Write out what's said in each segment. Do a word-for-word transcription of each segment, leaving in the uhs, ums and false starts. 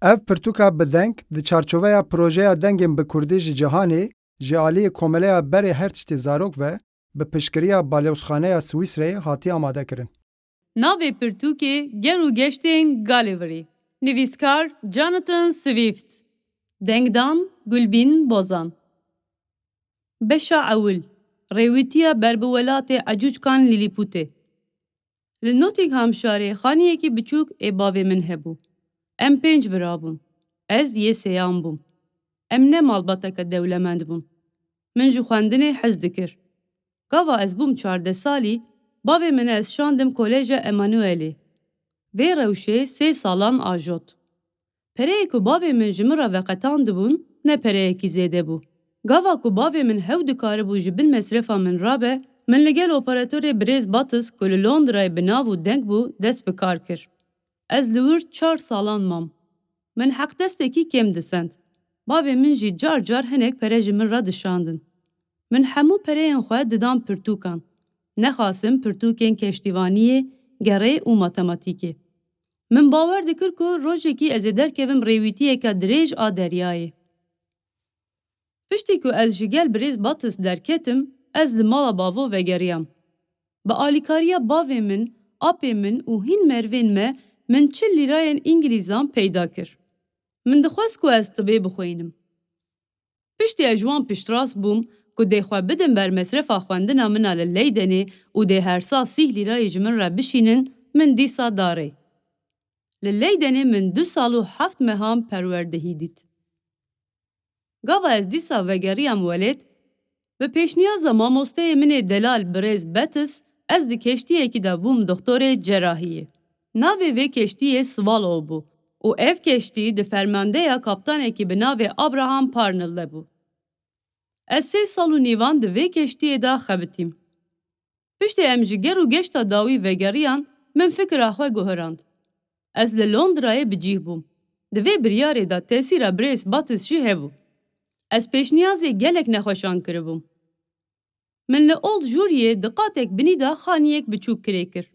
Ev pirtûka bi deng di çarçoveya projeya Dengên bi Kurdî ji Cîhanê ji aliyê Komeleya Berê Her Tiştê Zarok ve bi piştgiriya Balozxaneya Swîsreyê hatiye amadekirin. Navê pirtûkê Ger û Geştên Gulliverî. Nivîskar Jonathan Swift. Dengdan Gulbîn Bozan. Beşa ewil. Rêwîtiya ber bi welatê Ecûçkan Lîlîpûtê. Li Nottinghamşarê xaniyekî biçûk ê bavê min hebû. Em pênc bira bûn. Ez yê sêyan bûm. Em ne malbateke dewlemend bûn. Min ji xwendinê hez dikir. Gava ez bûm çardeh salî, bavê min ez şandim Koleja Emanuelê. Vê rewşê sê salan ajot. Pereyê ku bavê min ji min re veqetandibûn, ne pereyekî zêde bû. Gava ku bavê min hew dikaribû ji bin mesrefa min rabe, min li gel operatorê birêz Batis ku li Londrayê bi nav û deng bû, dest bi kar kir. Ez li wir çar salan mam. Min heqdestekî kêm disend. Bavê min jî car car hinek pere ji min re dişandin. Min hemû pereyên xwe didan pirtûkan. Nexasim pirtûkên keştîvaniyê, gerê û matematîkê. Min bawer dikir ku rojekî ez ê derkevim rêwîtiyeke dirêj a deryayê. Piştî ku ez ji gel birêz Batis derketim, ez li mala bavo vegeriyam. Bi alîkariya bavê min, apê min û hîn merivên me, min çil lîrayên îngilîzan peyda kir. Min dixwest ku ez tibê bixwînim. Piştî ez ji wan piştrast bûm ku dê xwe bidim ber mesrefa xwendina min a li Leydenê û dê her sal sîh lîrayê ji min re bişînin, min dîsa da rê. Li Leydenê min du sal û heft mehan perwerdehî dît. Gava ez dîsa vegeriyam welêt, bi pêşniyaza mamosteyê min ê delal birêz Betis, ez di keştiyekî de bûm doxtorê cerahiyê. Navê vê keştiyê Swallow bû û ev keştî di fermandeya kaptanekî bi navê Abraham Parnell de bû. Ez sê sal û nîvan di vê keştiyê de xebitîm. Piştî em ji ger û geşta dawî vegeriyan, min fikira xwe guherand. Ez li Londrayê bi cih bûm. Di vê biryarê de tesîra birêz Batis jî hebû. Ez pêşniyazê gelek nexweşan kiribûm. Min li Old Juriyê di qatek binî de xaniyek biçûk kirê kir.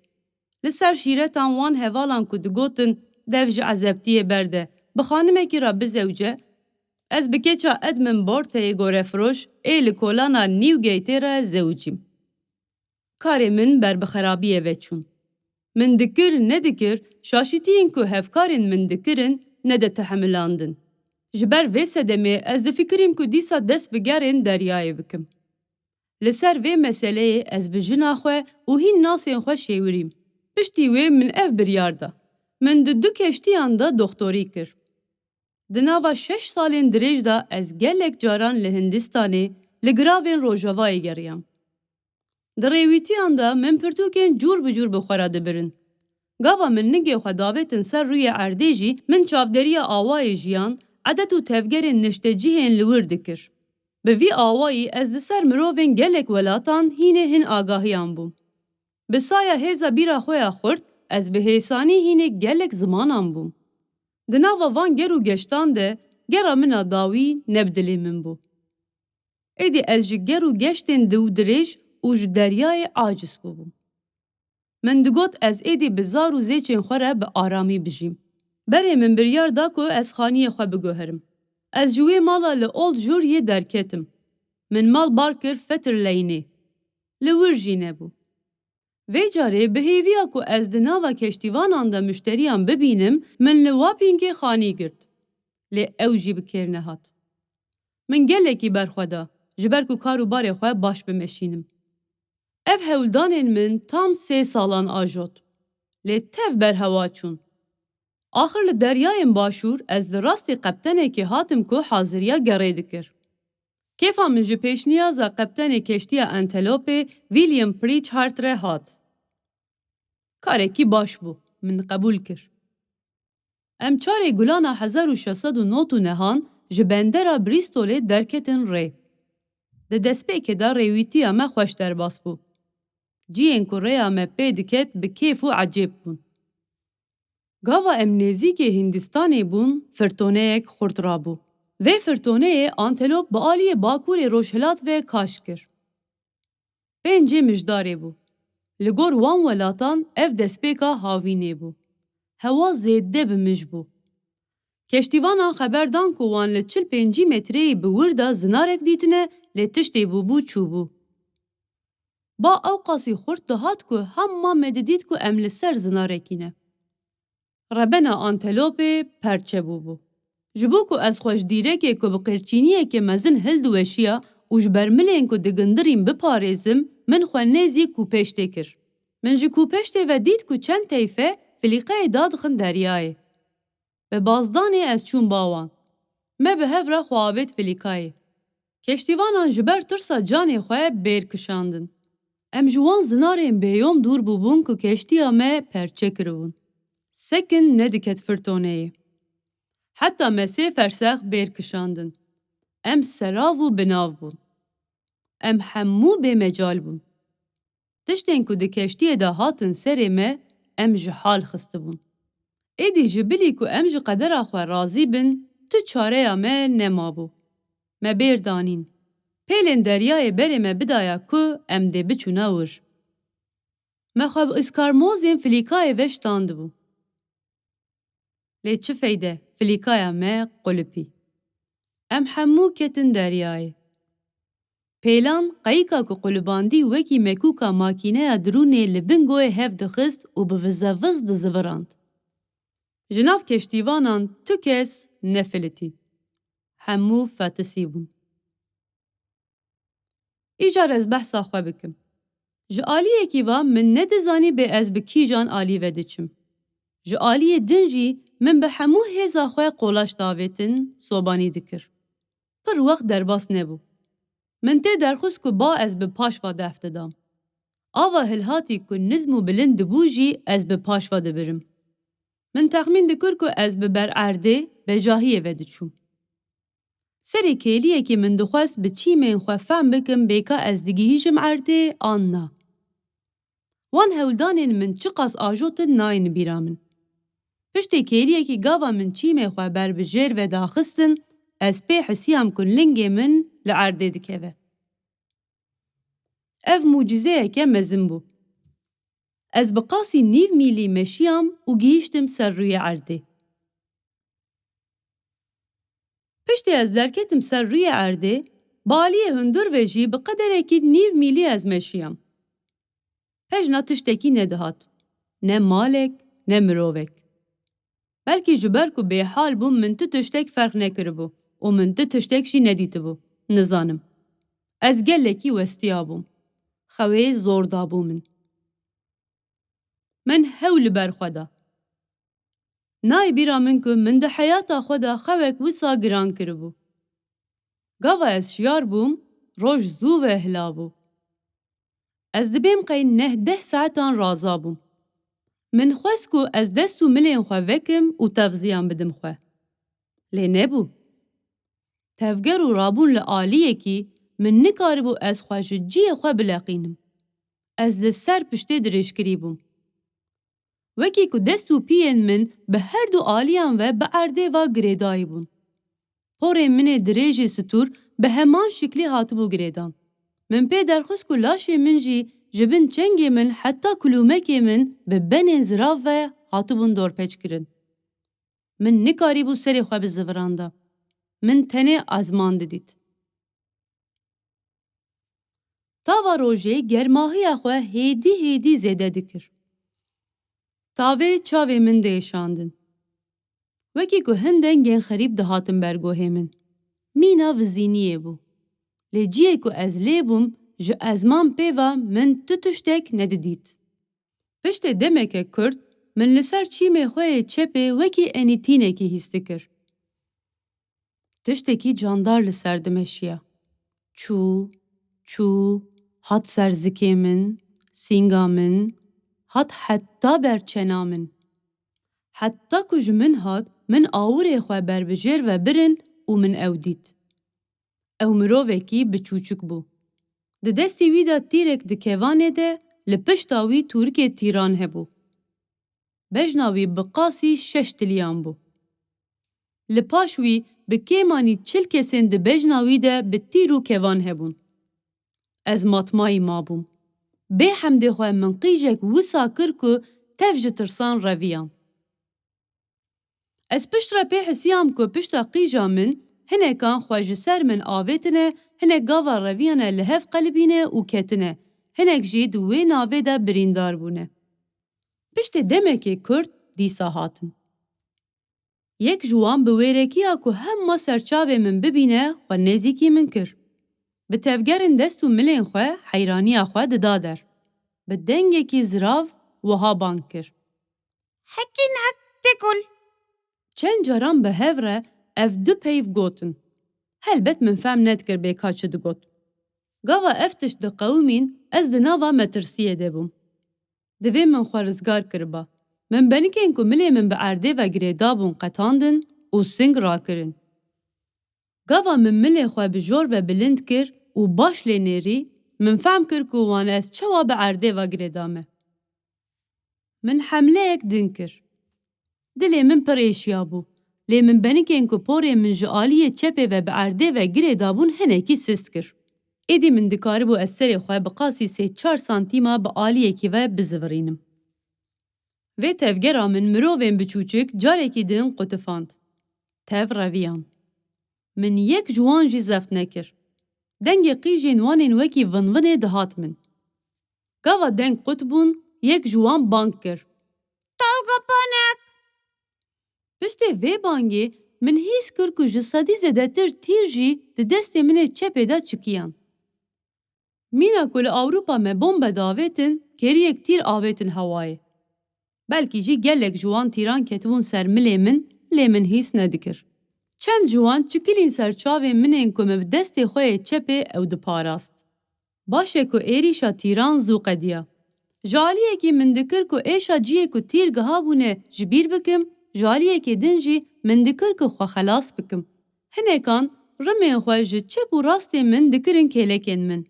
Li ser şîretan wan hevalan ku digotin, dev ji ezebtiyê berde, bi xanimekî re bizewce, ez bi keça Edmund Borteyê gorefiroş ê li kolana Newgateê re zewicîm. Karê min ber bi xerabiyê ve çûn. Min dikir, nedikir, şaşîtiyên ku hevkarên min dikirin, nedetehemilandin. Ji ber vê sedemê ez difikirîm ku dîsa dest bi gerên deryayê bikim. Li ser vê meseleyê ez bi jina xwe û hîn nasên xwe şêwirîm. Piştî wê min ev biryar da. Min di du keştiyan de doxtorî kir. Di nava şeş salên dirêj de ez gelek caran li Hindistanê, li giravên Rojavayê geriyam. Di rêwîtiyan de min pirtûkên cûr bi cûr bi xwe re dibirin. Gava min ningê xwe davêtin ser rûyê erdê jî, min çavderiya awayê jiyan, edet û tevgerên niştecihên li wir dikir. Bi vî awayî ez li ser mirovên gelek welatan hînê hin agahiyan bûm. Bi saya hêza bîra xwe ya xurt, ez bi hêsanî hînê gelek zimanan bûm. Di nava van ger û geştan de gera min a dawî ne bi dilê min bû. Êdî ez ji ger û geştên di û dirêj û ji deryayê aciz bûbûm. Min digot ez êdî bi zar û zêçên xwe re bi aramî bijîm. Berê min biryar da ku ez xaniyê xwe biguherim. Ez ji wê mala li Old Juriyê derketim. Min mal bar kir Fetter Laneê. Li wir jî nebû. Vê carê bi hêviya ku ez di nava keştîvanan de muşteriyan bibînim, min li Wappingê xanî girt. Lê ew jî bi kêr nehat. Min gelekî berxwe da, ji ber ku kar û barê xwe baş bimeşînim. Ev hewldanên min tam sê salan ajot. Lê tev berhewa çûn. Axir li deryayên başûr ez li rastî qeptenekê hatim ku haziriya gerê dikir. Kêfa min ji pêşniyaza qeptenê keştiya Antelopê William Pritchard re hat. Karekî baş bû, min qebûl kir. Em çarê Gulana hezar û şeş sed û nod û nehan ji bendera Bristolê derketin rê. Di destpêkê de rêwîtiya me xweş derbas bû. Cihên ku rêya me pê diket bi kêf û ecêb bûn. Gava em nêzîkê Hindistanê bûn, firtoneyek xurt rabû. Vê firtoneyê Antelop bi aliyê bakurê rojhilat ve kaş kir. Pêncê Mijdarê bû. Li gor wan welatan ev destpêka havînê bû. Hewa zêde bi mij bû. Keştîvanan xeber dan ku wan li çil pêncî metreyî bi wir de zinarek dîtine, lê tiştê bûbû çûbû. Ba ewqasî xurt dihat ku hema me didît ku em li ser zinarekî ne. Rebena antelopê perçe bûbû. Ji bo ku ez xwe ji dîrekê ku bi qêrçîniyeke mezin hildiweşiya û ji bermilên ku digindirîn biparêzim, min xwe nêzî kûpeştê kir. Min ji kûpeştê ve dît ku çend teyfe filîqeyê dadixin deryayê. Bi bazdanê ez çûm ba wan. Me bi hev re xwe avêt filîkayê. Keştîvanan ji ber tirsa canê xwe bêr kişandin. Em ji wan zinarên bêyom dûr bûbûn ku keştiya me perçe kiribûn. Sekin nediket firtoneyê. Heta me sê fersex bêr kişandin. Em serav û binav bûn. Em hemû bêmecal bûn. Tiştên ku di keştiyê de hatin serê me, em ji hal xistibûn. Êdî ji bilî ku em ji qedera xwe razî bin, tu çareya me nemabû. Me bêr danîn. Pêlên deryayê berê me bidaya ku em dê biçûna wir. Me xwe bi îskarmozên filîkayê ve şitandibû. Lê çi feyde, filîkaya me qulipî. Em hemû ketin deryayê. Pêlan qeyika ku qulibandî wekî mekûka makîneya dirûnê li bin goyê hev dixist û bi vizeviz dizivirand. Ji nav keştîvanan tu kes nefilitî. Hemû fetisî bûn. Îcar ez behsa xwe bikim. Ji aliyekî ve min nedizanî bê ez bi kîjan alî ve diçim. Ji aliyê din jî min bi hemû hêza xwe qolaş davêtin, sobanî dikir. Pir wext derbas nebû. Min tê derxist ku ba ez bi paş ve def didam. Ava hilhatî ku nizm û bilind dibû jî ez bi paş ve dibirim. Min texmîn dikir ku ez bi ber erdê bejahiyê ve diçûm. Serê kêliyekî min dixwest bi çîmên xwe fehm bikim bêka ez digihîjim erdê an na. Wan hewldanên min çiqas ajotin nayên bîra min. Piştê kêliyekî gava min çîmê xwe ber bi jêr ve daxistin, ez pê hisiyam ku lingê min li erdê dikeve. Ev mucîzeyeke mezin bû. Ez bi qasî nîv mîlî meşiyam û gihîştim ser rûyê erdê. Piştî ez derketim ser rûyê erdê, bi aliyê hundir ve jî bi qederekî nîv mîlî ez meşiyam. Pejna tiştekî nedihat. Ne malek, ne mirovek. Belkî ji ber ku bêhal bûm, min tu tiştek ferq nekiribû û min tu tiştek jî nedîtibû. Nizanim. Ez gelekî westiya bûm. Xewê zor dabû min. Min hew li ber xwe da. Nayê bîra min ku min di heyata xwe de xewek wisa giran kiribû. Gava ez şiyar bûm, roj zû ve hila bû. Ez dibêm qey neh deh saetan raza bûm. Min xwest ku ez dest û milên xwe vekim û tevziyan bidim xwe. Lê nebû. Tevger û rabûn li aliyekî min nikaribû ez xwe ji cihê xwe bileqînim. Ez li ser piştê dirêjkirî bûm. Wekî ku dest û piyên min bi her du aliyan ve bi erdê ve girêdayî bûn. Porên min ê dirêjê stûr bi heman şiklî hatibû girêdan. Min pê derxist ku laşê min jî ji bin çengê min heta kulûmekê min bi benên zirav ve hatibûn dorpêçkirin. Min nikarîbû serê xwe biziviranda. Min tenê ezman didît. Tava rojê germahiya xwe hêdî hêdî zêde dikir. Tavê çavê min diêşandin. Wekî ku hin dengên xerîb dihatin ber guhê min. Mîna vizîniyê bû. Lê cihê ku ez lê bûm, ji ezman pê ve min tu tiştek nedidît. Piştê demeke kurt, min li ser çîmê xwe yê çepê wekî enîtînekî hîs dikir. Tiştekî candar li ser dimeşiya. Çû, çû, hat ser zikê min, sînga min, hat heta ber çena min. Heta ku ji min hat, min awirê xwe berbijêr ve birin û min ew dît. Ew mirovekî biçûçik bû. Di destê wî de tîrek di kevanê de, li pişta wî tûrikê tîran hebû. Bejna wî bi qasî şeş tiliyan bû. Li paş wî bi kêmanî çil kesên di bejna wî de bi tîr û kevan hebûn. Ez matmayî mabûm. Bê hemdê xwe min qîjek wisa kir ku tev ji tirsan reviyam. Ez piştre pê hisiyam ku pişta qîja min hinekan xwe ji ser min avêtine, hinek gava reviyane li hev qelibîne û ketine, hinek jî di wê navê de birîndar bûne. Piştê demekê kurt dîsa hatin. Yek ji wan bi wêrekiya ku hema serçavê min bibîne, xwe nêzîkî min kir. Bi tevgerên dest û milên xwe heyraniya xwe dida der. Bi dengekî zirav wiha bang kir: "Hekî nak têkul!" Çend caran bi hev re ev du peyv gotin. Helbet min fehm nedikir bê ka çi digot. Gava ev tişt diqewimîn, ez di nava metirsiyê de bûm. Divê min xwe rizgar kiriba. Min benikên ku milê min bi erdê ve girêdabûn qetandin û sing rakirin. Gava min milê xwe bi jor ve bilind kir û baş lê nêrî, min fehm kir ku wan ez çawa bi erdê ve girêdame. Min hemleyek din kir. Dilê min pir êşiya bû, lê min benikên ku porê min ji aliyê çepê ve bi erdê ve girêdabûn hinekî sist kir. Êdî min dikaribû ez serê xwe bi qasî sê çar santîma bi aliyekî ve bizivirînim. Vê tevgera min mirovên biçûçik carekî din qutifand. Tev reviyan. Min yek ji wan jî zeft nekir. Dengê qîjên wan ên wekî vinvinê dihat min. Gava deng qut bûn, yek ji wan bang kir: "Tolga Panek!" Piştê vê bangê min hîs kir ku ji sedî zêdetir tîr jî di destê min ê çepê de çikiyan. Mîna ku li Ewropa me bombe davêtin, kêriyek tîr avêtin hewayê. Belkî jî gelek ji wan tîran ketibûn ser milê min, lê min hîs nedikir. Çend ji wan çikilîn ser çavên min ên ku min bi destê xwe yê çepê ew diparast. Baş e ku êrîşa tîran zû qediya. Ji aliyekî min dikir ku êşa cihê ku tîr gihabûne ji bîr bikim, ji aliyekê din jî min dikir ku xwe xelas bikim. Hinekan rimên xwe ji çep û rastê min dikirin kêlekên min.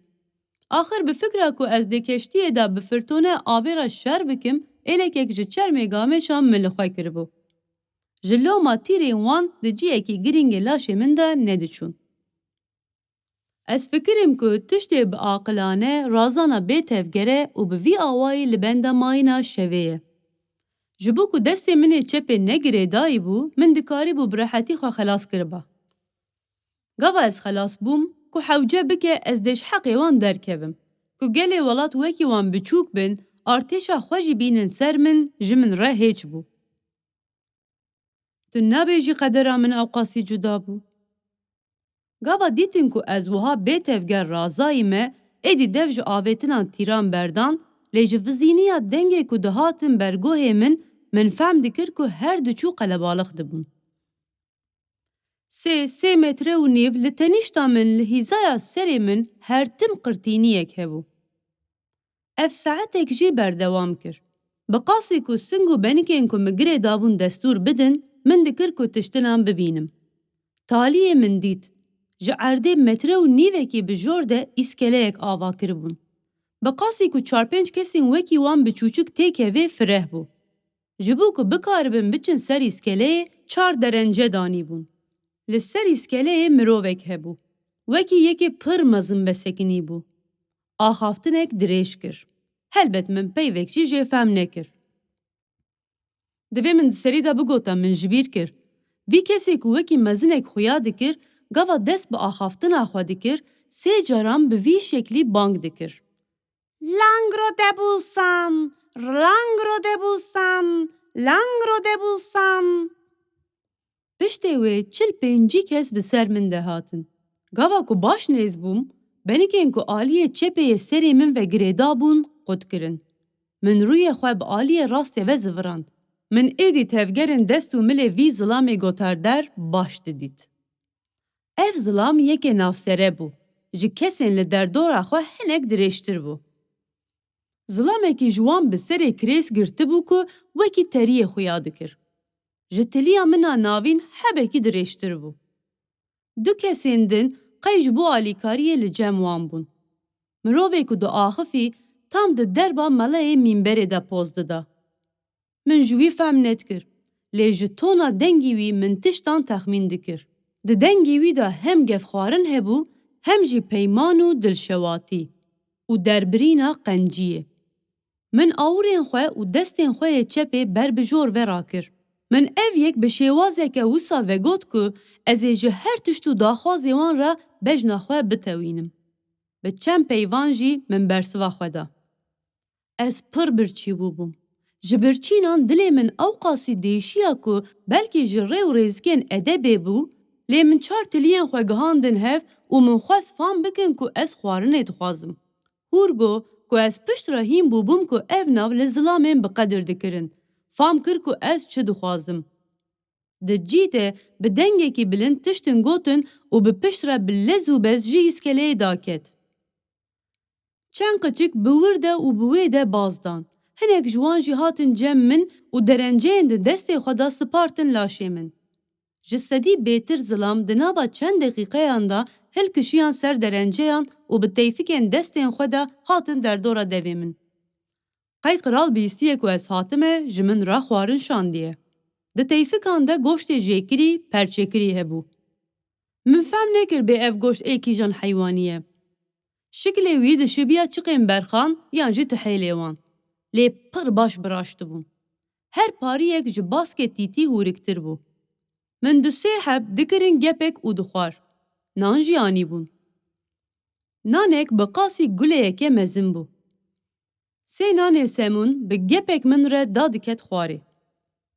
Axir bi fikra ku ez di keştiyê de bi firtone avê re şer bikim, êlekek ji çermê gamêşan min li xwe kiribû. Ji loma tîrên wan di cihekî girîngê laşê min de nediçûn. Ez fikirim ku tiştê bi aqilane razana bê tevger e û bi vî awayî li benda mayîna şevê ye. Ji bo ku destê min ê çepê ne girêdayî bû, min dikarîbû bi rehetî xwe xelas kiriba. Gava ez xelas bûm, ku hewce bike ez dê ji heqê wan derkevim. Ku gelê welat wekî wan biçûk bin, artêşa xwe jî bînin ser min, ji min re hêç bû. Tu nabêjî qedera min ewqasî cuda bû. Gava dîtin ku ez wiha bê tevger razayî me, êdî dev ji avêtina tîran berdan, lê ji vizîniya dengê ku dihatin ber guhê min, min fehm dikir ku her diçû qelebalix dibûn. Sê, sê metre û nîv li tenîşta min, li hîzaya serê min her tim qirtîniyek hebû. Ev saetek jî berdewam kir. Bi qasî ku sing û benikên ku min girê dabûn destûr bidin, min dikir ku tiştinan bibînim. Taliyê min dît. Ji erdê metre û nîvekî bi jor de îskeleyek ava kiribûn. Bi qasî ku çar pênc kesên wekî wan biçûçik têkevê fireh bû. Ji bo ku bikaribin biçin ser îskeleyê, çar derence danîbûn. Li ser îskeleyê mirovek hebû. Wekî yekê pir mezin be sekinî bû. Axaftinek dirêj kir. Helbet min peyvek jî jê fehm nekir. Divê min di serî de bigota min ji bîr kir. Vî kesê ku wekî mezinek xuya dikir, gava dest bi axaftina xwe dikir, sê caran bi vî şeklî bang dikir. Langro debulsan, langro debulsan, langro debulsan. Piştê wê çil pêncî kes bi ser min de hatin. Gava ku baş nêz bûm, benikên ku aliyê çepê yê serê min ve girêda bûn, qut kirin. Min rûyê xwe bi aliyê rastê ve zivirand. Min êdî tevgerên dest û milê vî zilamê gotarder baş didît. Ev zilam yekê navsere bû, ji kesên li derdora xwe hinek dirêjtir bû. Zilamekî ji wan bi serê kirês girtibû ku wekî teriyê xuya dikir. Ji tiliya min a navîn hebekî dirêjtir bû. Du kesên din qey ji bo alîkariyê li cem wan bûn. Mirovê ku diaxifî tam di derba melayê mînberê de poz dida. Min ji wî fehm nedikir, lê ji tona dengî wî min tiştan texmîn dikir. Di dengê wî de hem gefxwarin hebû, hem jî peyman û dilşewatî û derbirîna qenciyê. Min awirên xwe û destên xwe yê çepê ber bi jor ve rakir. Min ev yek bi şêwazeke wisa vegot ku ez ê ji her tişt û daxwazê wan re bejna xwe bitewînim. Bi çend peyvan jî min bersiva xwe da. Ez pir birçî bûbûm. Ji birçînan dilê min ewqasî dêşiya ku belkî ji rê û rêzikên edebê bû, lê min çar tiliyên xwe gihandin hev û min xwest fam bikin ku ez xwarinê dixwazim. Hûr got ku ez pişt re hîn bûbûm ku ev nav li zilamên bi qedir dikirin. Fam kir ku ez çi dixwazim. Di cî de bi dengekî bilind tiştin gotin û bi pişt re bi lez û bez ji îskeleyê daket. Çend qiçik bi wir de û bi wê de baz dan. Hinek ji wan jî hatin cem min û derenceyên di destê xwe de sipartin laşê min. Ji sedî bêtir zilam di nava çend deqîqeyan de hilkişiyan ser derenceyan û bi teyfikên destên xwe de hatin derdora devê min. Qey qral bihîstiye ku ez hatime, ji min re xwarin şandiye. Di teyfikan de goştê jêkirî, perçekirî hebû. Min fehm nekir bê ev goşt ê kîjan heywanî ye. Şiklê wî dişibiya çiqên berxan yan jî tihêlê wan. Lê pir baş biraştibû. Her pariyek ji baskê tîtî hûriktir bû. Min du sê heb dikirin gepek û dixwar. Nan jî anîbûn. Nanek bi qasî guleyeke mezin bû. Sê nanê semûn bi gepek min re dadiket xwarê.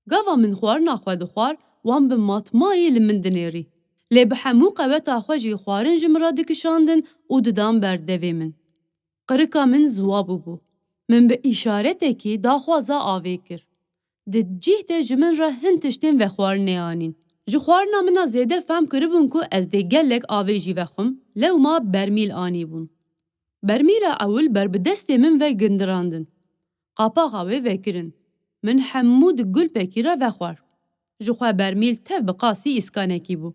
Gava min xwarina xwe dixwar, wan bi matmayê li min dinêrî. Lê bi hemû qeweta xwe jî xwarin ji min re dikişandin û didan ber devê min. Qirika min ziwa bûbû. Min bi îşaretekî daxwaza avê kir. Di cih de ji min re hin tiştên vexwarinê anîn. Ji xwarina min a zêde fehm kiribûn ku ez dê gelek avê jî vexwim, lewma bermîl anîbûn. Bermîla ewil ber bi destê min ve gindirandin. Qapaxa wê vekirin. Min hemû di gulpekî re vexwar. Ji xwe bermîl tev bi qasî îskanekî bû.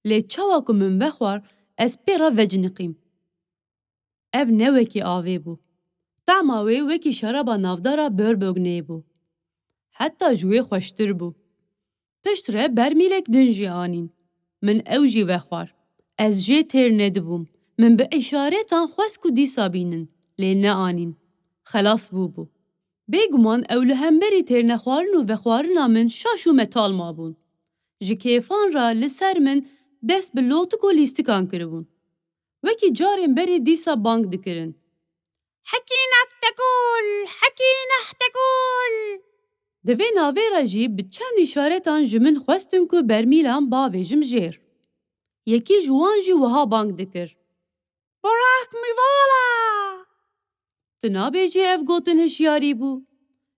Lê çawa ku min vexwar, ez pê re veciniqîm. Ev ne wekî avê bû. Tama wê wekî şeraba navdara Bourbonnê bû. Heta ji wê xweştir bû. Piştre bermîlek din jî anîn. Min ew jî vexwar. Ez jê têr nedibûm. Min bi îşaretan xwest ku dîsa bînin, lê neanîn. Xelas bûbû. Bêguman ew li hemberî têrnexwarin û vexwarina min şaş û metal mabûn. Ji kêfan re li ser min dest bi lotik û lîstikan kiribûn. Wekî carên berê dîsa bang dikirin. Hekî neh tekûl, hekî neh tekûl. Di vê navê re jî bi çend îşaretan ji min xwestin ku bermîlan bavêjim jêr. Yekî ji wan jî wiha bang dikir. Borak mivala! Tu nabêjî ev gotin hişyarî bû.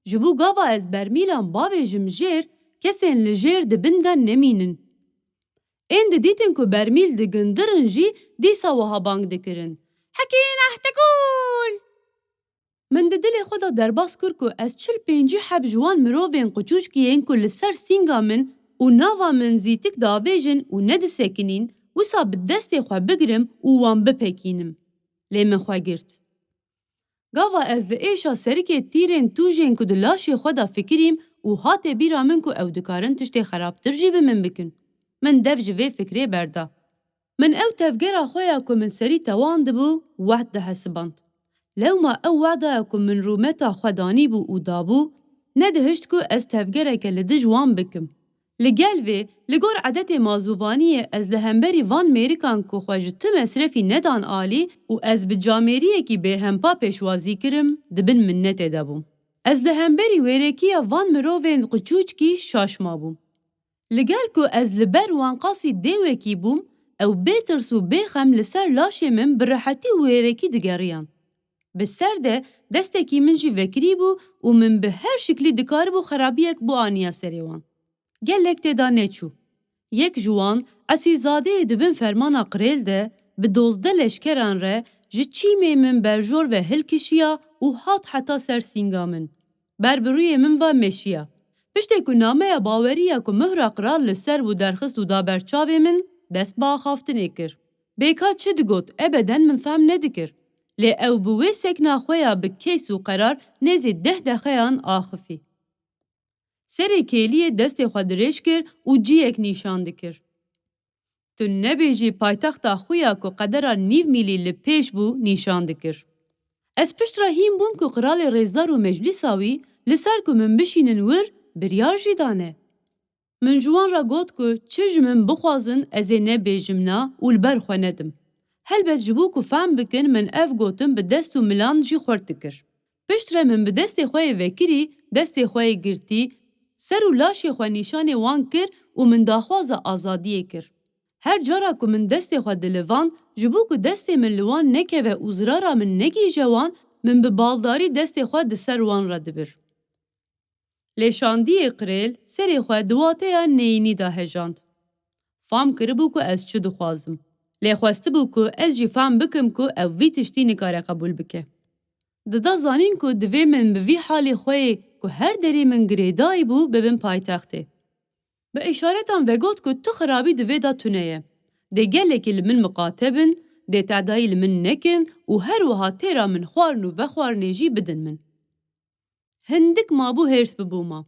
Ji bo gava ez bermîlan bavêjim jêr, kesên li jêr di bin de nemînin. Ên didîtin ku bermîl digindirin jî dîsa wiha bang dikirin. Hekî neh tekûl! Min di dilê xwe de derbas kir ku ez çil pêncî heb ji wan mirovên qiçûçkî yên ku li ser sînga min û nava min zîtik davêjin û nedisekinîn, wisa bi destê xwe bigirim û wan bipekînim. Lê min xwe girt. Gava ez li êşa serikê tîrên tûjên ku di laşê xwe de fikirîm û hate bîra min ku ew dikarin tiştê xerabtir jî bi min bikin. Min dev ji vê fikrê berda. Min ew tevgera xwe ya ku min serî tewandibû, wehd dihesiband. Lewma ew wehda ya ku min rûmeta xwe danîbû û dabû, nedihişt ku ez tevgereke li dij wan bikim. Li gel vê, li gor edetê mazûvaniyê ez li hemberî van mêrikan ku xwe ji ti mesrefî nedan alî û ez bi camêriyekî bêhempa pêşwazî kirim, di bin minnetê de bûm. Ez li hemberî wêrekiya van mirovên qiçûçkî şaş mabûm. Li gel ku ez li ber wan qasî dêwekî bûm, ew bê tirs û bê xem li ser laşê min bi rehetî û wêrekî digeriyan. Bi ser de destekî min jî vekirî bû û min bi her şiklî dikaribû xerabiyek bianiya serê wan. Gelek tê de neçû. Yek ji wan, Esîzadeyê di bin fermana qirêl de, bi dozdeh leşkeran re ji çîmê min berjor ve hilkişiya û hat heta ser sînga min. Ber bi rûyê min ve meşiya. Piştê ku nameya bawerî ya ku mihra qral li ser bû derxist û da ber çavê min, dest bi axaftinê kir. Bêka çi digot, ebeden min fehm nedikir. Lê ew bi wê sekna xwe ya bi keys û qerar nêzî deh deqeyan axifî. Serê kêliyê destê xwe dirêj kir û ciyek nîşan dikir. Tu nebêjî paytexta xwe ya ku qedera nîv mîlî li pêş bû nîşan dikir. Ez pişt re hîn bûm ku qiralê rêzdar û meclîsa wî li ser ku min bişînin wir, biryar jî dane. Min ji wan re got ku çi ji min bixwazin ez ê nebêjim na û li ber xwe nedim. Helbet ji bo ku fehm bikin min ev gotin bi dest û milan jî xurt dikir. Piştre min bi destê xwe yê vekirî, destê xwe yê girtî, ser û laşê xwe nîşanê wan kir û min daxwaza azadiyê kir. Her cara ku min destê xwe dilivand, ji bo ku destê min li wan nekeve û zirara min negihîje wan, min bi baldarî destê xwe di ser wan re dibir. Lê şandiyê qirêl serê xwe di wateya neyînî de hejand. Fam kiribû ku ez çi dixwazim. Lê xwestibû ku ez jî fam bikim ku ew vî tiştî nikare qebûl bike. Dida zanîn ku divê min bi vî halê xwe yê ku her derî min girêdayî bû bibim paytextê. Bi îşaretan vegot ku tu xirabî di vê de tune ye. Dê gelekî li min miqate bin, dê tedayî li min nekin û her wiha têra min xwarin û vexwarinê jî bidin min. Hindik mabû hêrs bibûma.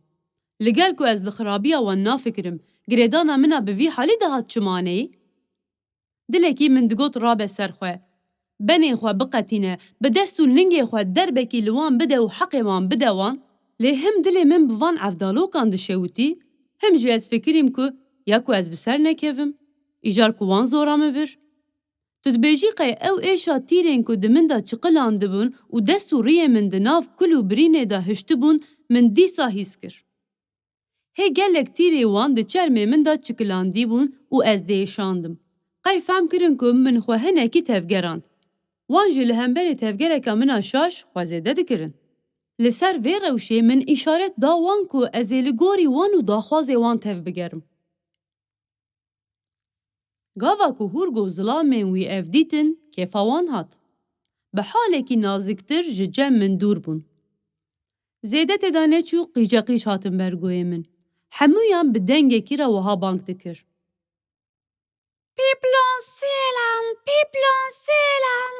Li gel ku ez li xirabiya wan nafikirim, girêdana min a bi vî halî de hat çi maneyî? Dilekî min digot rabe ser xwe. Benê xwe biqetîne, bi dest û ningê xwe derbekî li wan bide û heqê wan bide wan, lê him dilê min bi van evdalokan dişewitî, him jî ez fikirîm ku ya ku ez bi ser nekevim, îcar ku wan zora min bir. Tu dibêjî qey ew êşa tîrên ku di min de çiqilandibûn û dest û riyê min di nav kul û birînê de hiştibûn, min dîsa hîs kir. Hê gelek tîrê wan di çermê min de çikilandîbûn û ez diêşandim. Qey fehm kirin ku min xwe hinekî tevgerand. Wan jî li hemberê tevgereka min a şaş xwe zêde dikirin. Li ser vê rewşê min îşaret da wan ku ez ê li gorî wan û daxwazê wan tevbigerim. Gava ku hûrgo zilamên wî ev dîtin, kêfa wan hat. Bi halekî naziktir ji cem min dûr bûn. Zêde tê de neçû qîceqîj hatin ber guhê min. Hemûyan bi dengekî re wiha bang dikir. Pîplon sêlan, pîplon sêlan.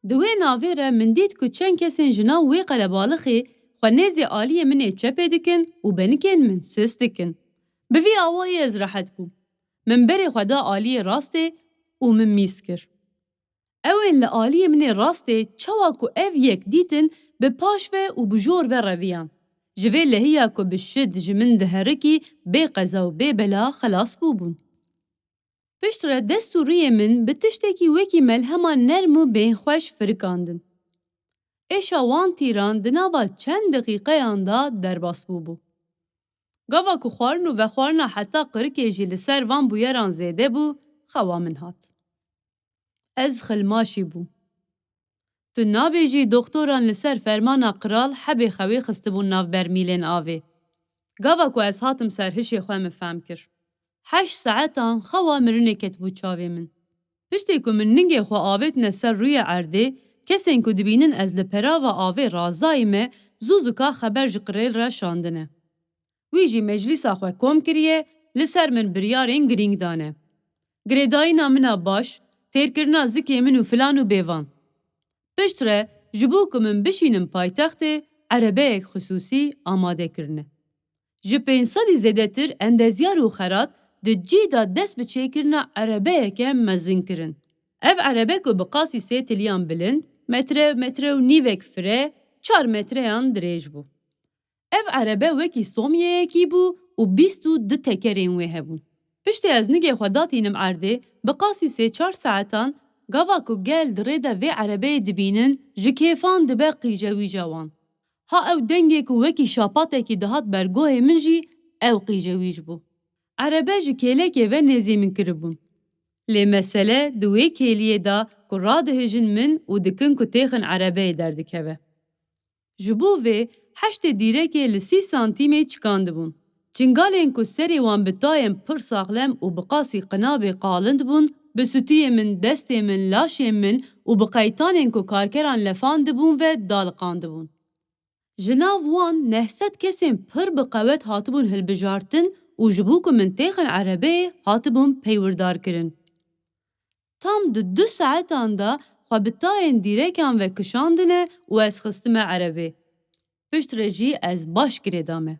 Di wê navê re min dît ku çend kesên ji nav wê qerebalixê xwe nêzê aliyê min ê çepê dikin û benikên min sist dikin. Bi vî awayî ez rehet bûm. Min berê xwe da aliyê rastê û min mîz kir. Ew ên li aliyê min ê rastê çawa ku ev yek dîtin, bi paş ve û bi jor ve reviyan. Ji vê lehiya ku bi şid ji min diherikî, bê qeza û bê bela xelas bûbûn. Piştre dest û riyê min bi tiştekî wekî melhema nerm û bêhnxweş firikandin. Êşa wan tîran di nava çend deqîqeyan de derbas bûbû. Gava ku xwarin û vexwarina heta qirikê jî li ser van bûyeran zêde bû, xewa min hat. Ez xilmaşî bûm. Tu nabêjî doxtoran li ser fermana qral hebê xewê xistibûn nav bermîlên avê. Gava ku ez hatim ser hişê xwe min fehm kir. Heşt saetan xewa mirinê ketibû çavê min. Piştê ku min ningê xwe avêtine ser rûyê erdê, kesên ku dibînin ez li perava avê razayî me, zû zûka xeber ji qirêl re şandine. Wî jî meclîsa xwe kom kiriye, li ser min biryarên girîng dane. Girêdayîna min a baş, têrkirina zikê min û filan û bêvan. Piştre ji bo ku min bişînim paytextê, erebeyek xisûsî amade kirine. Ji pênc sedî zêdetir endezyar û xerat di cî de dest bi çêkirina erebeyeke mezin kirin. Ev erebe ku bi qasî sê tiliyan bilind, metre, metre û nîvek fire, çar metreyan dirêj bû. Ev erebe wekî somyeyekî bû û bîst û du tekerên wê hebûn. Piştî ez nigê xwe datînim erdê, bi qasî sê çar saetan, gava ku gel di rê de vê erebeyê dibînin, ji kêfan dibe qîjewîja wan. Ha ew dengê ku wekî şapatekî dihat ber guhê min jî ew qîjewîj bû. Erebe ji kêlekê ve nêzî min kiribûn. Lê mesele di wê kêliyê de ku radihêjin min û dikin ku têxin erebeyê derdikeve. Ji bo vê heştê dîrekê li sî santîmê çikandibûn. Çingalên ku serê wan bi tayên pir saxlem û bi qasî qinabê qalind bûn, bi stûyê min, destê min, laşê min û bi qeytanên ku karkeran lefandibûn ve daliqandibûn. Ji nav wan neh sed kesên pir bi qewet hatibûn hilbijartin û ji bo ku min têxin erebeyê hatibûn peywirdarkirin. Tam di du saetan de xwe bi tayên dîrekan ve kişandine û ez xistime erebê. Piştre jî ez baş girêdame.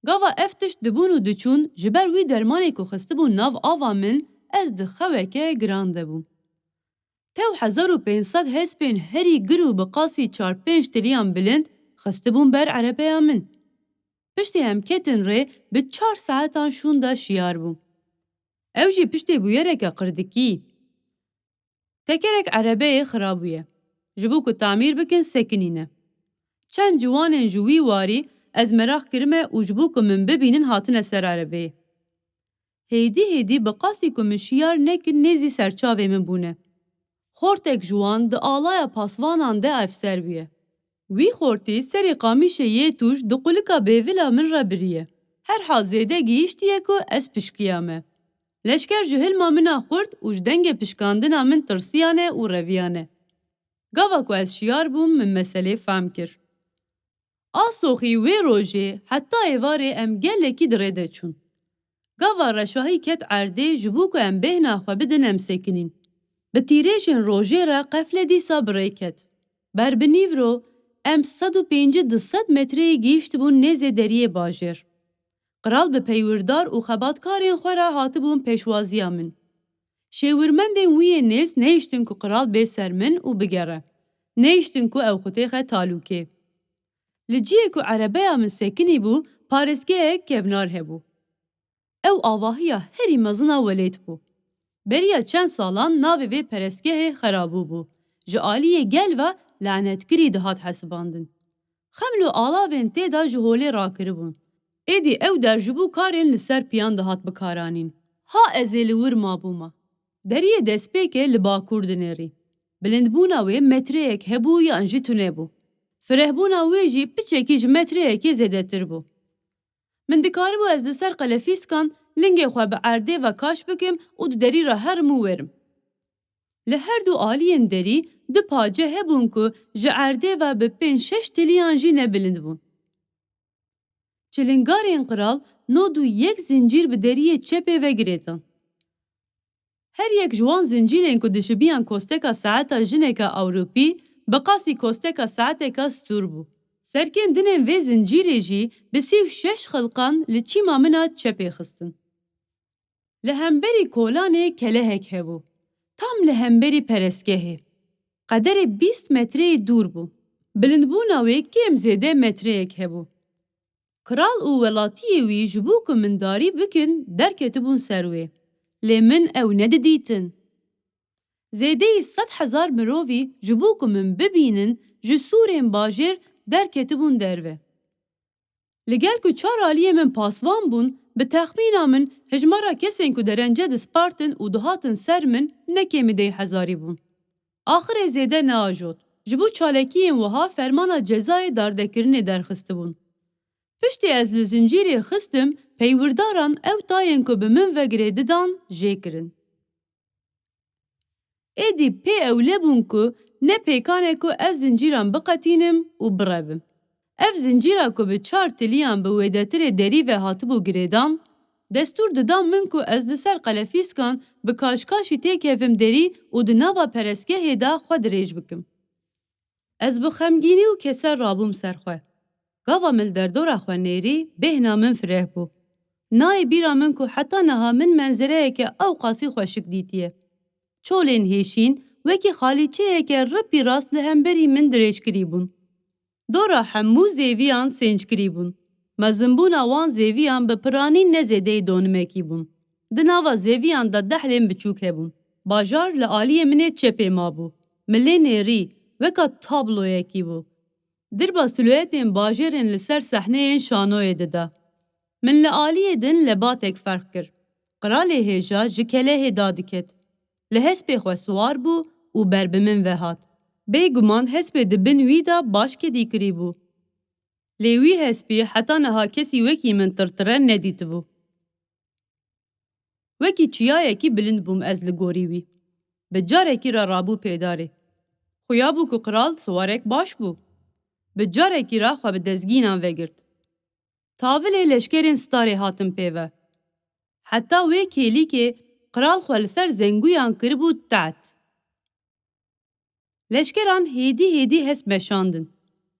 Gava ev tişt dibûn û diçûn, ji ber wî dermanê ku xistibûn nav ava min, ez di xeweke giran de bûm. Tew hezar û pênc sed hespên herî gir û bi qasî çar pênc tiliyan bilind xistibûn ber erebeya min. Piştî em ketin rê, bi çar saetan şûnda şiyar bûm. Ew jî piştê bûyereke qirdikî. Tekerek erebeyê xirabûye. Ji bo ku tamîr bikin, sekinîne. Çend ciwanên ji wî warî ez meraq kirime û ji bo ku min bibînin hatine ser erebeyê. Hêdî hêdî bi qasî ku min şiyar nekin nêzî serçavê min bûne. Xortek ji wan di alaya pasvanan de evser bûye. Wî xortî serê qamîşê yê tûj di qulika bêvila min re biriye. Herha zêde gihîştiye ku ez pişkiyame. Leşker ji hilma min a xurt û ji dengê pişkandina min tirsiyane û reviyane. Gava ku ez şiyar bûm, min meselê fehm kir. A soxî wê rojê heta êvarê em gelekî di rê de çûn. Gava reşahî ket erdê ji bo ku em bêhna xwe bidin em sekinîn. Bi tîrêjên rojê re qeflê dîsa bi rê ket. Ber bi nîvro em sed û pêncî du sed metreyê gihîştibûn nêzê deriyê bajêr. Qral bi peywirdar û xebatkarên xwe re hatibûn pêşwaziya min. Şêwirmendên wî yê nêz nehiştin ku qral bê ser min û bigere. Nehiştin ku ew xwe têxe talûkê. Li cihê ku erebeya min sekinî bû, parêzgehek kevnar hebû. Ew avahiya herî mezin a welêt bû. Beriya çend salan navê vê perestgehê xerabû bû. Ji aliyê gel ve lanetkirî dihat hesibandin. Xeml û alavên tê de ji holê rakiribûn. Êdî ew der ji bo karên li ser piyan dihat bikaranîn. Ha ez ê li wir mabûma. Deriyê destpêkê li bakur dinêrî. Bilindbûna wê metreyek hebû yan jî tune bû. Firehbûna wê jî piçekî ji metreyekê zêdetir bû. Min dikaribû ez li ser qelefîskan lingê xwe bi erdê ve kaş bikim û di derî re herim û werim. Li her du aliyên derî du pace hebûn ku ji erdê ve bi pênc şeş tiliyan jî ne bilind bûn. Çilingarên qral nod û yek zincîr bi deriyê çepê ve girêdan. Her yek ji wan zincîrên ku dişibiyan kosteka saeta jineke Ewropî, bi qasî kosteka saeteka stûr bû. Serkên dinên vê zincîrê jî bi sî û şeş xilqan li çîma min a çepê xistin. Li hemberî kolanê kelehek hebû. Tam li hemberî perestgehê. Qederê bîst metreyê dûr bû. Bilindbûna wê kêm zêde metreyek hebû. Kral û welatiyê wî ji bo ku min darî bikin, derketibûn ser wê. Lê min ew nedidîtin. Zêdeyî sed hezar mirovî ji bo ku min bibînin, ji sûrên bajêr derketibûn derve. Li gel ku çar aliyê min pasvan bûn, bi texmîna min hejmara kesên ku derence dispartin û dihatin ser min ne kêmî deh hezarî bûn. Axirê zêde neajot. Ji bo çalakiyên wiha fermana cezayê dardekirinê derxistibûn. Piştî ez li zincîrê xistim, peywirdaran ew tayên ku bi min ve girê didan jê kirin. Êdî pê ewle bûn ku ne pêkan e ku ez zincîran biqetînim û birevim. Ev zincîra ku bi çar tiliyan bi wêdetirê derî ve hatibû girêdan, destûr dida min ku ez li ser qelefîskan bi kaşkaşî têkevim derî û di nava perestgehê de xwe dirêj bikim. Ez bi xemgînî û keser rabûm ser xwe. Gava min li derdora xwe nêrî, bêhna min fireh bû. Nayê bîra min ku heta niha min menzereyeke ewqasî xweşik dîtiye. Çolên hêşîn wekî xalîçeyeke ripî rast li hemberî min dirêj kirî bûn. Dora hemû zêviyan sênc kirî bûn. Mezinbûna wan zêviyan bi piranî ne zêdeyî donimekî bûn. Di nava zêviyan de dehlên biçûk hebûn. Bajar li aliyê min ê çepê mabû. Min lê nêrî, weka tabloyekî bû. Dirba silûetên bajêrên li ser sehneyên şanoyê dida. Min li aliyê din lebatek ferq kir. Qiralê hêja ji kelehê dadiket. Li hespê xwe siwar bû û ber bi min ve hat. Bêguman hespê di bin wî de baş kedî kirîbû. Lê wî hespî heta niha kesî wekî min tirtire nedîtibû. Wekî çiyayekî bilind bûm ez li gorî wî. Bi carekî re rabû pêdarê. Xuya bû ku qral siwarek baş bû. Bi carekî re xwe bi dezgînan vegirt. Tavilê leşkerên starê hatin pê ve. Heta wê kêlîkê qral xwe li ser zenguyan kiribû teht. Leşkeran hêdî hêdî hesp meşandin.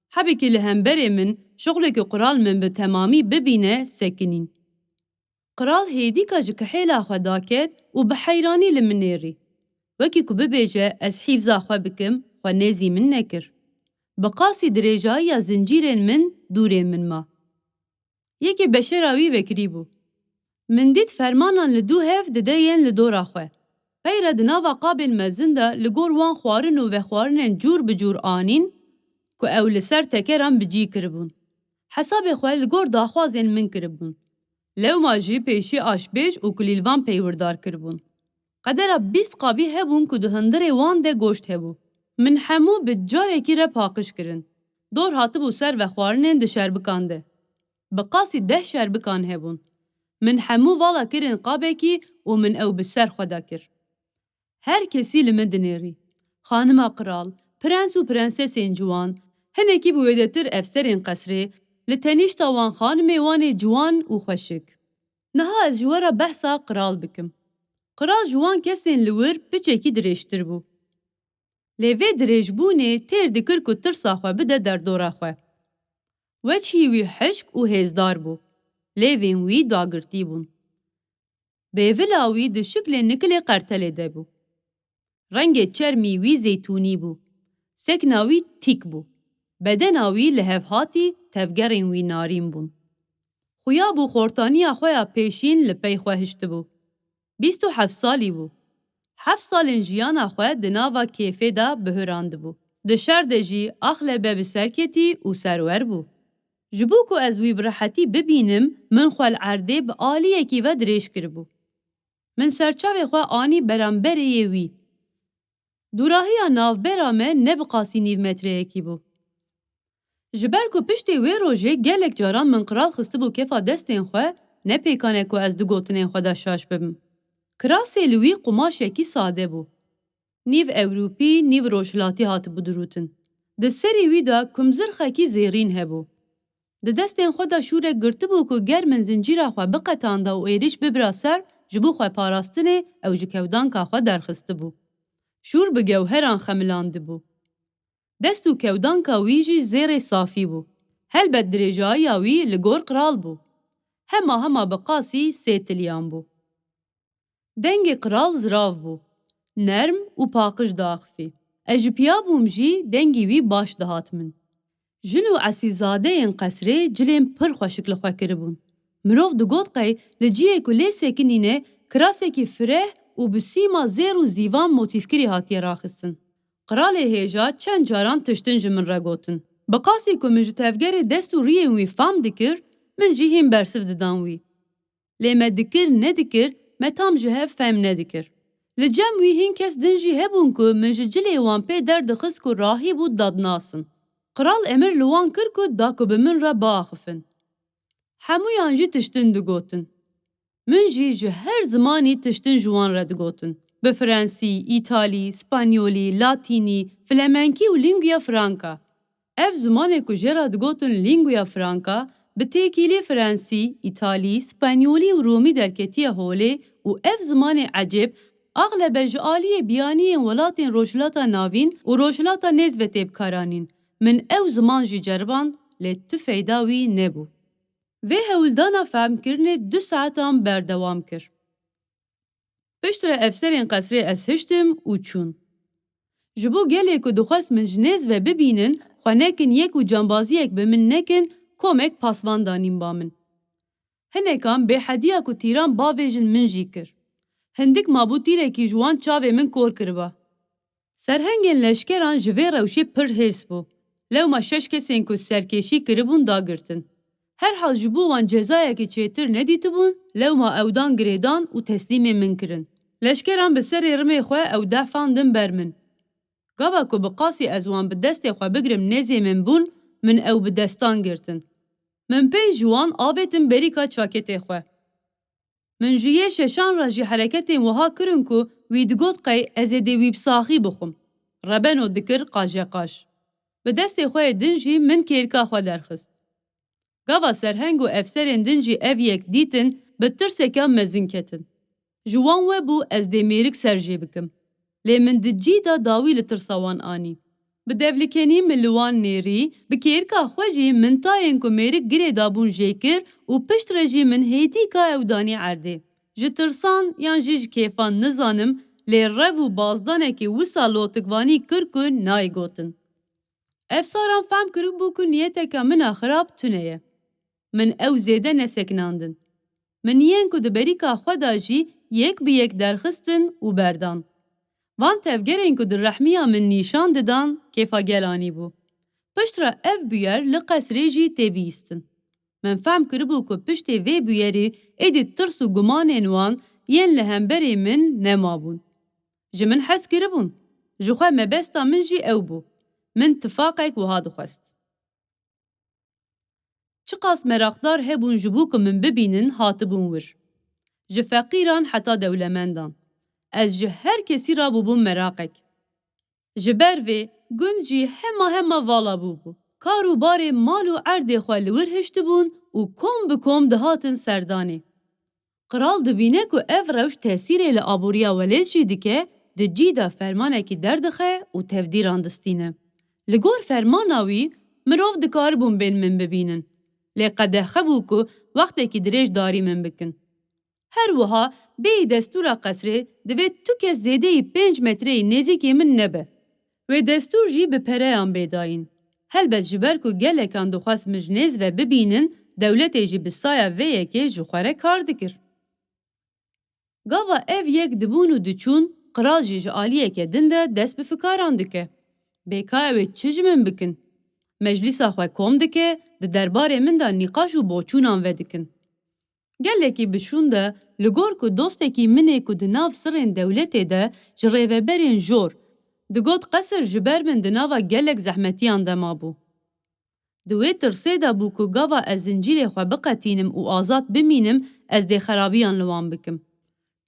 Hebî ku li hemberê min, şixulê ku qral min bi temamî bibîne, sekinîn. Qral hêdîka ji kihêla xwe daket û bi heyranî li min nêrî. Wekî ku bibêje ez hîfza xwe bikim, xwe nêzî min nekir. Bi qasî dirêjayiya zincîrên min dûrê min ma. Yekê beşera wî vekirî bû. Min dît fermanan li dû hev dide yên li dora xwe. Pey re di nava qabên mezin de li gor wan xwarin û vexwarinên cûr bi cûr anîn ku ew li ser tekeran bi cî kiribûn. Hesabê xwe li gor daxwazên min kiribûn. Lewma jî pêşî aşbêj û kulîlvan peywirdar kiribûn. Qedera bîst qabî hebûn ku di hundirê wan de goşt hebû. Min hemû bi carekî re paqij kirin. Dor hatibû ser vexwarinên di şerbikan de. Bi qasî deh şerbikan hebûn. Min hemû vala kirin qabekî û min ew bi ser xwe de kir. Her kesî li min dinêrî. Xanima qral, prens û prensesên ciwan, hinekî bi wêdetir efserên qesrê, li tenîşta wan xanimê wan ê ciwan û xweşik. Niha ez ji we re behsa qral bikim. Qral ji wan kesên li wir piçekî dirêjtir bû. Lê vê dirêjbûnê têr dikir ku tirsa xwe bide derdora xwe. Weçhî wî hişk û hêzdar bû. Lêvên wî dagirtî bûn. Bêvila wî di şiklê nikilê qertelê de bû. Rengê çermî wî zeytûnî bû. Sekna wî tîk bû. Bedena wî lihevhatî, tevgerên wî narîn bûn. Xuya bû xortaniya xwe ya pêşîn li pey xwe hiştibû. Bîst û heft salî bû. Heft salên jiyana xwe di nava kêfê de bihurandibû. Di şer de jî axlebe bi ser ketî û serwer bû. Ji bo ku ez wî bi rehetî bibînim, min xwe li erdê bi aliyekî ve dirêj kiribû. Min serçavê xwe anî beramberê yê wî. Dûrahiya navbera me ne bi qasî nîv metreyekî bû. Ji ber ku piştê wê rojê gelek caran min qral xistibû kefa destên xwe, ne pêkan e ku ez di gotinên xwe de şaş bibim. Kirasê li wî qumaşekî sade bû. Nîv ewropî, nîv rojhilatî hatibû dirûtin. Di serê wî de kumzirxekî zêrîn hebû. Di destên xwe de şûrek girtibû ku ger min zincîra xwe biqetanda û êrîş bibira ser, ji bo xwe parastinê ew ji kewdanka xwe derxistibû. Şûr bi gewheran xemilandibû. Dest û kewdanka wî jî zêrê safî bû. Helbet dirêjayiya wî li gor qral bû. Hema hema bi qasî sê tiliyan bû. Dengê qral zirav bû. Nerm û paqij diaxifî. Ez ji piya bûm jî dengî wî baş dihat min. Jin û esîzadeyên qesrê cilên pir xweşik li xwe kiribûn. Mirov digot qey li cihê ku lê sekinîne kirasekî fireh û bi sîma zêr û zîvan motîfkirî hatiye raxistin. Qralê hêja çend caran tiştin ji min re gotin. Bi qasî ku min ji tevgerê dest û riyên wî fam dikir, min jî hîn bersiv didan wî. Lê me dikir nedikir, me tam ji hev fehm nedikir. Li cem wî hîn kes din jî hebûn ku min ji cilê wan pê derdixist ku rahîb û dadnas in. Qral emir li wan kir ku da ku bi min re biaxifin. Hemûyan jî tiştin digotin. Min jî ji her zimanî tiştin ji wan re digotin. Bi frensî, îtalî, spanyolî, latînî, flemenkî û lîngûya franka. Ev zimanê ku jê re digotin lîngûya franka, bi têkîlî frensî, îtalî, spanyolî û romî derketiye holê û ev zimanê ecêb, axlebe ji aliyê biyaniyên welatên Rojhilata Navîn û Rojhilata Nêz ve tê bikaranîn. Min ew ziman jî ceriband, lê tu feyda wî nebû. Vê hewldana fehmkirinê du saetan berdewam kir. Piştre efserên qesrê ez hiştim û çûn. Ji bo gelê ku dixwest min ji nêz ve bibînin, xwe nekin yek û cambaziyek bi min nekin, komek pasvan danîn ba min. Hinekan bêhediya ku tîran bavêjin min jî kir. Hindik mabû tîrekî ji wan çavê min kor kiriba. Serhengên leşkeran ji vê rewşê pir hêrs bû. Lewma şeş kesên ku serkêşî kiribûn dagirtin. Herhal ji bo wan cezayekî çêtir nedîtibûn, lewma ew dan girêdan û teslîmê min kirin. Leşkeran bi serê rimê xwe ew defandin ber min. Gava ku bi qasî ez wan bi destê xwe bigirim nêzê min bûn, min ew bi destan girtin. Min pey ji wan avêtin berîka çaketê xwe. Min ji yê şeşan re jî hereketên wiha kirin ku wî digot qey ez ê dê wî bi saxî bixwim. Rebeno dikir qajeqaj. Bi destê xwe yê din jî min kêrika xwe derxist. Gava serheng û efserên din jî ev yek dîtin, bi tirseka mezin ketin. Ji wan we bû ez dê mêrik ser jê bikim. Lê min di cî de dawî li tirsa wan anî. Bi devlikenî min li wan nêrî, bi kêrika xwe jî min tayên ku mêrik girê dabûn jê kir û piştre jî min hêdîka ew danî erdê. Ji tirsan yan jî ji kêfan nizanim, lê rev û bazdanekî wisa lotikvanî kir ku nayê gotin. Efsaran fehm kiribû ku niyeteke min a xirab tune ye. Min ew zêde nesekinandin. Min yên ku di berîka xwe de jî yek bi yek derxistin û berdan. Van tevgerên ku di rehmiya min nîşan didan, kêfa gel anîbû. Piştre ev bûyer li qesrê jî tê bihîstin. Min fehm kiribû ku piştê vê bûyerê êdî tirs û gumanên wan yên li hemberî min nemabûn. Ji min hez kiribûn. Ji xwe mebesta min jî ew bû. Min tifaqek wiha dixwest. Çiqas meraqdar hebûn ji bo ku min bibînin, hatibûn wir. Ji feqîran heta dewlemendan. Ez ji her kesî re bûbûm meraqek. Ji ber vê gund jî hema hema vala bûbû. Kar û barê mal û erdê xwe li wir hiştibûn û kom bi kom dihatin serdanê. Qral dibîne ku ev rewş tesîrê li aboriya welêt jî dike, di cî de fermanekî derdixe û tevdîran distîne. Li gor fermana wî, mirov dikaribûn bên min bibînin. Lê qedexe bû ku wextekî dirêj darî min bikin. Her wiha bêyî destûra qesrê divê tu kes zêdeyî pênc metreyî nêzîkê min nebe. Wê destûr jî bi pereyan bê dayîn. Helbet ji ber ku gelekan dixwest min ji nêz ve bibînin, dewletê jî bi saya vê yekê ji xwe re kar dikir. Gava ev yek dibûn û diçûn, qral jî ji aliyeke din de dest bi fikaran dike. Bê ka ew ê çi ji min bikin? Meclîsa xwe kom dike, di derbarê min de nîqaş û boçûnan vedikin. Gelekî bi şûn de, li gor ku dostekî min ê ku di nav sirrên dewletê de ji rêveberên jor, digot qesir ji ber min di nava gelek zehmetiyan de mabû. Di wê tirsê de bû ku gava ez zincîrê xwe biqetînim û azad bimînim, ez dê xerabiyan li wan bikim.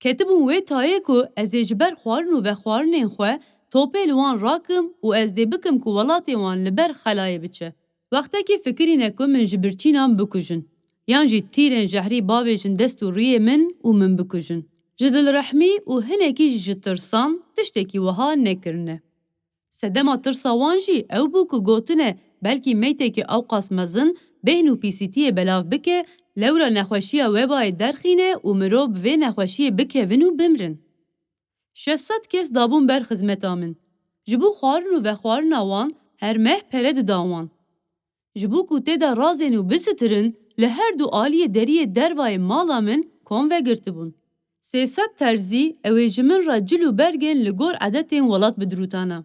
Ketibûm wê tayê ku ez ê ji ber xwarin û vexwarinên xwe topê li wan rakim û ez dê bikim ku welatê wan li ber xelayê biçe. Wextekî fikirîne ku min ji birçînan bikujin, yan jî tîrên jehrî bavêjin dest û rûyê min û min bikujin. Ji dilrehmî û hinekî jî ji tirsan tiştekî wiha nekirine. Sedema tirsa wan jî ew bû ku gotine, belkî meytekî ewqas mezin bêhn û pîsîtiyê belav bike, lewra nexweşiya webayê derxîne û mirov bi vê nexweşiyê bikevin û bimrin. Şeş sed kes dabûn ber xizmeta min. Ji bo xwarin û vexwarina wan her meh pere didan wan. Ji bo ku tê de razên û bisitirin, li her du aliyê deriyê dervayê mala min kom vegirtibûn. Sê sed terzî ew ê ji min re cil û bergên li gor edetên welat bidirûtana.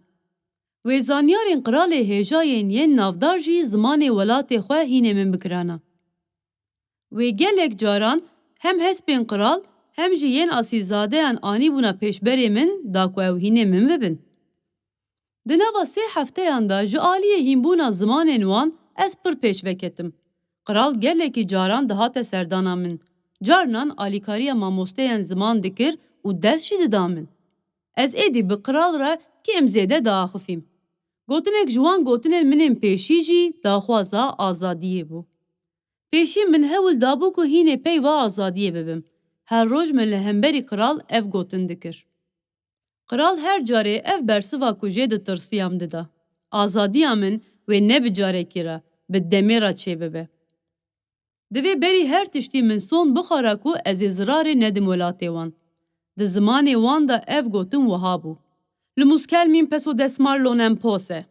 Wê zanyarên qiralê hêja yên yên navdar jî zimanê welatê xwe hînê min bikirana. Wê gelek caran hem hespên qral hem jî yên asîlzadeyan anîbûna pêşberê min da ku ew hînê min bibin. Di nava sê hefteyan de ji aliyê hînbûna zimanên wan ez pir pêş veketim. Qral gelekî caran dihate serdana min. Carnan alîkariya mamosteyan ziman dikir û ders jî dida min. Ez êdî bi qral re kêm zêde diaxifîm. Gotinek ji wan gotinên min ên pêşî jî daxwaza azadiyê bû. Pêşî min hewl dabû ku hînê pey va azadiyê bibim. Her roj min li hemberî qral ev gotin dikir. Qral her carê ev bersiva ku jê ditirsiyam dida. Azadiya min wê ne bi carekî re, bi demê re çêbibe. Divê berî her tiştî min son bixwara ku ez ê zirarê nedim welatê wan. Di zimanê wan de ev gotin wiha bû: Li muskel min peso desmar lonem pose.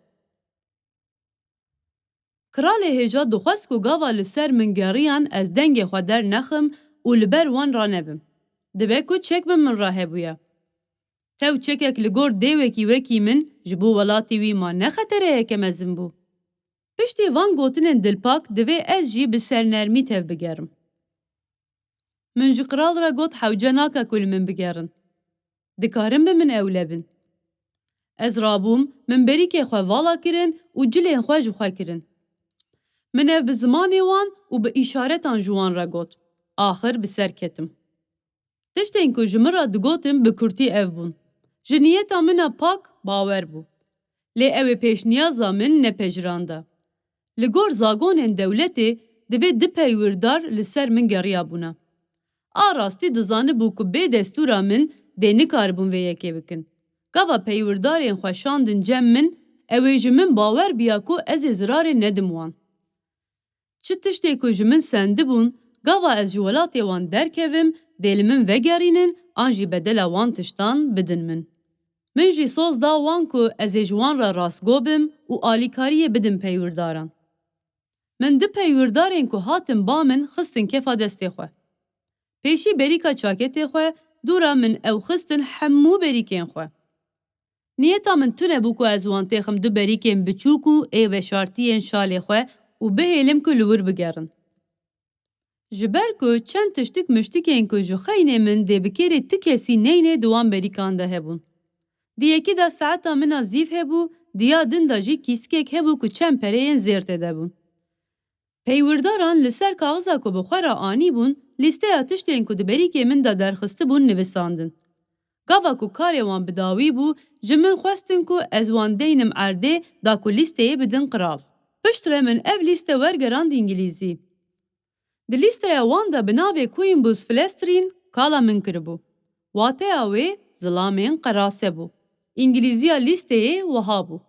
Kralê hêja dixwest ku gava li ser min geriyan ez dengê xwe dernexim û li ber wan ranebim. Dibe ku çek bi min re hebûya. Tew çekek li gor dêwekî wekî min ji bo welatê wî ma ne xetereyeke mezin bû? Piştî van gotinên dilpak divê ez jî bi sernermî tevbigerim. Min ji qral re got hewce nake ku li min bigerin. Dikarin bi min ewle bin. Ez rabûm, min berîkê xwe vala kirin û cilên xwe ji xwe kirin. Min ev bi zimanê wan û bi îşaretan ji wan re got. Axir bi ser ketim. Tiştên ku ji min re digotin bi kurtî ev bûn: Ji niyeta min a pak bawer bû. Lê ew ê pêşniyaza min nepejiranda. Li gor zagonên dewletê divê du peywirdar li ser min geriyabûna. A rastî dizanibû ku bê destûra min dê nikaribûn vê yekê bikin. Gava peywidarên xwe şandin cem min, ew ê ji min bawer biya ku ez ê zirarê nedim wan. Çi tiştê ku ji min sendibûn, gava ez ji welatê wan derkevim, dê li min vegerînin an jî bedela wan tiştan bidin min. Min jî soz da wan ku ez ê ji wan re rastgo bim û alîkariyê bidim peywirdaran. Min du peywirdarên ku hatin ba min xistin kefa destê xwe. Pêşî berîka çaketê xwe, dû re min ew xistin hemû berîkên xwe. Niyeta min tune bû ku ez wan têxim du berîkên biçûk û ê veşartiyên şalê xwe û bihêlim ku li wir bigerin. Ji ber ku çend tiştik miştikên ku ji xeynê min dê bi kêrê ti kesî neyne di wan berîkan de hebûn. Di yekî de saeta min a zîv hebû, di ya din de jî kîskek hebû ku çend pereyên zêr tê de bûn. Peywirdaran li ser kaxiza ku bi xwe re anîbûn, lîsteya tiştên ku di berîkê min de derxistibûn nivisandin. Gava ku karê wan bi dawî bû, ji min xwestin ku ez wan deynim erdê da ku lîsteyê bidin qral. Piştre min ev lîste wergerand îngilîzî. Di lîsteya wan de bi navê Queen Buzz Flestrin kala min kiribû. Wateya wê zilamên qerase bû. Îngilîziya lîsteyê wiha bû.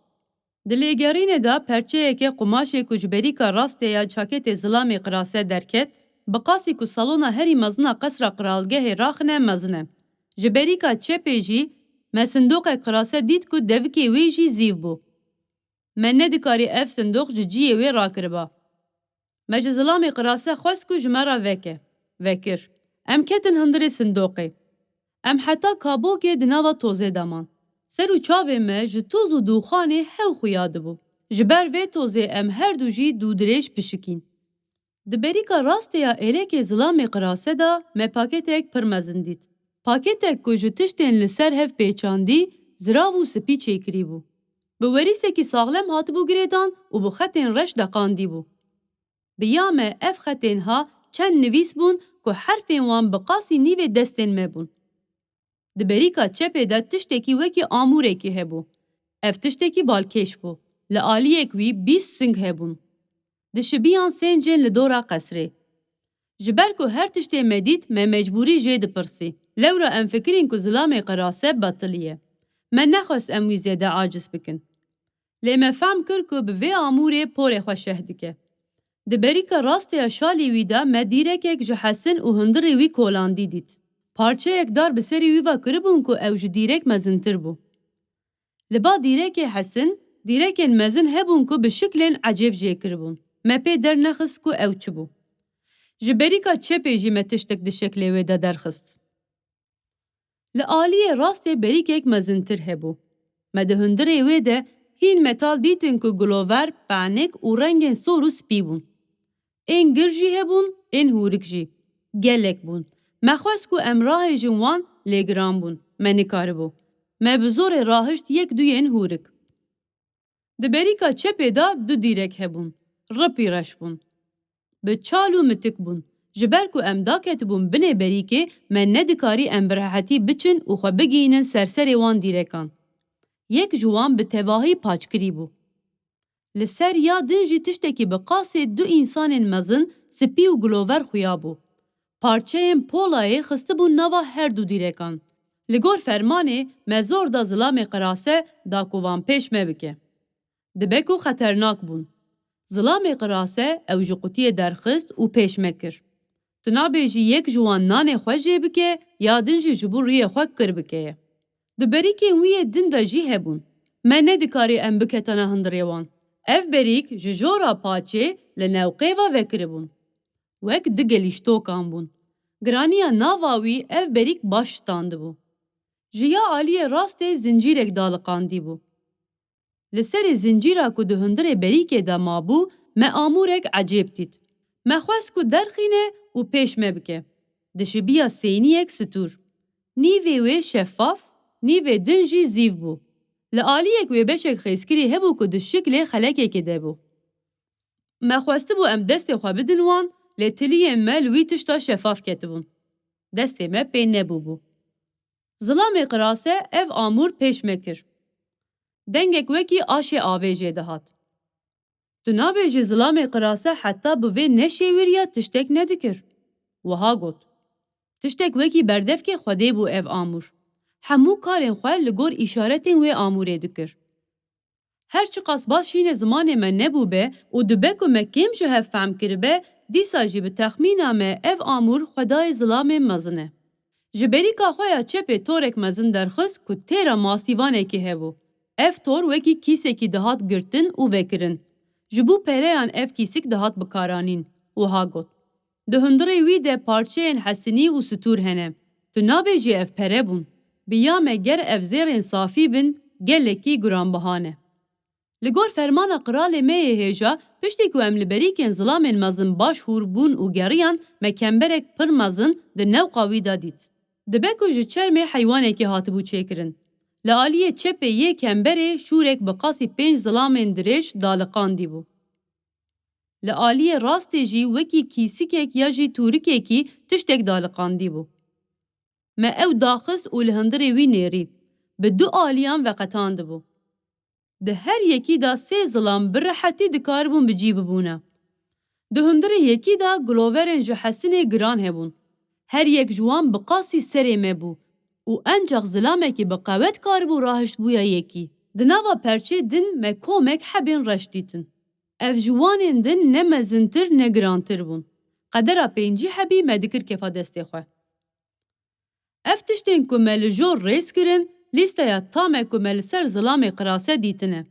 Di lêgerînê de perçeyeke qumaşê ku ji berîka rastê ya çaketê zilamê qirase derket, bi qasî ku salona herî mezin a qesra qiralgehê raxine mezin e. Ji berîka çepê jî me sindoqek qirase dît ku devikê wê jî zîv bû. Me nedikarî ev sindoq ji cihê wê rakiriba. Me ji zilamê qirase xwest ku ji me re veke. Vekir. Em ketin hundirê sindoqê. Em heta kabokê di nava tozê de man. Ser û çavê me ji toz û dûxanê hew xuya dibû. Ji ber vê tozê em her du jî dûdirêj pişikîn. Di berîka rastê ya êlekê zilamê qirase de me paketek pir mezin dît. Paketek ku ji tiştên li ser hev pêçandî, zirav û spî çêkirî bû. Bi werîsekî saxlem hatibû girêdan û bi xetên reş deqandî bû. Bi ya me ev xetên ha çend nivîs bûn ku herfên wan bi qasî nîvê destên me bûn. Di berîka çepê de tiştekî wekî amûrekî hebû. Ev tiştekî balkêş bû. Li aliyek wî bîst sing hebûn. Dişibiyan sêncên li dora qesrê. Ji ber ku her tiştê me dît, me mecbûrî jê dipirsî. Lewra em fikirîn ku zilamê qirase betilî ye. Me nexwest em wî zêde aciz bikin. Lê me fehm kir ku bi vê amûrê porê xwe şeh dike. Di berîka rastê ya şalê wî de me dîrekek ji hesin û hundirê wî kolandî dît. Parçeyek dar bi serê wî ve kiribûn ku ew ji dîrek mezintir bû. Li ba dîrekê hesin, dîrekên mezin hebûn ku bi şiklên ecêb jê kiribûn. Me pê dernexist ku ew çi bû. Ji berîka çepê jî me tiştek di şeklê wê de derxist. Li aliyê rastê berîkek mezintir hebû. Me di hundirê wê de hîn metal dîtin ku gilover, penik û rengên sor û spî bûn. Ên gir jî hebûn, ên hûrik jî. Gelek bûn. Me xwest ku em rahêjin wan, lê giran bûn. Me nikaribû. Me bi zorê rahişt yek du yên hûrik. Di berîka çepê de du dîrek hebûn. Ripî reş bûn. Bi çal û mitik bûn. Ji ber ku em daketibûn binê berîkê, me nedikarî em bi rehetî biçin û xwe bigihînin ser serê wan dîrekan. Yek ji wan bi tevahî paçkirî bû. Li ser ya din jî tiştekî bi qasê du însanên mezin, spî û gilover xuya bû. Parçeyên polayê xistibûn nava her du dîrekan. Li gor fermanê me zor da zilamê qirase da ku wan pêş me bike. Dibe ku xeternak bûn. Zilamê qirase ew ji qutiyê derxist û pêş me kir. Tu nabêjî yek ji wan nanê xwe jê bike, ya din jî ji bo rûyê xwe kir bikeye. Di berîkên wî yê din de jî hebûn. Me nedikarî em biketana hundirê wan. Ev berîk ji jora paçê li newqê ve vekiribûn. Wek du gelîştokan bûn. Giraniya nava wî ev berîk baş şitandibû. Ji ya aliyê rastê zincîrek daliqandî bû. Li serê zincîra ku di hundirê berîkê de mabû, me amûrek ecêb dît. Me xwest ku derxîne û pêş me bike. Dişibiya seyniyek stûr. Nîvê wê şefaf, nîvê din jî zîv bû. Li aliyek wê beşek xêzkirî hebû ku di şiklê xelekekê de bû. Me xwestibû em destê xwe bidin wan, lê tiliyên me li wî tişta şefaf ketibûn. Destê me pê nebûbû. Zilamê qirase ev amûr pêş me kir. Dengek wekî aşê avê jê dihat. Tu nabêjî zilamê qirase heta bi vê neşêwiriya tiştek nedikir. Wiha got, tiştek wekî berdevkê Xwedê bû ev amûr. Hemû karên xwe li gor îşaretên wê amûrê dikir. Her çiqas baş hînê zimanê me nebûbe û dibe ku me kêm ji hev fehm kiribe, dîsa jî bi texmîna me ev amûr xwedayê zilamê mezin e. Ji berîka xwe ya çepê torek mezin derxist ku têra masîvanekê hebû. Ev tor wekî kîsekî dihat girtin û vekirin. Ji bo pereyan ev kîsik dihat bikaranîn, wiha got, di hundirê wî de parçeyên hesinî û stûr hene. Tu nabêjî ev pere bûn. Bi ya me ger ev zêrên safî bin, gelekî guranbiha ne. Li gor fermana qiralê me yê hêja, piştî ku em li berîkên zilamên mezin baş hûr bûn û geriyan, me kemberek pir mezin di newqa wî de dît. Dibe ku ji çermê heywanekî hatibû çêkirin. Li aliyê çepê yê kemberê şûrek bi qasî pênc zilamên dirêj daliqandî bû. Li aliyê rastê jî wekî kîsikek ya jî tûrikekî tiştek daliqandî bû. Me ew daxist û li hundirê wî nêrî. Bi du aliyan veqetandibû. Di her yekî de sê zilam bi rehetî dikaribûn bi cî bibûne. Di hundirê yekî de guloverên ji hesinê giran hebûn. Her yek ji wan bi qasî serê me bû û encax zilamekî bi qewet karibû rahiştbûya yekî. Di nava perçê din me komek hebên reş dîtin. Ev ji wanên din ne mezintir ne girantir bûn. Qedera pêncî hebî me dikir kefa destê xwe. Ev tiştên ku me li jor rêz kirin, lîsteya tam e ku me li ser zilamê qirase dîtine.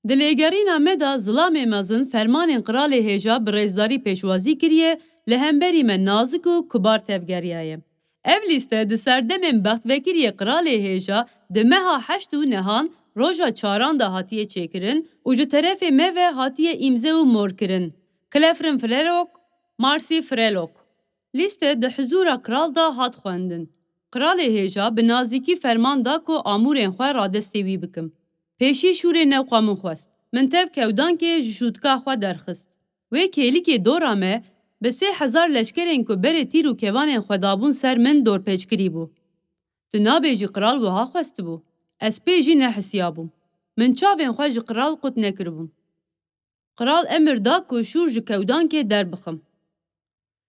Di lêgerîna me de zilamê mezin fermanên qiralê hêja bi rêzdarî pêşwazî kiriye, li hemberî me nazik û kubar tevgeriyaye. Ev lîste di serdemên bextvekiriyê qiralê hêja di meha heşt û nehan roja çaran de hatiye çêkirin û ji terefê me ve hatiye îmze û mor kirin. Klefrin Frelok, Marsi Frelok. Lîste di hizûra qral de hat xwendin. Qralê hêja bi nazîkî ferman da ku amûrên xwe radestê wî bikim. Pêşî şûrê newqa min xwest. Min tev kewdankê ji şûtka xwe derxist. Wê kêlikê dora me, bi sê hezar leşkerên ku berê tîr û kevanên xwe dabûn ser min, dorpêçkirî bû. Tu nabêjî qral wiha xwestibû. Ez pê jî nehisiyabûm. Min çavên xwe ji qral qut nekiribûn. Qral emir da ku şûr ji kewdankê derbixim.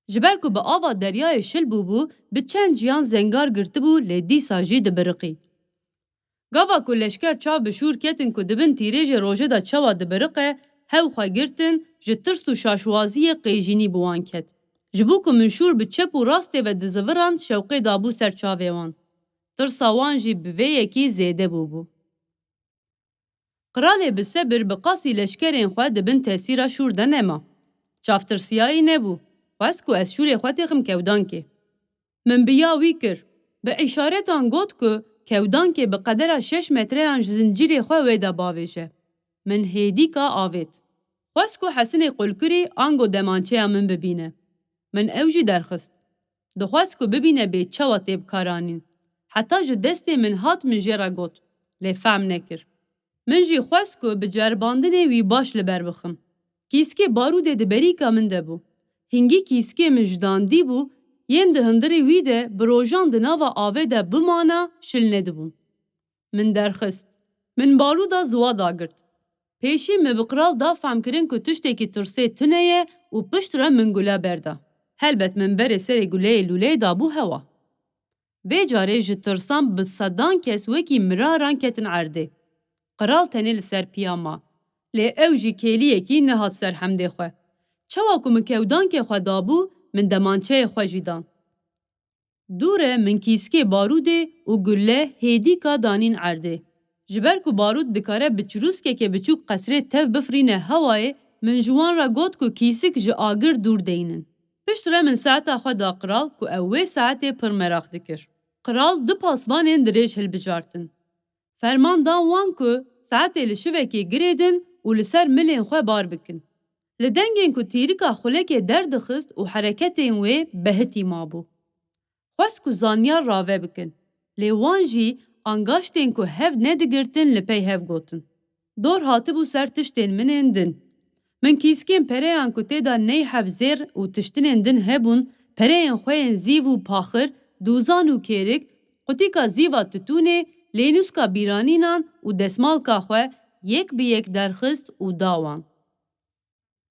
Ji ber ku bi ava deryayê şil bûbû, bi çend ciyan zengar girtibû, lê dîsa jî dibiriqî. Gava ku leşker çav bi şûr ketin ku di bin tîrêjê rojê de çawa dibiriqe, hew xwe girtin, ji tirs û şaşwaziyê qêjînî bi wan ket. Ji bo ku min şûr bi çep û rastê ve dizivirand, şewqê dabû ser çavê wan. Tirsa wan jî bi vê yekî zêde bûbû. Qralê bi sebir bi qasî leşkerên xwe di bin tesîra şûr de nema. Çavtirsiyayî nebû. Xwest ku ez şûrê xwe têxim kewdankê. Min bi ya wî kir. Bi îşaretan got ku kewdankê bi qedera şeş metreyan ji zincîrê xwe wê de bavêje. Min hêdîka avêt. Xwest ku hesinê qulkirî ango demançeya min bibîne. Min ew jî derxist. Dixwest ku bibîne bê çawa tê bikaranîn. Heta ji destê min hat min jê re got, lê fehm nekir. Min jî xwest ku bi ceribandinê wî baş li ber bixim. Kîskê barûdê di berîka min de bû. Hingî kîskê min ji dan dîbû, yên di hundirê wî de bi rojan di nava avê de bimana, şil nedibûn. Min derxist. Min barûda ziwa dagirt. Pêşî min bi qral da fehmkirin ku tiştekî tirsê tune ye û pişt re min gule berda. Helbet min berê serê guleyê lûleyê dabû hewa. Vê carê ji tirsan bi sedan kes wekî miraran ketin erdê. Qral tenê li ser piya ma. Lê ew jî kêliyekî nehat ser hemdê xwe. Çawa ku min kewdankê xwe dabû, min demançeyê xwe jî dan. Dû re min kîskê barûdê û gule hêdîka danîn erdê. Ji ber ku barût dikare bi çirûskeke biçûk qesrê tev bifirîne hewayê, min ji wan re got ku kîsik ji agir dûr deynin. Pişt re min saeta xwe da qral ku ew wê saetê pir meraq dikir. Qral du pasvanên dirêj hilbijartin. Ferman dan wan ku saetê li şivekê girêdin û li ser milên xwe bar bikin. Li dengên ku tîrika xulekê derdixist û hereketên wê behitî mabû. Xwest ku zanyar rave bikin, lê wan jî angaştên ku hev nedigirtin li pey hev gotin. Dor hatibû ser tiştên min ên din. Min kîskên pereyan ku tê de ney heb zêr û tiştinên din hebûn, pereyên xwe yên zîv û paxir, dûzan û kêrik, qutîka zîva titûnê, lênûska bîranînan û desmalka xwe yek bi yek derxist û da wan.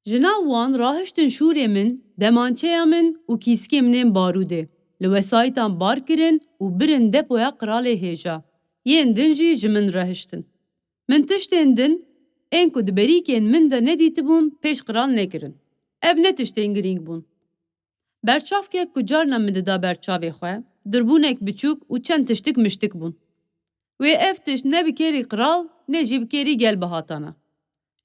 Ji nav wan rahiştin şûrê min, demançeya min û kîskê min ên barûdê. Li wesayîtan bar kirin û birin depoya qralê hêja. Yên din jî ji min re hiştin. Min tiştên din, ên ku di berîkên min de nedîtibûn, pêş qral nekirin. Ev ne tiştên girîng bûn. Berçavkek ku carna min dida ber çavê xwe, dirbûnek biçûk û çend tiştik miştik bûn. Wê ev tişt ne bi kêrî qral, ne jî bi kêrî gel bihatana.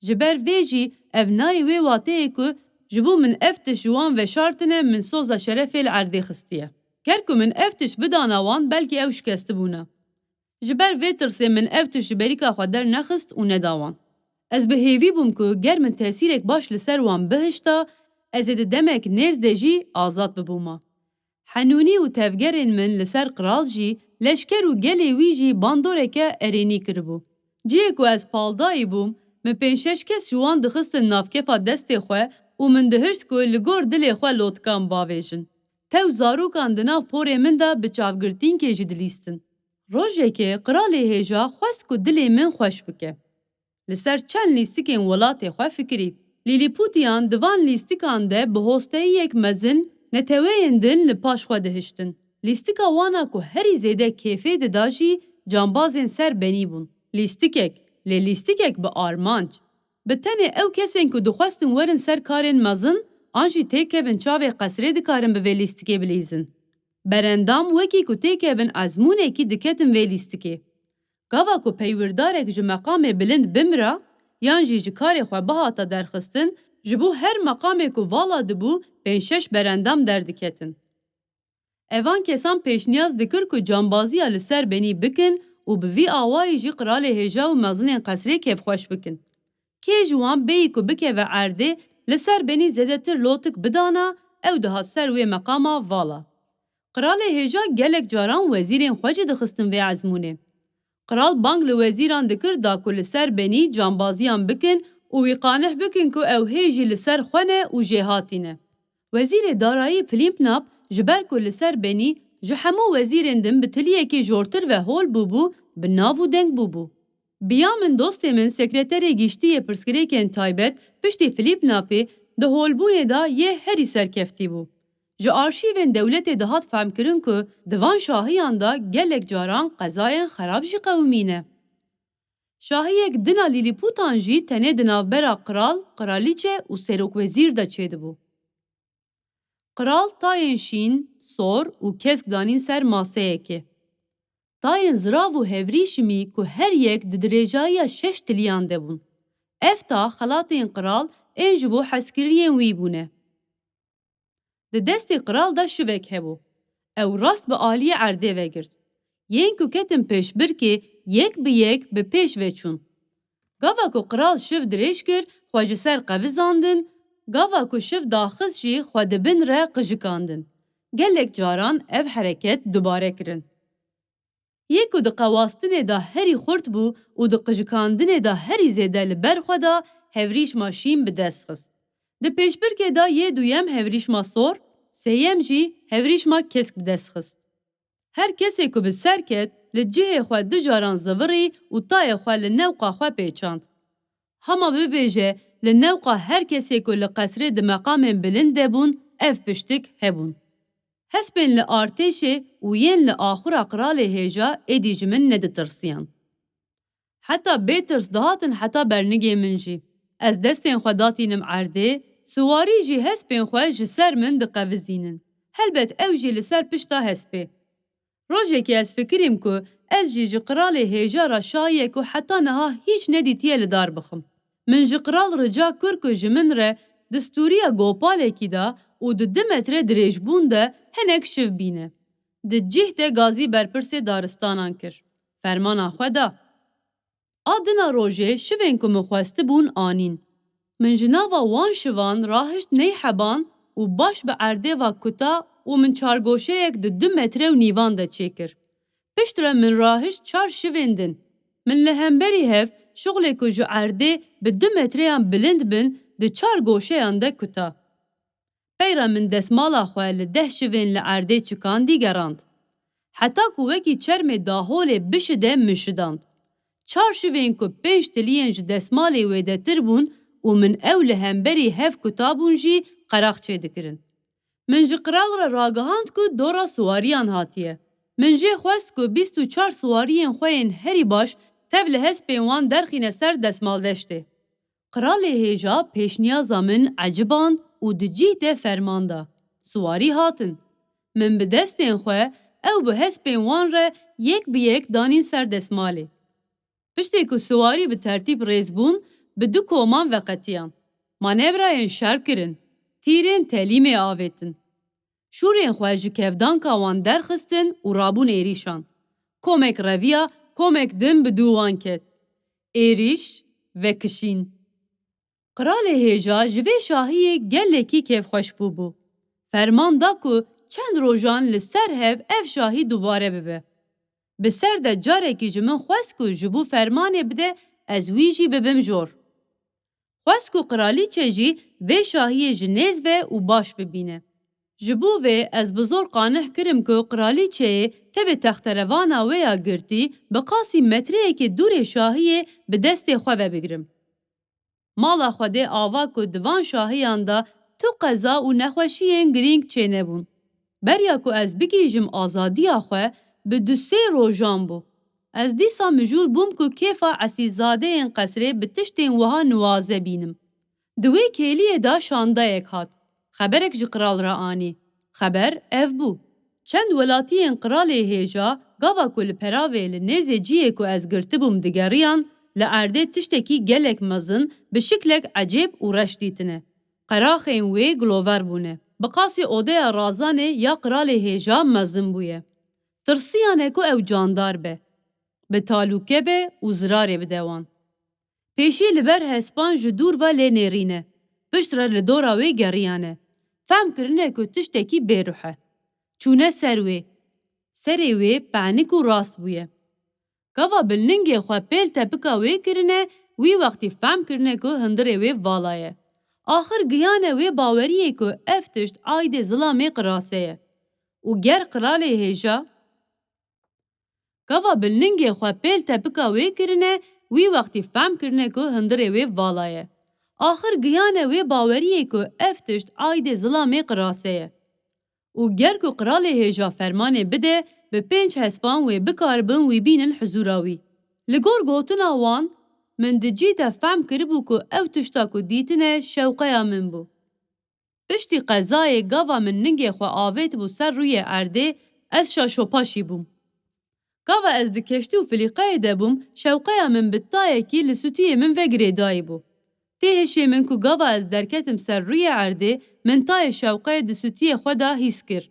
Ji ber vê jî ev nayê wê wateyê ku ji bo min ev tişt ji wan veşartine, min soza şerefê li erdê xistiye. Ger ku min ev tişt bidana wan, belkî ew şikestibûna. Ji ber vê tirsê min ev tişt ji berîka xwe dernexist û neda wan. Ez bi hêvî bûm ku ger min tesîrek baş li ser wan bihişta, ez ê di demek nêz de jî azad bibûma. Henûnî û tevgerên min li ser qral jî, leşker û gelê wî jî bandoreke erênî kiribû. Cihê ku ez paldayî bûm, min pênc şeş kes ji wan dixistin navkefa destê xwe û min dihişt ku li gor dilê xwe lotikan bavêjin. Tew zarokan di nav porê min de bi çavgirtînkê jî dilîstin. Rojekê qralê hêja xwest ku dilê min xweş bike. Li ser çend lîstikên welatê xwe fikirî. Lîlîpûtiyan di van lîstikan de bi hosteyiyek mezin neteweyên din li paş xwe dihiştin. Lîstika wana ku herî zêde kêfê dida jî cambazên ser benî bûn. Lîstikek, lê lîstikek bi armanc. Bi tenê ew kesên ku dixwestin werin ser karên mezin an jî têkevin çavê qesrê dikarin bi vê lîstikê bilîzin. Berendam wekî ku têkevin ezmûnekî diketin vê lîstikê. Gava ku peywirdarek ji meqamê bilind bimira, yan jî ji karê xwe bihata derxistin, ji bo her meqamê ku vala dibû, pênc şeş berendam derdiketin. Evan kesan pêşniyaz dikir ku cambaziya li ser benî bikin û bi vî awayî jî qralê hêja û mezinên qesrê kêfxweş bikin. Kê ji wan bêyî ku bikeve erdê, li ser benî zêdetir lotik bidana, ew dihat ser wê meqama vala. Qralê hêja gelek caran wezîrên xwe jî dixistin vê ezmûnê. Qral bang li wezîran dikir da ku li ser benî cambaziyan bikin û wî qanih bikin ku ew hê jî li ser xwe ne û jêhatî ne. Wezîrê Darayî Filimpnap ji ber ku li ser benî ji hemû wezîrên din bi tiliyekî jortir ve hol bûbû, bi nav û deng bûbû. Biya min dostê min sekreterê giştî yê pirsgirêkên taybet piştî Filimpnapê di holbûnê de yê herî serkeftî bû. Ji arşîvên dewletê dihat fehmkirin ku di van şahiyan de gelek caran qezayên xerab jî qewimîne. Şahiyek dina lîlîpûtan jî tenê di navbera qral, qralîçe û serokwezîr de çêdibû. Qral tayên şîn, sor û kesk danîn ser maseyekê. Tayên zirav û hevrîşimî ku her yek di dirêjayiya şeş tiliyan de bûn. Ev ta xelatên qral ên ji bo hezkiriyên wî bûne. Di destê qral de şivek hebû. Ew rast bi aliyê erdê vegirt. Yên ku ketin pêşbirkê yek bi yek bi pêş ve çûn. Gava ku qral şiv dirêj kir, xwe ji ser qevizandin, gava ku şiv daxist jî xwe di bin re qijikandin. Gelek caran ev hereket dubare kirin. Yê ku di qewastinê de herî xurt bû û di qijikandinê de herî zêde li ber xwe da, hevrîşma şîn bi dest xist. Di pêşbirkê de yê duyem hevrîşma sor, sêyem jî hevrîşma kesk bi dest xist. Her kesê ku bi ser ket, li cihê xwe du caran zivirî û tayê xwe li newqa xwe pêçand. Hema bibêje, li newqa her kesê ku li qesrê di meqamên bilind de bûn, ev piştik hebûn. Hespên li artêşê û yên li axura qralê hêja êdî ji min neditirsiyan. Heta bêtirs dihatin heta bernigê min jî. Ez destên xwe datînim erdê, siwarî jî hespên xwe ji ser min diqevizînin. Helbet ew jî li ser pişta hespê. Rojekê ez fikirîm ku ez jî ji qralê hêja re şahiyek ku heta niha hîç nedîtiye li dar bixim. Min ji qral rica kir ku ji min re distûriya gopalekî da û di du metre dirêjbûn de hinek şiv bîne. Di cih de gazî berpirsê daristanan kir. Fermana xwe da. A dina rojê şivên ku min xwestibûn anîn. Min ji nava wan şivan rahişt ney heban û baş bi erdê va kuta û min çargoşeyek di du metre û nîvan de çêkir. Pişt re min rahişt çar şivên din. Min li hemberî hev şixulê ku ji erdê bi du metreyan bilind bin di çar goşeyan de kuta. Pey re min desmala xwe li deh şivên li erdê çikandî gerand. Heta ku wekî çermê daholê bişide min şidand. Çar şivên ku pênc tiliyên ji desmalê wêdetir bûn û min ew li hemberî hev kutabûn jî qerax çêdikirin. Min ji qral re ragihand ku dora siwariyan hatiye. Min jê xwest ku bîst û çar siwariyên xwe yên herî baş tev li hespên wan derxîne ser desmaldeştê. Qralê hêja pêşniyaza min eciband û di cih de ferman da, siwarî hatin. Min bi destên xwe ew bi hespên wan re yek bi yek danîn ser desmalê. Piştê ku siwarî bi tertîb rêz bûn, bi du koman veqetiyan. Manevrayên şer kirin, tîrên telîmê avêtin. Şûrên xwe ji kevdanka wan derxistin û rabûn êrîşan. Komek reviya, komek din bi dû wan ket. Êrîş, vekişîn. Qiralê hêja ji vê şahiyê gelekî kêfxweş bûbû. Ferman da ku çend rojan li ser hev ev şahî dubare bibe. Bi ser de carekî ji min xwest ku ji bo fermanê bide ez wî jî bibim jor. Xwest ku qiralîçe jî vê şahiyê ji nêz ve û baş bibîne. Ji bo vê ez bi zor qanih kirim ku qiralîçeyê tevê texterevana wê ya girtî bi qasî metreyekê dûrê şahiyê bi destê xwe vebigirim. Mala Xwedê ava ku di van şahiyan de tu qeza û nexweşiyên girîng çênebûn. Beriya ku ez bigihîjim azadiya xwe bi du sê rojan bû. Ez dîsa mijûl bûm ku kêfa esîlzadeyên qesrê bi tiştên wiha nuwaze bînim. Di wê kêliyê de şandeyek hat. Xeberek ji qral re anî. Xeber ev bû. Çend welatiyên qiralê hêja, gava ku li peravê li nêzê cihê ku ez girtibûm digeriyan, li erdê tiştekî gelek mezin, bi şiklek ecêb û reş dîtine. Qeraxên wê gilover bûne. Bi qasî odeya razanê ya qiralê hêja mezin bûye. Tirsiyane ku ew candar be, bi talûke be û zirarê bide wan. Pêşî li ber hespan ji dûr ve lê nêrîne, pişt re li dora wê geriyane. Fehm kirine ku tiştekî bêruh e. Çûne ser wê. Serê wê penik û rast bûye. Gava bi ningê xwe pêl tepika wê kirine, wî wextî fehm kirine ku hundirê wê vala ye. Axir giyane wê baweriyê ku ev tişt aîdê zilamê qirase ye. Û ger qiralê hêja, Gava bi ningê xwe pêl tepika wê kirine, wî wextî fehm kirine ku hundirê wê vala ye. Axir giyane wê baweriyê ku ev tişt aîdê zilamê qirase ye. Û ger ku qiralê hêja fermanê bide, bi pênc hespan wê bikaribin wî bînin hizûra wî. Li gor gotina wan, min di cî de fehm kiribû ku ew tişta ku dîtine şewqeya min bû. Piştî qezayê gava min ningê xwe avêtibû ser rûyê erdê, ez şaşopaşî bûm. Gava ez di keştî û filîqeyê de bûm, şewqeya min bi tayekî li sûtiyê min ve girêdayî bû. Tê hişê min ku gava ez derketim ser rûyê erdê, min tayê şewqeyê di sûtiyê xwe de hîs kir.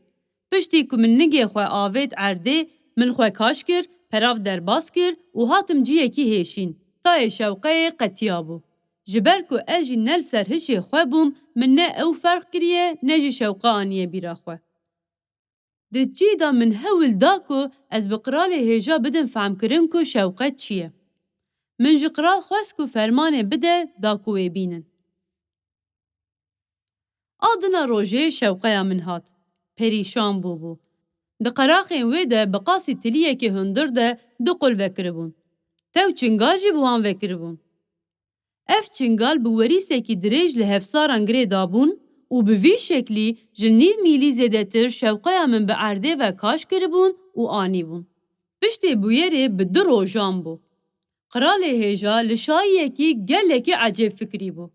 Piştî ku min ningê xwe avêt erdê, min xwe kaş kir, perav derbas kir û hatim ciyekî hêşîn. Tayê şewqeyê qetiyabû. Ji ber ku ez jî ne li ser hişê xwe bûm, min ne ew ferq kiriye, ne jî şewqe aniye bîra xwe. Di cî de min hewl da ku ez bi qiralê hêja bidim fehmkirin ku şewqe çi ye. Min ji qiral xwest ku fermanê bide da ku wê bînin. A dina rojê şewqeya min hat. Perîşan bûbû. Di qeraxên wê de bi qasî tiliyekê hundir de du qul vekiribûn. Tew çingal jî bi wan vekiribûn. Ev çingal bi werîsekî dirêj li hevsaran girê dabûn û bi vî şeklî ji nîv mîlî zêdetir şewqeya min bi erdê ve kaş kiribûn û anîbûn. Piştê bûyerê bi du rojan bû. Qiralê hêja li şahiyekî gelekî ecêb fikirî bû.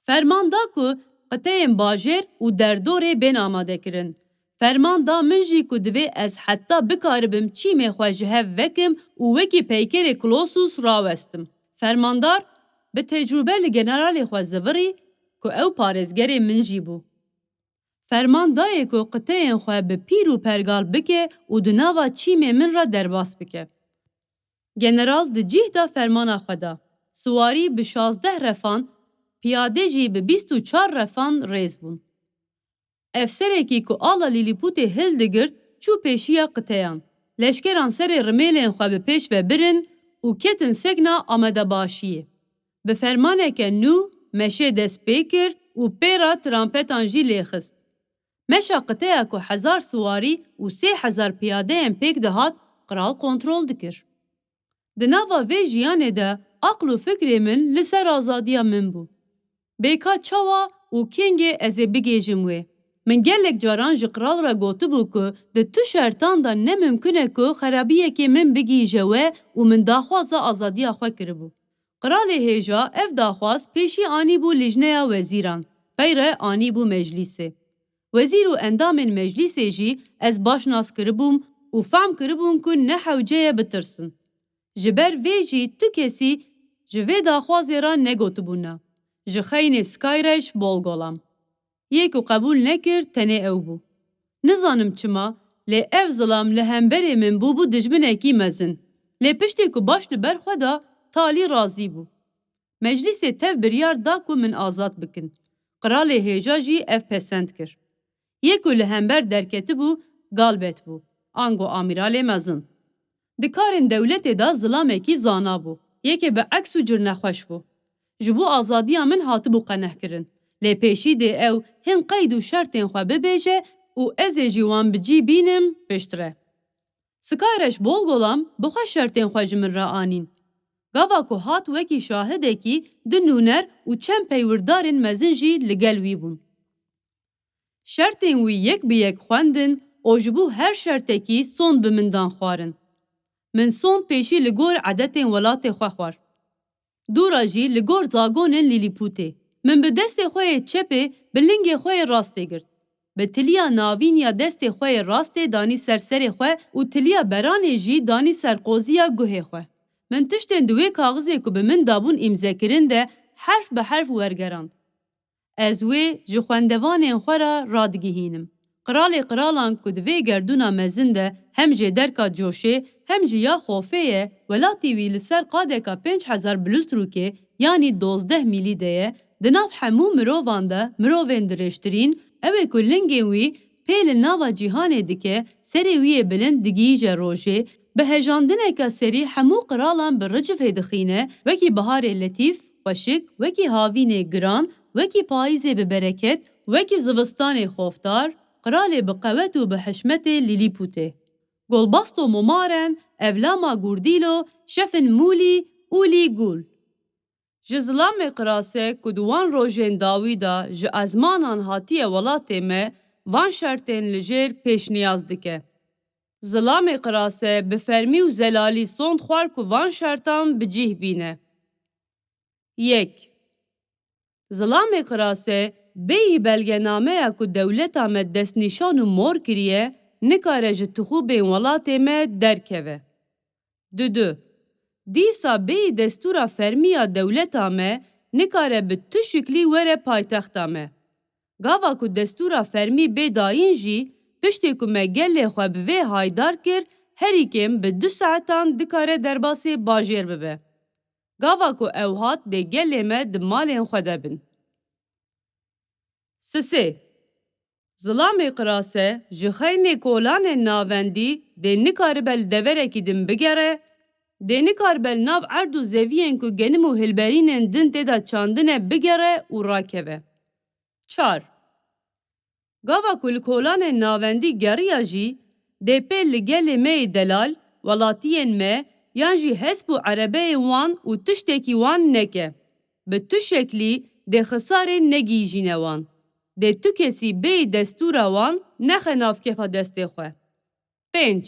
Ferman da ku qiteyên bajêr û derdorê bên amadekirin. Ferman da min jî ku divê ez heta bikaribim çîmê xwe ji hev vekim û wekî peykerê Klosus rawestim. Fermandar bi tecrûbe li generalê xwe zivirî ku ew parêzgerê min jî bû. Ferman dayê ku qiteyên xwe bi pîr û pergal bike û di nava çîmê min re derbas bike. General di cih de fermana xwe da. Siwarî bi şazdeh refan, piyade jî bi bîst û çar refan rêz bûn. Efserekî ku ala Lîlîpûtê hildigirt, çû pêşiya qiteyan. Leşkeran serê rimêlên xwe bi pêş ve birin û ketin sekna amadebaşiyê. Bi fermaneke nû meşê dest pê kir û pê re trampetan jî lêxist. Meşa qiteya ku hezar siwarî û sê hezar piyadeyên pêk dihat, qral kontrol dikir. Di nava vê jiyanê de aql û fikrê min li ser azadiya min bû. Bêka çawa û kengê ez ê bigihîjim wê? Min gelek caran ji qral re gotibû ku di tu şertan de ne mimkun e ku xerabiyekê min bigihîje we û min daxwaza azadiya xwe kiribû. Qralê hêja ev daxwaz pêşî anîbû lîjneya wezîran, pey re anîbû meclîsê. Wezîr û endamên meclîsê jî ez baş nas kiribûm û fehm kiribûn ku ne hewce ye bitirsin. Ji ber vê jî tu kesî Ji vê daxwazê re negotibû na. Ji xeynê Skyreş Bolgolam. Yê ku qebûl nekir tenê ew bû. Nizanim çima, lê ev zilam li hemberê min bûbû dijminekî mezin. Lê piştê ku baş li ber xwe da, talî razî bû. Meclîsê tev biryar da ku min azad bikin. Qiralê hêja jî ev pesend kir. Yê ku li hember derketibû, Galbet bû, ango amîralê mezin. Di karên dewletê de zilamekî zana bû. Yekê bi eks û cir nexweş bû. Ji bo azadiya min hatibû qenehkirin. Lê pêşî dê ew hin qeyd û şertên xwe bibêje û ez ê jî wan bi cî bînim piştre. Skyreş Bolgolam bi xwe şertên xwe ji min re anîn. Gava ku hat wekî şahidekî du nûner û çend peywirdarên mezin jî li gel wî bûn. Şertên wî yek bi yek xwendin û ji bo her şertekî sond bi min dan xwarin. Min sond pêşî li gor edetên welatê xwe xwar. Dûra jî li gor zagonên Lîlîpûtê. Min bi destê xwe yê çepê bi lingê xwe yê rastê girt. Bi tiliya navîn ya destê xwe yê rastê danî ser serê xwe û tiliya beranê jî danî ser qoziya guhê xwe. Min tiştên di wê kaxizê ku bi min dabûn îmzekirin de herf bi herf wergerand. Ez wê ji xwendevanên xwe re radigihînim. Qiralê qiralan ku di vê gerdûna mezin de hem jêderka coşê, hem jî ya xofê ye, welatî wî li ser qadeka pênc hezar bilistrûkê, yanî dozdeh mîlî de ye, di nav hemû mirovan de mirovên dirêjtirîn, ew ê ku lingên wî pê li nava cîhanê dike, serê wî yê bilind digihîje rojê, bi hejandineke serî hemû qiralan bi ricivê dixîne, wekî biharê letîf, xweşik, wekî havînê giran, wekî payîzê bi bereket, wekî zivistanê xofdar, qiralê bi qewet û bi hişmetê Lîlîpûtê. Golbasto Momaren, Evlama Gurdîlo, Şefin Mûlî, Ûlî Gûl. Ji zilamê qirase ku di wan rojên dawî de ji ezmanan hatiye welatê me, van şertên li jêr pêşniyaz dike. Zilamê qirase bi fermî û zelalî sond xwar ku van şertan bi cîh bîne. Yek. Zilamê qirase bêyî belgenameya ku dewleta me destnîşan û mor kiriye, nikare ji tixûbên welatê me derkeve. Dudu. Dîsa bêyî destûra fermî ya dewleta me, nikare bi tu şiklî were paytexta me. Gava ku destûra fermî bê dayîn jî, piştê ku me gelê xwe bi vê haydar kir, herî kêm bi du saetan dikare derbasê bajêr bibe. Gava ku ew hat dê gelê me di malên xwe de bin. Sisê. Zilamê qirase ji xeynê kolanên navendî dê nikaribe li deverekî din bigere, dê nikaribe li nav erd û zeviyên ku genim û hilberînên din tê de çandine bigere û rakeve. Çar. Gava ku li kolanên navendî geriya jî, dê pê li gelê me yê delal, welatiyên me, yan jî hesp û erebeyên wan û tiştekî wan neke. Bi tu şeklî dê xisarê negihîjîne wan. Dê tu kesî bêyî destûra wan nexe nav kefa destê xwe. Pênc.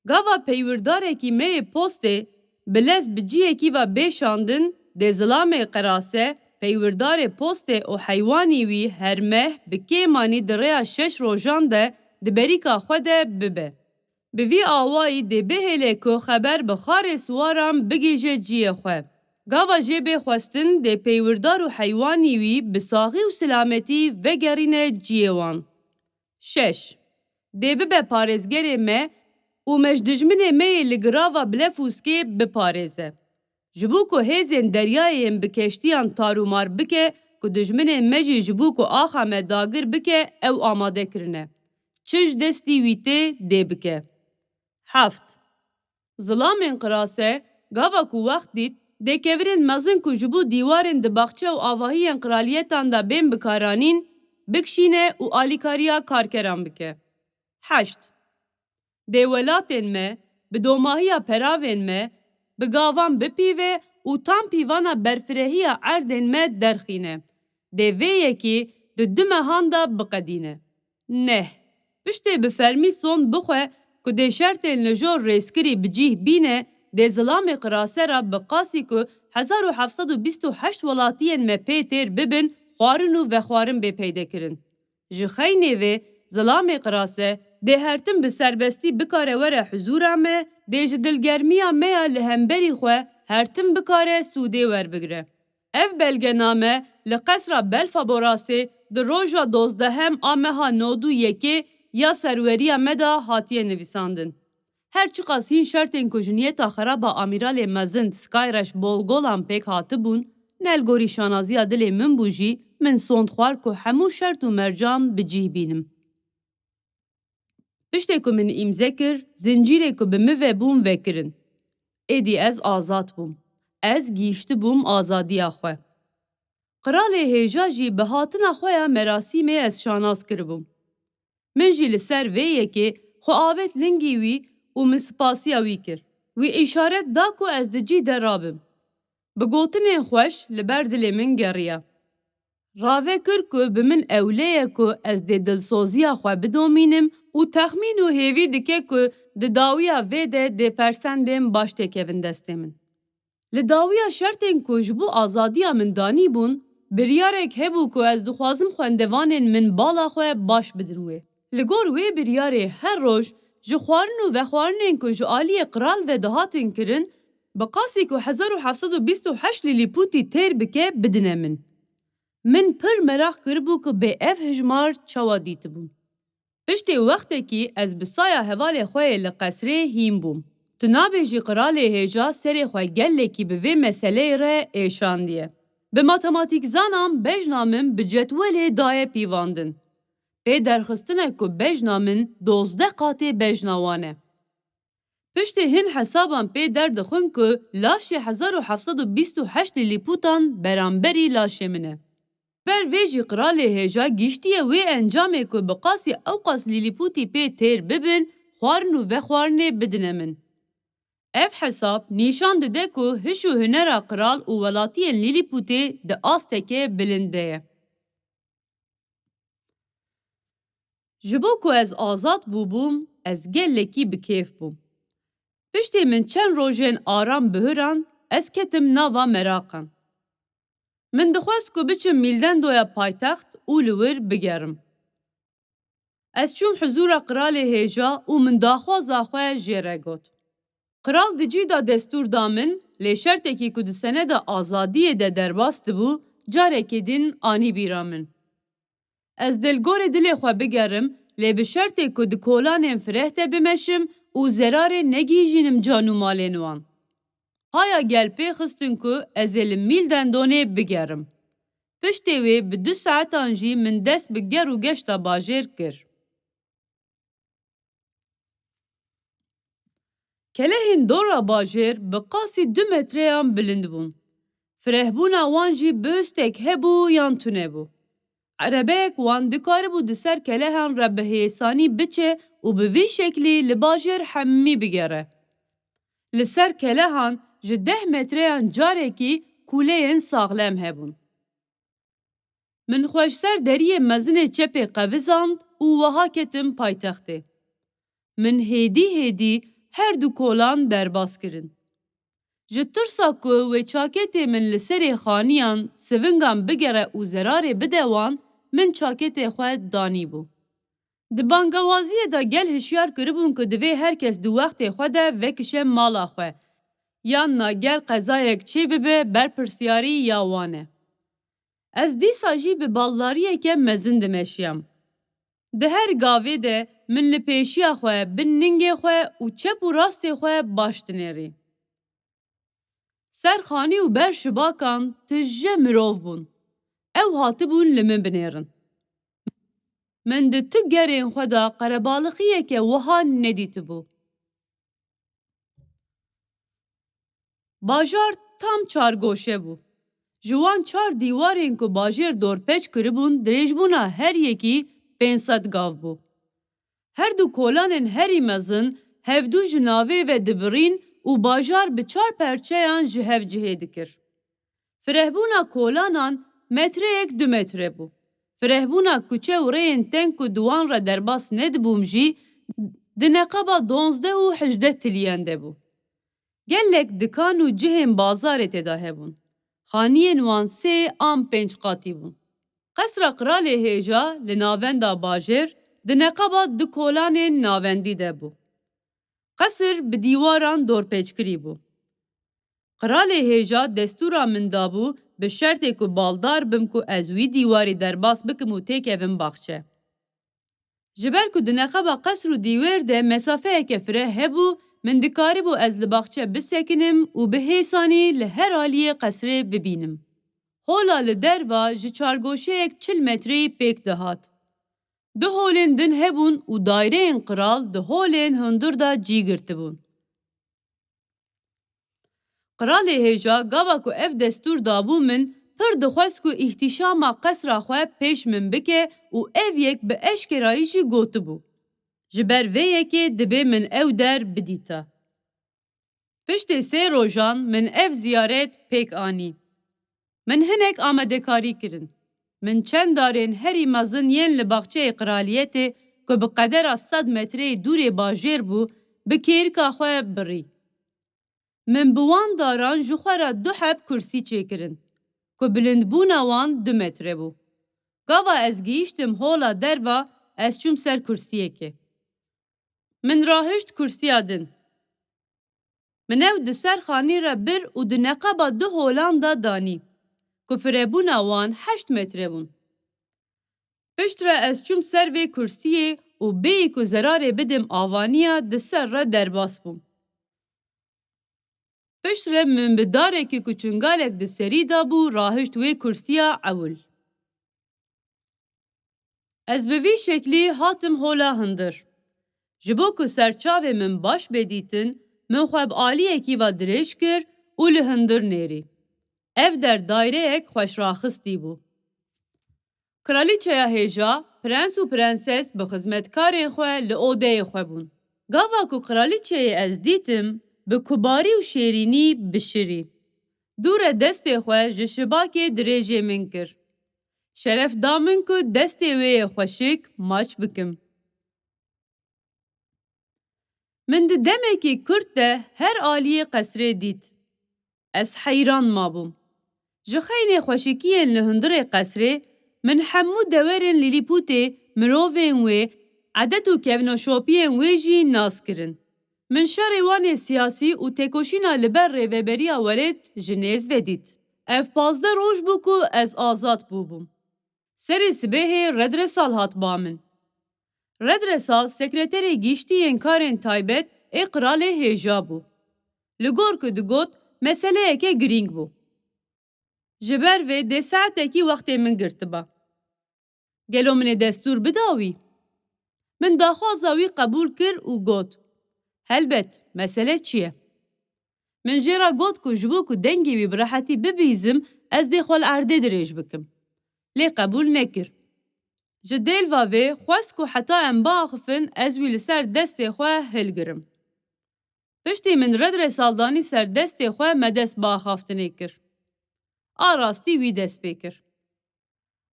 Gava peywirdarekî me yê postê bi lez bi ciyekî ve bê şandin, dê zilamê qerase, peywirdarê postê û heywanî wî her meh bi kêmanî di rêya şeş rojan de di berîka xwe de bibe. Bi vî awayî dê bihêle ku xeber bi xarê siwaran bigihîje ciyê xwe. Gava jê bê xwestin dê peywîrdar û heywanî wî bi saxî û silametî vegerîne ciyê wan. Şeş. Dê bibe parêzgerê me û me ji dijminê me yê li girava Blefûskê biparêze. Ji bo ku hêzên deryayê yên bi keştiyan tarûmar bike, ku dijminên me jî ji bo ku axa me dagir bike, ew amade kirine. Çi ji destî wî tê, dê bike. Heft. Zilamên qirase, gava ku wext dît, dê kevirên mezin ku ji bo dîwarên di baxçe û avahiyên qiraliyetan de bên bikaranîn, bikişîne û alîkariya karkeran bike. Heşt. Dê welatên me, bi domahiya peravên me, bi gavan bipîve û tam pîvana berfirehiya erdên me derxîne. Dê vê yekê di du mehan de biqedîne. Neh. Piştê bi fermî sond bixwe ku dê şertên li jor rêzkirî bi cîh bîne, dê zilamê qirase re bi qasî ku hezar û heft sed û bîst û heşt welatiyên me pê têr bibin, xwarin û vexwarin bê peydekirin. Ji xeynê vê, zilamê qirase, dê her tim bi serbestî bikare were huzûra me, dê ji dilgermiya me ya li hemberî xwe her tim bikare sûdê werbigire. Ev belgename li Qesra Belfaborasê di roja dozdehemê a meha nod û yekê ya serweriya me de hatiye nivîsandin. Her çiqas hîn şertên ku ji niyeta xerab a Amîralê Mezin Skyreş Bolgolan pêk hatibûn, ne li gorî şanaziya dilê min bû jî, min sond xwar ku hemû şert û mercan bi cih bînim. Piştê ku min îmze kir, zincîrê ku bi min ve bûn vekirin. Êdî ez azad bûm. Ez gihîştibûm azadiya xwe. Qiralê hêja jî bi hatina xwe ya merasîmê ez şanas kiribûm. Min jî li ser vê yekê xwe avêt lingî wî û min spasiya wî kir. Wî îşaret da ku ez di cî de rabim. Bi gotinên xweş li ber dilê min geriya. Rave kir ku bi min ewle ye ku ez dê dilsoziya xwe bidomînim û texmîn û hêvî dike ku di dawiya vê de dê fersendên baş têkevin destê min. Li dawiya şertên ku ji bo azadiya min danîbûn, biryarek hebû ku ez dixwazim xwendevanên min bala xwe baş bidin wê. Li gor wê biryarê her roj ji xwarin û vexwarinên ku ji aliyê qral ve dihatin kirin, bi qasî ku hezar û heft sed û bîst û heşt lîlîpûtî têr bike bidine min. Min pir meraq kiribû ku bê ev hijmar çawa dîtibûn. Piştê wextekî ez bi saya hevalê xwe yê li qesrê hîn bûm. Tu nabêjî qiralê hêja serê xwe gelekî bi vê meseleyê re êşandiye. Bi matematîkzanan bejna min bi cetwelê daye pîvandin. Pê derxistine ku bejna min dozdeh qatê bejna wan e. Piştê hin hesaban pê derdixin ku laşê hezar û heft sed û bîst û heşt lîlîpûtan beramberî laşê min e. Ber vê jî qiralê hêja gihîştiye wê encamê ku bi qasî ewqas lîlîpûtî pê têr bibin, xwarin û vexwarinê bidine min. Ev hesab nîşan dide ku hiş û hunera qiral û welatiyên lîlîpûtê di asteke bilind de ye. Ji bo ku ez azad bûbûm, ez gelekî bi kêf bûm. Piştê min çend rojên aram bihiran, ez ketim nava meraqan. Min dixwest ku biçim Mîldendoya paytext û li wir bigerim. Ez çûm huzûra qiralê hêja û min daxwaza xwe jê re got. Qral di cî de destûr da min, lê şertekî ku di seneda azadiyê de derbas dibû, carekê din anî bîra min. Ez dê li gorî dilê xwe bigerim, lê bi şertê ku di kolanên fireh de bimeşim û zerarê negihîjînim can û malên wan. Haya gel pê xistin ku ez ê li Mîldendonê bigerim. Piştê wê bi du saetan jî min dest bi ger û geşta bajêr kir. Kelehên dora bajêr bi qasî du metreyan bilind bûn. Firehbûna wan jî bi ustek hebû yan tune bû. Erebeyek wan dikaribû di ser kelehan re bi hêsanî biçe û bi vî şeklî li bajêr hemî bigere. Li ser kelehan ji deh metreyan carekî kûleyên saxlem hebûn. Min xwe ji ser deriyê mezinê çepê qevizand û wiha ketim paytextê. Min hêdî hêdî her du kolan derbas kirin. Ji tirsa ku wê çaketê min li serê xaniyan, sivingan bigere û zerarê bide wan, min çaketê xwe danîbû. Di bangewaziyê de gel hişyar kiribûn ku divê her kes di wextê xwe de vekişe mala xwe, yan na gel qezayek çêbibe berpirsyarî ya wan e. Ez dîsa jî bi baldariyeke mezin dimeşiyam. Di her gavê de min li pêşiya xwe bin ningê xwe û çep û rastê xwe baş dinêrî. Ser xanî û ber şibakan tije mirov bûn. Ew hatibûn li min binêrin. Min di tu gerên xwe de qerebalixiyeke wiha nedîtibû. Bajar tam çargoşe bû. Ji wan çar dîwarên ku bajêr dorpêç kiribûn, dirêjbûna her yekî pênc sed gav bû. Her du kolanên herî mezin hevdu ji navê ve dibirîn û bajar bi çar perçeyan ji hev cihê dikir. Firehbûna kolanan metreyek du metre bû. Firehbûna kuçe û rêyên teng ku di wan re derbas nedibûm jî di neqeba donzdeh û hejdeh tiliyan de bû. Gelek dikan û cihên bazarê tê de hebûn. Xaniyên wan sê an pênc qatî bûn. Qesra qiralê hêja li navenda bajêr di neqeba du kolanên navendî de bû. Qesir bi dîwaran dorpêçkirî bû. Qiralê hêja destûra min dabû, bi şertê ku baldar bim ku ez wî dîwarê derbas bikim û têkevim baxçe. Ji ber ku di neqeba qesr û dîwêr de mesafeyeke fireh hebû, min dikaribû ez li baxçe bisekinim û bi hêsanî li her aliyê qesrê bibînim. Hola li derva ji çargoşeyek çil metreyî pêk dihat. Du holên din hebûn û daîreyên qiral di holên hundir de cî girtibûn. Qiralê hêja gava ku ev destûr dabû min, pir dixwest ku îhtîşama qesra xwe pêş min bike û ev yek bi eşkerayî jî gotibû. Ji ber vê yekê dibê min ew der bidîta. Piştê sê rojan min ev ziyaret pêk anî. Min hinek amadekarî kirin. Min çend darên herî mezin yên li baxçeyê qiraliyetê ku bi qedera sed metreyê dûrê bajêr bû, bi kêrika xwe birî. Min bi wan daran ji xwe re du heb kursî çêkirin, ku bilindbûna wan du metre bû. Gava ez gihîştim hola derva, ez çûm ser kursiyekê. Min rahişt kursiya din. Min ew di ser xanî re bir û di neqeba du holan de danî, ku firebûna wan heşt metre bûn. Piştre ez çûm ser vê kursiyê û bêyî ku zerarê bidim avaniya di ser re derbas bûm. Piştre min bi darekî ku çungalek di serî de bû rahişt wê kursiya ewil. Ez bi vî şeklî hatim hola hundir. Ji bo ku serçavê min baş bê dîtin, min xwe bi aliyekî ve dirêj kir û li hundir nêrî. Ev der daîreyek xweşraxistî bû. Kralîçeya hêja, prens û prenses bi xizmetkarên xwe li odeyê xwe bûn. Gava ku kralîçeyê ez dîtim, bi kubarî û şêrînî bişirî. Dû re destê xwe ji şibakê dirêjê min kir. Şeref da min ku destê wê yê xweşik maç bikim. Min di demekî kurt de her aliyê qesrê dît. Ez heyran mabûm. Ji xeynê xweşikiyên li hundirê qesrê, min hemû dewerên Lîlîpûtê, mirovên wê, edet û kevnoşopiyên wê jî nas kirin. Min şerê wan ê siyasî û têkoşîna li ber rêveberiya welêt ji nêz ve dît. Ev pazdeh roj bû ku ez azad bûbûm. Serê sibehê Redresal hat ba min. Redresal sekreterê giştî yên karên taybet ê qiralê hêja bû. Li gor ku digot, meseleyeke girîng bû. Ji ber vê dê saetekî wextê min girtiba. Gelo min ê destûr bida wî? Min daxwaza wî qebûl kir û got, helbet, mesele çi ye? Min jê re got ku ji bo ku dengê wî bi rehetî bibîzim, ez dê xwe li erdê dirêj bikim. Lê qebûl nekir. Ji dêlva vê xwest ku heta em biaxifin, ez wî li ser destê xwe hilgirim. Piştî min Redresal danî ser destê xwe, me dest bi axaftinê kir. A rastî wî dest pê kir.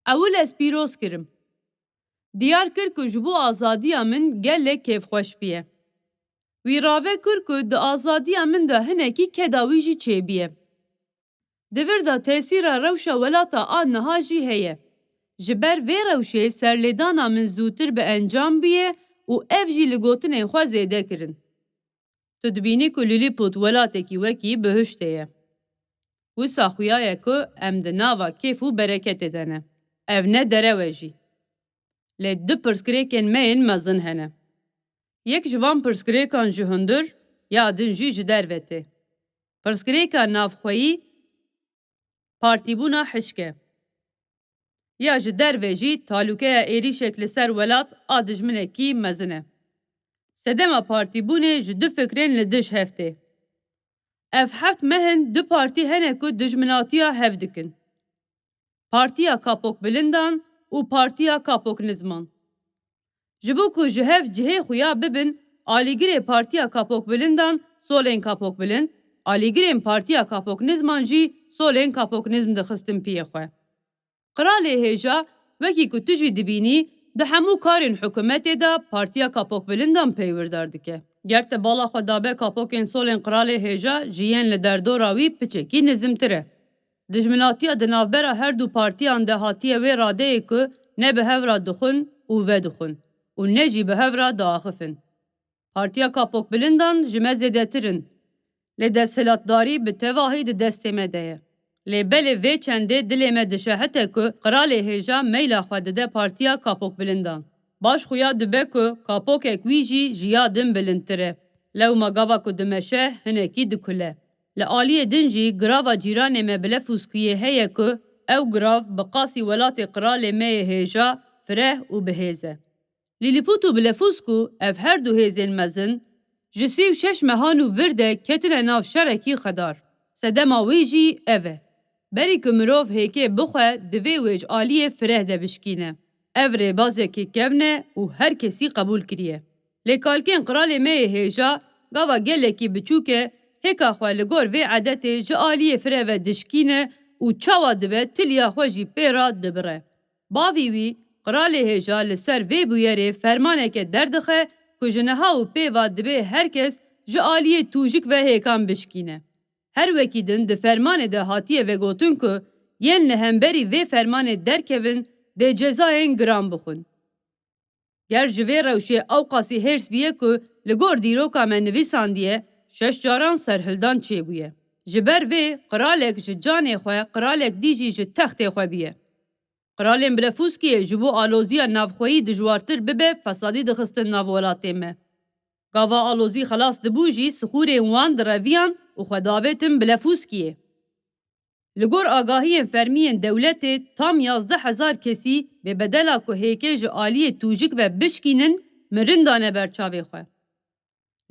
Ewil ez pîroz kirim. Diyar kir ku ji bo azadiya min gelek kêfxweş bûye. Wî rave kir ku di azadiya min de hinekî keda wî jî çêbûye. Di vir de tesîra rewşa welata a niha jî heye. Ji ber vê rewşê serlêdana min zûtir bi encam bûye û ev jî li gotinên xwe zêde kirin. Tu dibînî ku Lîlîpût welatekî wekî bihiştê ye. Wisa xuya ye ku em di nava kêf û bereketê de ne. Ev ne derew e jî. Lê du pirsgirêkên me yên mezin hene. Yek ji van pirsgirêkan ji hundir, ya din jî ji derve tê. Pirsgirêka navxweyî partîbûna hişk e. Ya ji derve jî talûkeya êrîşek li ser welat a dijminekî mezin e. Sedema partîbûnê ji du fikrên li dij hev tê. Ev heft meh in du partî hene ku dijminatiya hev dikin. Partiya Kapokbilindan û Partiya Kapoknizman. Ji bo ku ji hev cihê xuya bibin, alîgirê Partiya Kapokbilindan solên kapokbilind, alîgirên Partiya Kapoknizman jî solên kapoknizm dixistin piyê xwe. Qiralê hêja, wekî ku tu jî dibînî, di hemû karên hikûmetê de Partiya Kapokbilindan peywirdar dike. Ger te bala xwe dabe kapokên solên qiralê hêja, ji yên li derdora wî piçekî nizimtir e. Dijminatiya di navbera her du partiyan de hatiye wê radeyê ku ne bi hev re dixwin û vedixwin û ne jî bi hev re diaxifin. Partiya Kapokbilindan ji me zêdetir in. Lê desthilatdarî bi tevahî di destê me de ye. Lê belê vê çendê dilê me dişehite ku qiralê hêja meyla xwe dide partiya Kapokbilindan. Baş xuya dibe ku kapokek wî jî ji ya din bilindtir e. Lewma gava ku dimeşe, hinekî dikule. Li aliyê din jî girava cîranê me Blefûskiyê heye ku ew girav bi qasî welatê qiralê me yê hêja fireh û bi hêz e. Lîlîpût û Blefûskû, ev her du hêzên mezin, ji sî û şeş mehan û vir de ketine nav şerekî xedar. Sedema wî jî ev e. Berî ku mirov hêkê bixwe, divê wê ji aliyê fireh de bişkîne. Ev rêbazekî kevn e û her kesî qebûl kiriye. Lê kalkên qiralê me yê hêja, gava gelekî biçûk e, hêka xwe li gor vê edetê ji aliyê fireh ve dişkîne û çawa dibe tiliya xwe jî pê re dibire. Bavî wî, qiralê hêja li ser vê bûyerê fermaneke derdixe ku ji niha û pê ve dibê her kes ji aliyê tûjik ve hêkan bişkîne. Her wekî din di fermanê de hatiye vegotin ku yên li hemberî vê fermanê derkevin dê cezayên giran bixwin. Ger ji vê rewşê ewqasî hêrs bûye ku li gor dîroka me nivîsandiye, şeş caran serhildan çêbûye. Ji ber vê qiralek ji canê xwe, qiralek dî jî ji textê xwe bûye. Qiralên Blefûskiyê ji bo aloziya navxweyî dijwartir bibe fesadî dixistin nav welatê me. Gava alozî xelas dibû jî sixûrên wan direviyan û xwe davêtin Blefûskiyê. Li gor agahiyên fermî yên dewletê tam yazdeh hezar kesî bê bedela ku hêkê ji aliyê tûjik ve bişkînin mirin dane ber çavê xwe.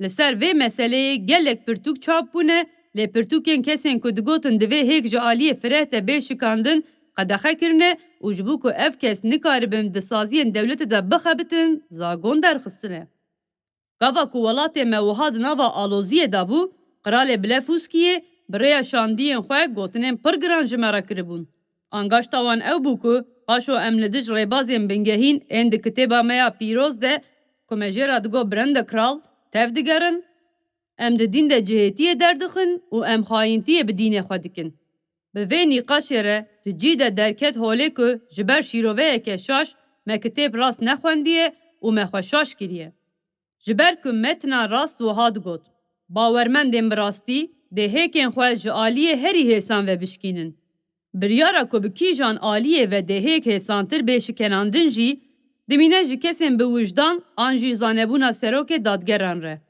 Li ser vê meseleyê gelek pirtûk çap bûne, lê pirtûkên kesên ku digotin divê hêk ji aliyê fireh de bê şikandin, qedexe kirine û ji bo ku ev kes nikaribin di saziyên dewletê de bixebitin, zagon derxistine. Gava ku welatê me wiha di nava aloziyê de bû, qiralê Blefûskiyê bi rêya şandiyên xwe gotinên pir giran ji me re kiribûn. Angaşta wan ew bû ku paşo em li dij rêbazên bingehîn ên di kitêba me ya pîroz de ku me jê re digot Brendekral tev digerin, em di dîn de cihêtiyê derdixin û em xayîntiyê bi dînê xwe dikin. Bi vê nîqaşê re di cî de derket holê ku ji ber şîroveyeke şaş me kitêb rast nexwendiye û me xwe şaş kiriye. Ji ber ku metna rast wiha digot, bawermendên bi rastî dê hêkên xwe ji aliyê herî hêsan ve bişkînin. Biryara ku bi kîjan aliyê ve dê hêk hêsantir bê şikenandin jî dimîne ji kesên bi wijdan an jî zanebûna serokê dadgeran re.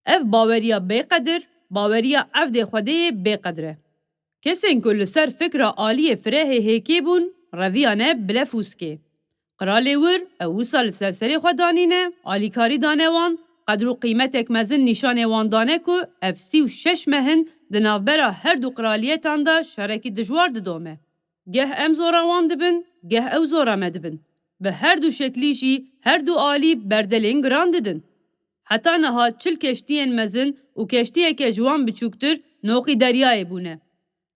Ev baweriya bêqedir, baweriya evdê Xwedê yê bêqedir e. Kesên ku li ser fikra aliyê firehê hêkê bûn, reviyane Blefûskê. Qiralê wir ew wisa li ser serê xwe danîne, alîkarî dane wan, qedr û qîmetek mezin nîşanê wan dane ku ev sî û şeş meh in di navbera her du qiraliyetan de şerekî dijwar didome. Geh em zora wan dibin, geh ew zora me dibin. Bi her du şeklî jî her du alî berdelên giran didin. Heta niha çil keştiyên mezin û keştiyeke ji wan biçûktir noqî deryayê bûne.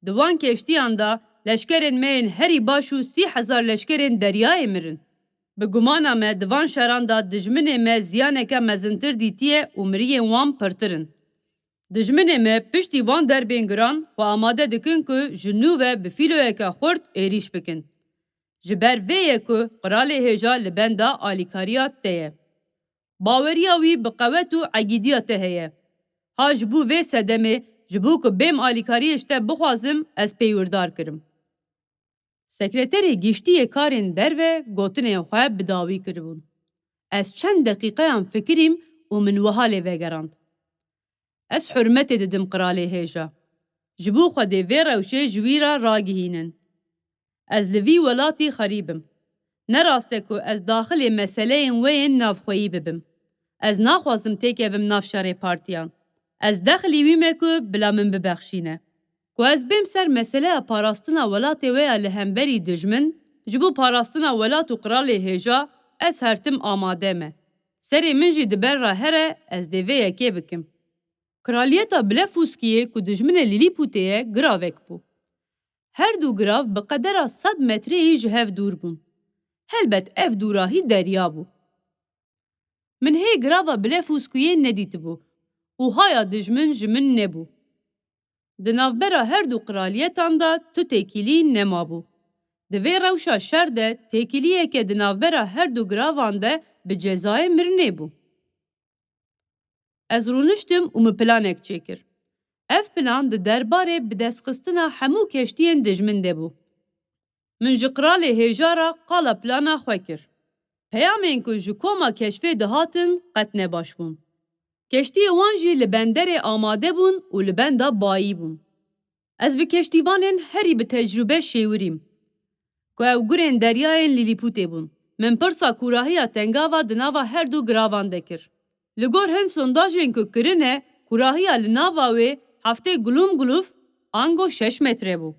Di wan keştiyan de leşkerên me yên herî baş û sî hezar leşkerên deryayê mirin. Bi gumana me di van şeran de dijminê me ziyaneke mezintir dîtiye û miriyên wan pirtir in. Dijminê me piştî van derbên giran xwe amade dikin ku ji nû ve bi fîloyeke xurt êrîş bikin. Ji ber vê ye ku qiralê hêja li benda alîkariya te ye. Baweriya wî bi qewet û egîdiya te heye. Ha ji bo vê sedemê, ji bo ku bêm alîkariyê ji te bixwazim, ez pêwirdar kirim. Sekreterê Giştî yê Karên Derve gotinên xwe bi dawî kiribûn. Ez çend deqîqeyan fikirîm û min wiha lê vegerand. Ez hurmetê didim qiralê hêja. Ji bo Xwedê vê rewşê ji wî re ragihînin. Ez li vî welatî xerîb im. Ne rast e ku ez daxilê meseleyên we yên navxweyî bibim. Ez naxwazim têkevim nav şerê partiyan. Ez dexilî wî me ku bila min bibexşîne. Ku ez bêm ser meseleya parastina welatê we ya li hemberî dijmin, ji bo parastina welat û qiralê hêja, ez her tim amade me. Serê min jî di ber re here, ez dê vê yekê bikim. Kraliyeta Blefûskiyê ku dijminê Lîlîpûtê ye, giravek bû. Her du girav bi qedera sed metreyî ji hev dûr bûn. Helbet ev dûrahî derya bû. Min hê girava Blefûskuyê nedîtibû û haya dijmin ji min nebû. Di navbera her du qiraliyetan de tu têkilî nemabû. Di vê rewşa şer de têkiliyeke di navbera her du giravan de bi cezayê mirinê bû. Ez rûniştim û min planek çêkir. Ev plan di derbarê bidestxistina hemû keştiyên dijmin de bû. Min ji qralê hêja re qala plana xwe kir. Peyamên ku ji koma keşfê dihatin qet ne baş bûn. Keştiyê wan jî li benderê amade bûn û li benda bayî bûn. Ez bi keştîvanên herî bi tecrûbe şêwirîm. Ku ew gurên deryayên Lîlîpûtê bûn. Min pirsa kûrahiya tengava di nava her du giravan de kir. Li gor hin sondajên ku kirine, kûrahiya li nava wê heftê gulûm gulûf ango şeş metre bû.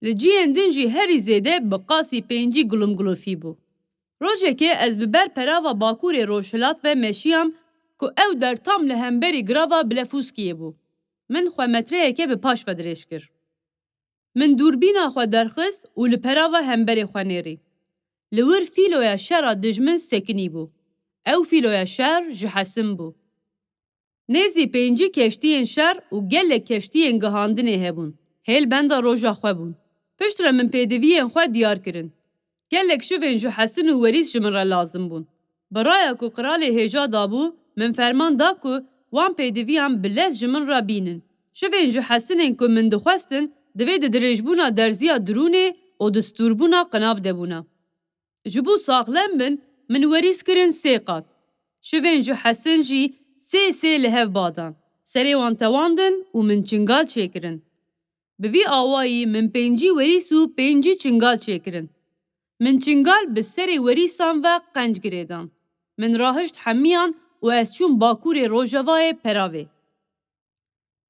Li cihên din jî herî zêde bi qasî pêncî gulûm gulûfî bû. Rojekê ez bi ber perava bakurê rojhilat ve meşiyam ku ew der tam li hemberî girava Blefûskiyê bû. Min xwe metreyeke bi paş ve dirêj kir. Min dûrbîna xwe derxist û li perava hemberê xwe nêrî. Li wir fîloya şera dijmin sekinî bû. Ew fîloya şer ji hesin bû. Nêzî pêncî keştiyên şer û gelek keştiyên gihandinê hebûn. Hêl benda roja xwe bûn. Piştre min pêdiviyên xwe diyar kirin. Gelek şivên ji hesin û werîs ji min re lazim bûn. Bi raya ku qralê hêja dabû, min ferman da ku wan pêdiviyan bi lez ji min re bînin. Şivên ji hesinên ku min dixwestin, divê di dirêjbûna derziya dirûnê û di stûrbûna qinav de bûna. Ji bo saxlem bin, min werîs kirin sê qat. Şivên ji hesin jî sê sê li hev badan. Serê wan tewandin û min çingal çêkirin. Bi vî awayî min pêncî werîs û pêncî çingal çêkirin. Min çingal bi serê werîsan ve qenc girêdan. Min rahişt hemiyan û ez çûm bakurê rojevayê peravê.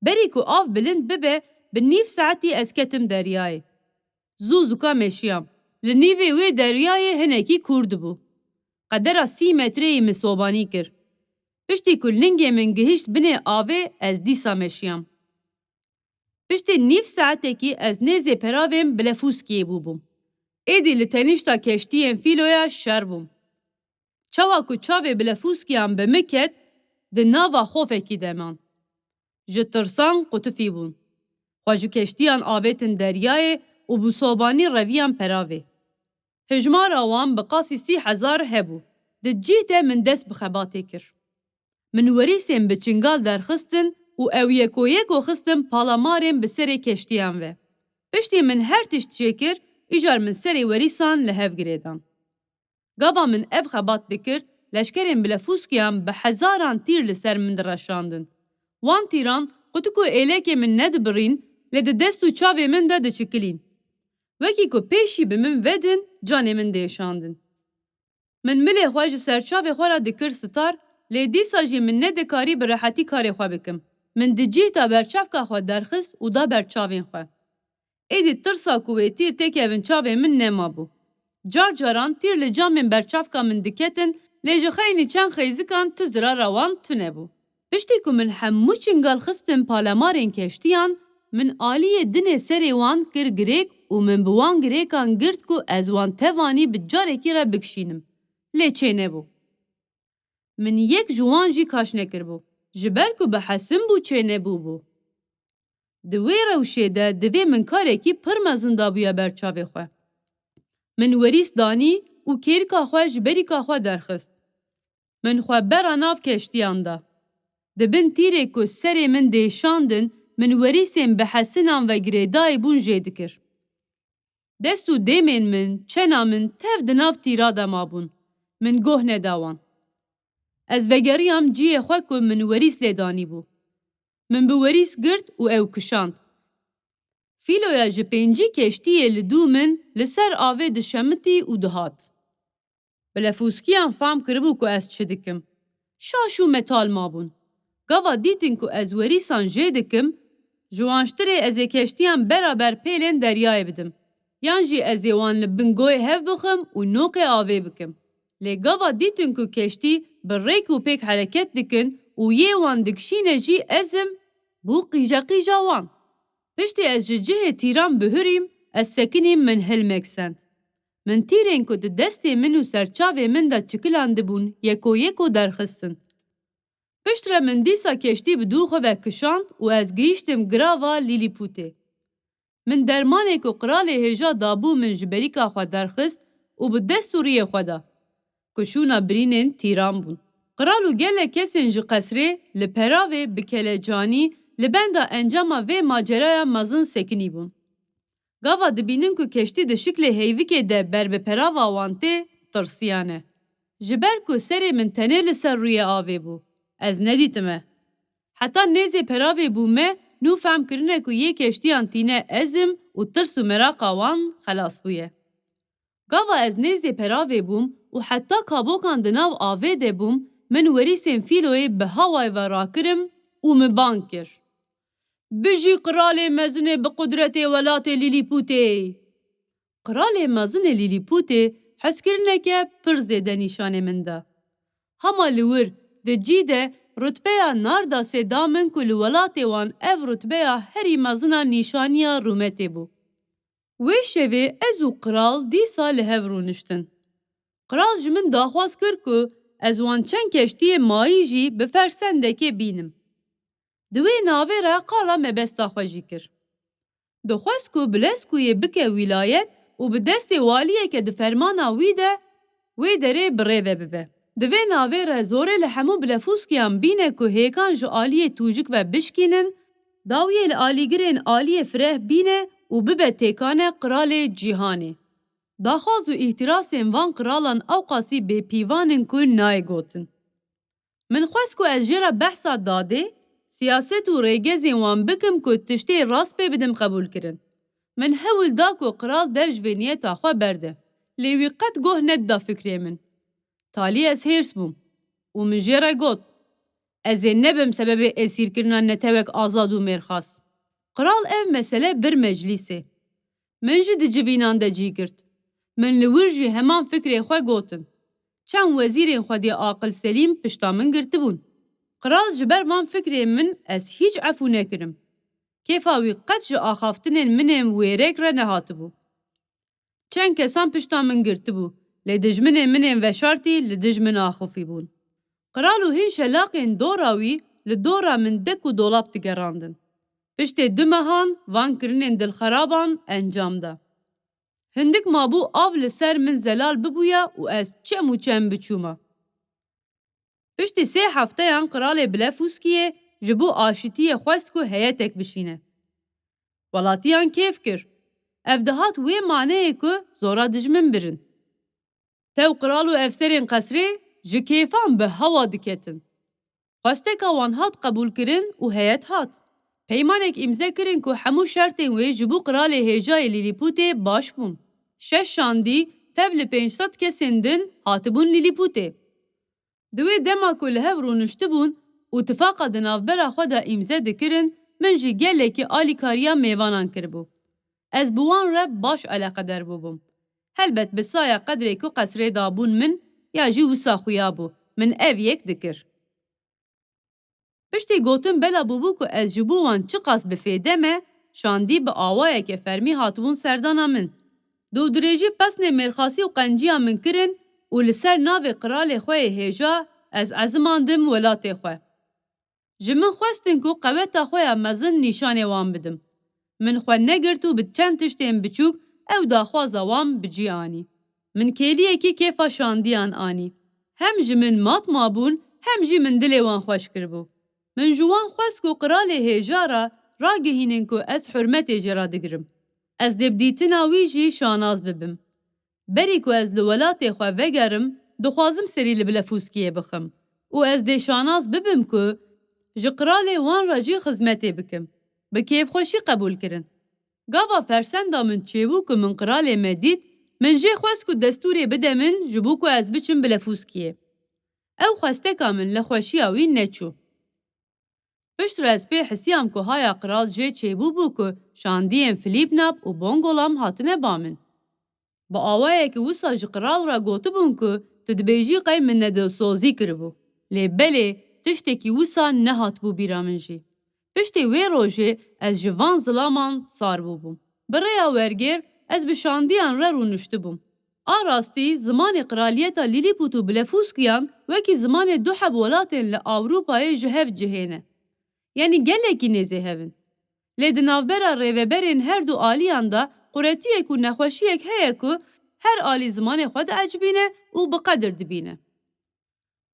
Berî ku av bilind bibe, bi nîv saetî ez ketim deryayê. Zû zûka meşiyam. Li nîvê wê deryayê hinekî kûr dibû. Qedera sî metreyî min sobanî kir. Piştî ku lingê min gihişt binê avê, ez dîsa meşiyam. Piştî nîv saetekî ez nêzê peravên Blefûskiyê bûbûm. Êdî li tenişta keştiyên fîloya şer bûm. Çawa ku çavê Blefûskiyan bi min ket, di nava xofekî de man. Ji tirsan qutifî bûn. Xwe ji keştiyan avêtin deryayê û bi sobanî reviyan peravê. Hijmara wan bi qasî sî hezar hebû. Di cih de min dest bi xebatê kir. Min werîsên bi çingal derxistin û ew yeko yeko xistin palamarên bi serê keştiyan ve. Piştî min her tişt çêkir, îcar min serê werîsan li hev girêdan. Gava min ev xebat dikir, leşkerên Blefûskiyan bi hezaran tîr li ser min direşandin. Wan tîran qutik û êlekê min nedibirîn, lê di dest û çavê min de diçikilîn. Wekî ku pêşî bi min vedin, canê min diêşandin. Min milê xwe ji serçavê xwe re dikir sitar, lê dîsa jî min nedikarî bi rehetî karê xwe bikim. Min di cih de berçavka xwe derxist û da ber çavên xwe. Êdî tirsa ku wê tîr têkevin çavên min nemabû. Car caran tîr li camên berçavka min diketin, lê ji xeynî çend xeyzikan tu zirara wan tune bû. Piştî ku min hemû çingal xistin palemarên keştiyan, min aliyê dinê serê wan kir girêk û min bi wan girêkan girt ku ez wan tevanî bi carekî re bikişînim. Lê çênebû. Min yek ji wan jî kaş nekiribû. Ji ber ku bi hesin bû çênebûbû. Di wê rewşê de divê min karekî pir mezin dabûya ber çavê xwe. Min werîs danî û kêrika xwe ji berîka xwe derxist. Min xwe bera nav keştiyan da. Di bin tîrê ku serê min dêşandin, min werîsên bi hesinan ve girêdayî bûn jê dikir. Dest û dêmên min, çena min tev di nav tîra de mabûn. Min goh neda wan. Ez vegeriyam cihê xwe ku min werîs lê danîbû. Min bi werîs girt û ew kişand. Fîloya ji pêncî keştiyê li dû min li ser avê dişemitî û dihat. Blefûskiyan fam kiribû ku ez çi dikim. Şaş û metal mabûn. Gava dîtin ku ez werîsan jê dikim, ji wan ji tirê ez ê keştiyan beraber pêlên deryayê bidim. Yan jî ez ê wan li bin goyê hev bixim û noqê avê bikim. Lê gava dîtin ku keştî bi rêk û pêk hereket dikin û yê wan dikişîne jî ez im, bû qîjeqîja wan. Piştî ez ji cihê tîran bihurîm, ez sekinîm min hilmek send. Min tîrên ku di destê min û serçavê min de çikilandibûn yeko yeko derxistin. Piştre min dîsa keştî bi dû xwe ve kişand û ez gihîştim girava Lîlîpûtê. Min dermanê ku qiralê hêja dabû min ji berîka xwe derxist û bi dest û riyê xwe da. Ku şûna birînên tîran bûn. Qiral û gelek kesên ji qesrê li peravê bi kelecanî Li benda encama vê maceraya mezin sekinî bûn. Gava dibînin ku keştî di şiklê heyvikê de ber bi perava wan tê, tirsiyane. Ji ber ku serê min tenê li ser rûyê avê bû, ez nedîtime. Heta nêzê peravê bûme, nû fehm kirine ku yê keştiyan tîne ez im û tirs û meraqa wan xelas bûye. Gava ez nêzdê peravê bûm û heta kabokan di nav avê de bûm, min werîsên fîloyê bi hawayê ve rakirim û min bang kir: "Bijî qiralê mezinê bi qudretê welatê Lîlîpûtê!" Qiralê mezinê Lîlîpûtê hezkirineke pir zêde nîşanê min da. Hema li wir di cî de rutbeya Nardasê da min ku li welatê wan ev rutbeya herî mezin a nîşaniya rûmetê bû. Wê şevê ez û qral dîsa li hev rûniştin. Qral ji min daxwaz kir ku ez wan çend keştiyê mayî jî bi fersendekê bînim. Di wê navê re qala mebesta xwe jî kir. Dixwest ku Bileskuyê bike wîlayet û bi destê waliyeke di fermana wî de wê derê bi rê ve bibe. Di vê navê re zorê li hemû Bilefûskiyan bîne ku hêkan ji aliyê tûjik ve bişkînin, dawiyê li alîgirên aliyê fireh bîne û bibe têkane qiralê cîhanê. Daxwaz û îhtirasên van qiralan ewqasî bêpîvan in ku nayê gotin. Min xwest ku ez jê re behsa dadê, siyaset û rêgezên wan bikim ku tiştê rast pê bidim qebûlkirin. Min hewl da ku qral dev ji vê niyeta xwe berde. Lê wî qet goh nedida fikrê min. Talî ez hêrs bûm û min jê re got: "Ez ê nebim sebebê êsîrkirina netewek azad û mêrxas." Qral ev mesele bir meclîsê. Min jî di civînan de cî girt. Min li wir jî heman fikrê xwe gotin. Çend wezîrên xwedî aqil selîm pişta min girtibûn. Qral ji ber van fikrê min ez hîç efû nekirim. Kêfa wî qet ji axaftinên min ên wêrek re nehatibû. Çend kesan pişta min girtibû, lê dijminên min ên veşartî li dij min axifî bûn. Qral û hin şelaqên dora wî li dora min dek û dolap digerandin. Piştê du mehan van kirinên dilxeraban encam da. Hindik mabû av li ser min zelal bibûya û ez çem û çem biçûma. Piştî sê hefteyan qiralê Bilefûskiyê ji bo aşitiyê xwest ku heyetek bişîne. Welatiyan kêf kir. Ev dihat wê maneyê ku zora dijmin birin. Tew qral û efserên qesrê ji kêfan bi hewa diketin. Xwesteka wan hat qebûlkirin û heyet hat. Peymanek îmze kirin ku hemû şertên wê ji bo qiralê hêja yê Lîlîpûtê baş bûn. Şeş şandî tev li pênc sed kesên din hatibûn Lîlîpûtê. Di wê dema ku li hev rûniştibûn û tifaqa di navbera xwe de îmze dikirin, min jî gelekî alîkariya mêvanan kiribû. Ez bi wan re baş eleqedar bûbûm. Helbet bi saya qedrê ku qesrê dabûn min, ya jî wisa xuya bû, min ev yek dikir. Piştî gotin bela bûbû ku ez ji bo wan çiqas bi fêde me, şandî bi awayeke fermî hatibûn serdana min. Dûdirêjî pesnê mêrxasî û qenciya min kirin û li ser navê qiralê xwe yê hêja ez ezimandim welatê xwe. Ji min xwestin ku qeweta xwe ya mezin nîşanê wan bidim. Min xwe negirt û bi çend tiştên biçûk ew daxwaza wan bi cî anî. Min kêliyekî kêfa şandiyan anî. Hem ji min mat mabûn, hem jî min dilê wan xweş kiribû. Min ji wan xwest ku qiralê hêja re ragihînin ku ez hurmetê jê re digirim. Ez dê bi dîtina wî jî şanaz bibim. Berî ku ez li welatê xwe vegerim, dixwazim serî li Bilefûskiyê bixim û ez dê şanaz bibim ku ji qiralê wan re jî xizmetê bikim. Bi kêfxweşî qebûl kirin. Gava fersenda min çêbû ku min qiralê me dît, min jê xwest ku destûrê bide min ji bo ku ez biçim Bilefûskiyê. Ew xwesteka min li xweşiya wî neçû. Piştre ez pê hisiyam ku haya qral jê çêbûbû ku şandiyên Flîpnap û Bongolam hatine ba min. Bi awayekî wisa ji qral re gotibûn ku tu dibêjî qey min nedilsozî kiribû. Lê belê tiştekî wisa nehatibû bîra min jî. Piştî wê rojê ez ji van zilaman sar bûbûm. Bi rêya wergêr ez bi şandiyan re rûniştibûm. A rastî zimanê qraliyeta Lîlîpût û Bilefûskiyan wekî zimanê du heb welatên li Ewropayê ji hev cihê ne. Yanî gelekî nêzê hev in. Lê di navbera rêveberên her du aliyan de quretiyek û nexweşiyek heye ku her alî zimanê xwe diecibîne û bi qedir dibîne.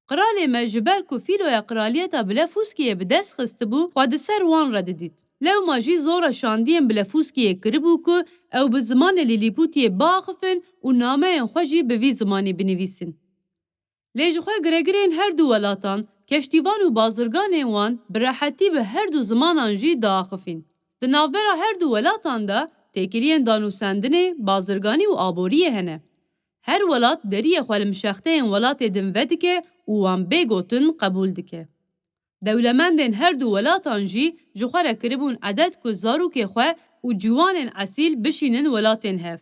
Qiralê me ji ber ku fîloya qiraliyeta Blefûskiyê bi dest xistibû, xwe di ser wan re didît. Lewma jî zora şandiyên Blefûskiyê kiribû ku ew bi zimanê Lîlîpûtiyê biaxifin û nameyên xwe jî bi vî zimanî binivîsin. Lê ji xwe giregirên her du welatan, keştîvan û bazirganên wan bi rehetî bi her du zimanan jî diaxifîn. Di navbera her du welatan de têkiliyên danûsendinê, bazirganî û aboriyê hene. Her welat deriyê xwe li mişexteyên welatê din vedike û wan bê gotin qebûl dike. Dewlemendên her du welatan jî ji xwe re kiribûn edet ku zarokê xwe û ciwanên esîl bişînin welatên hev.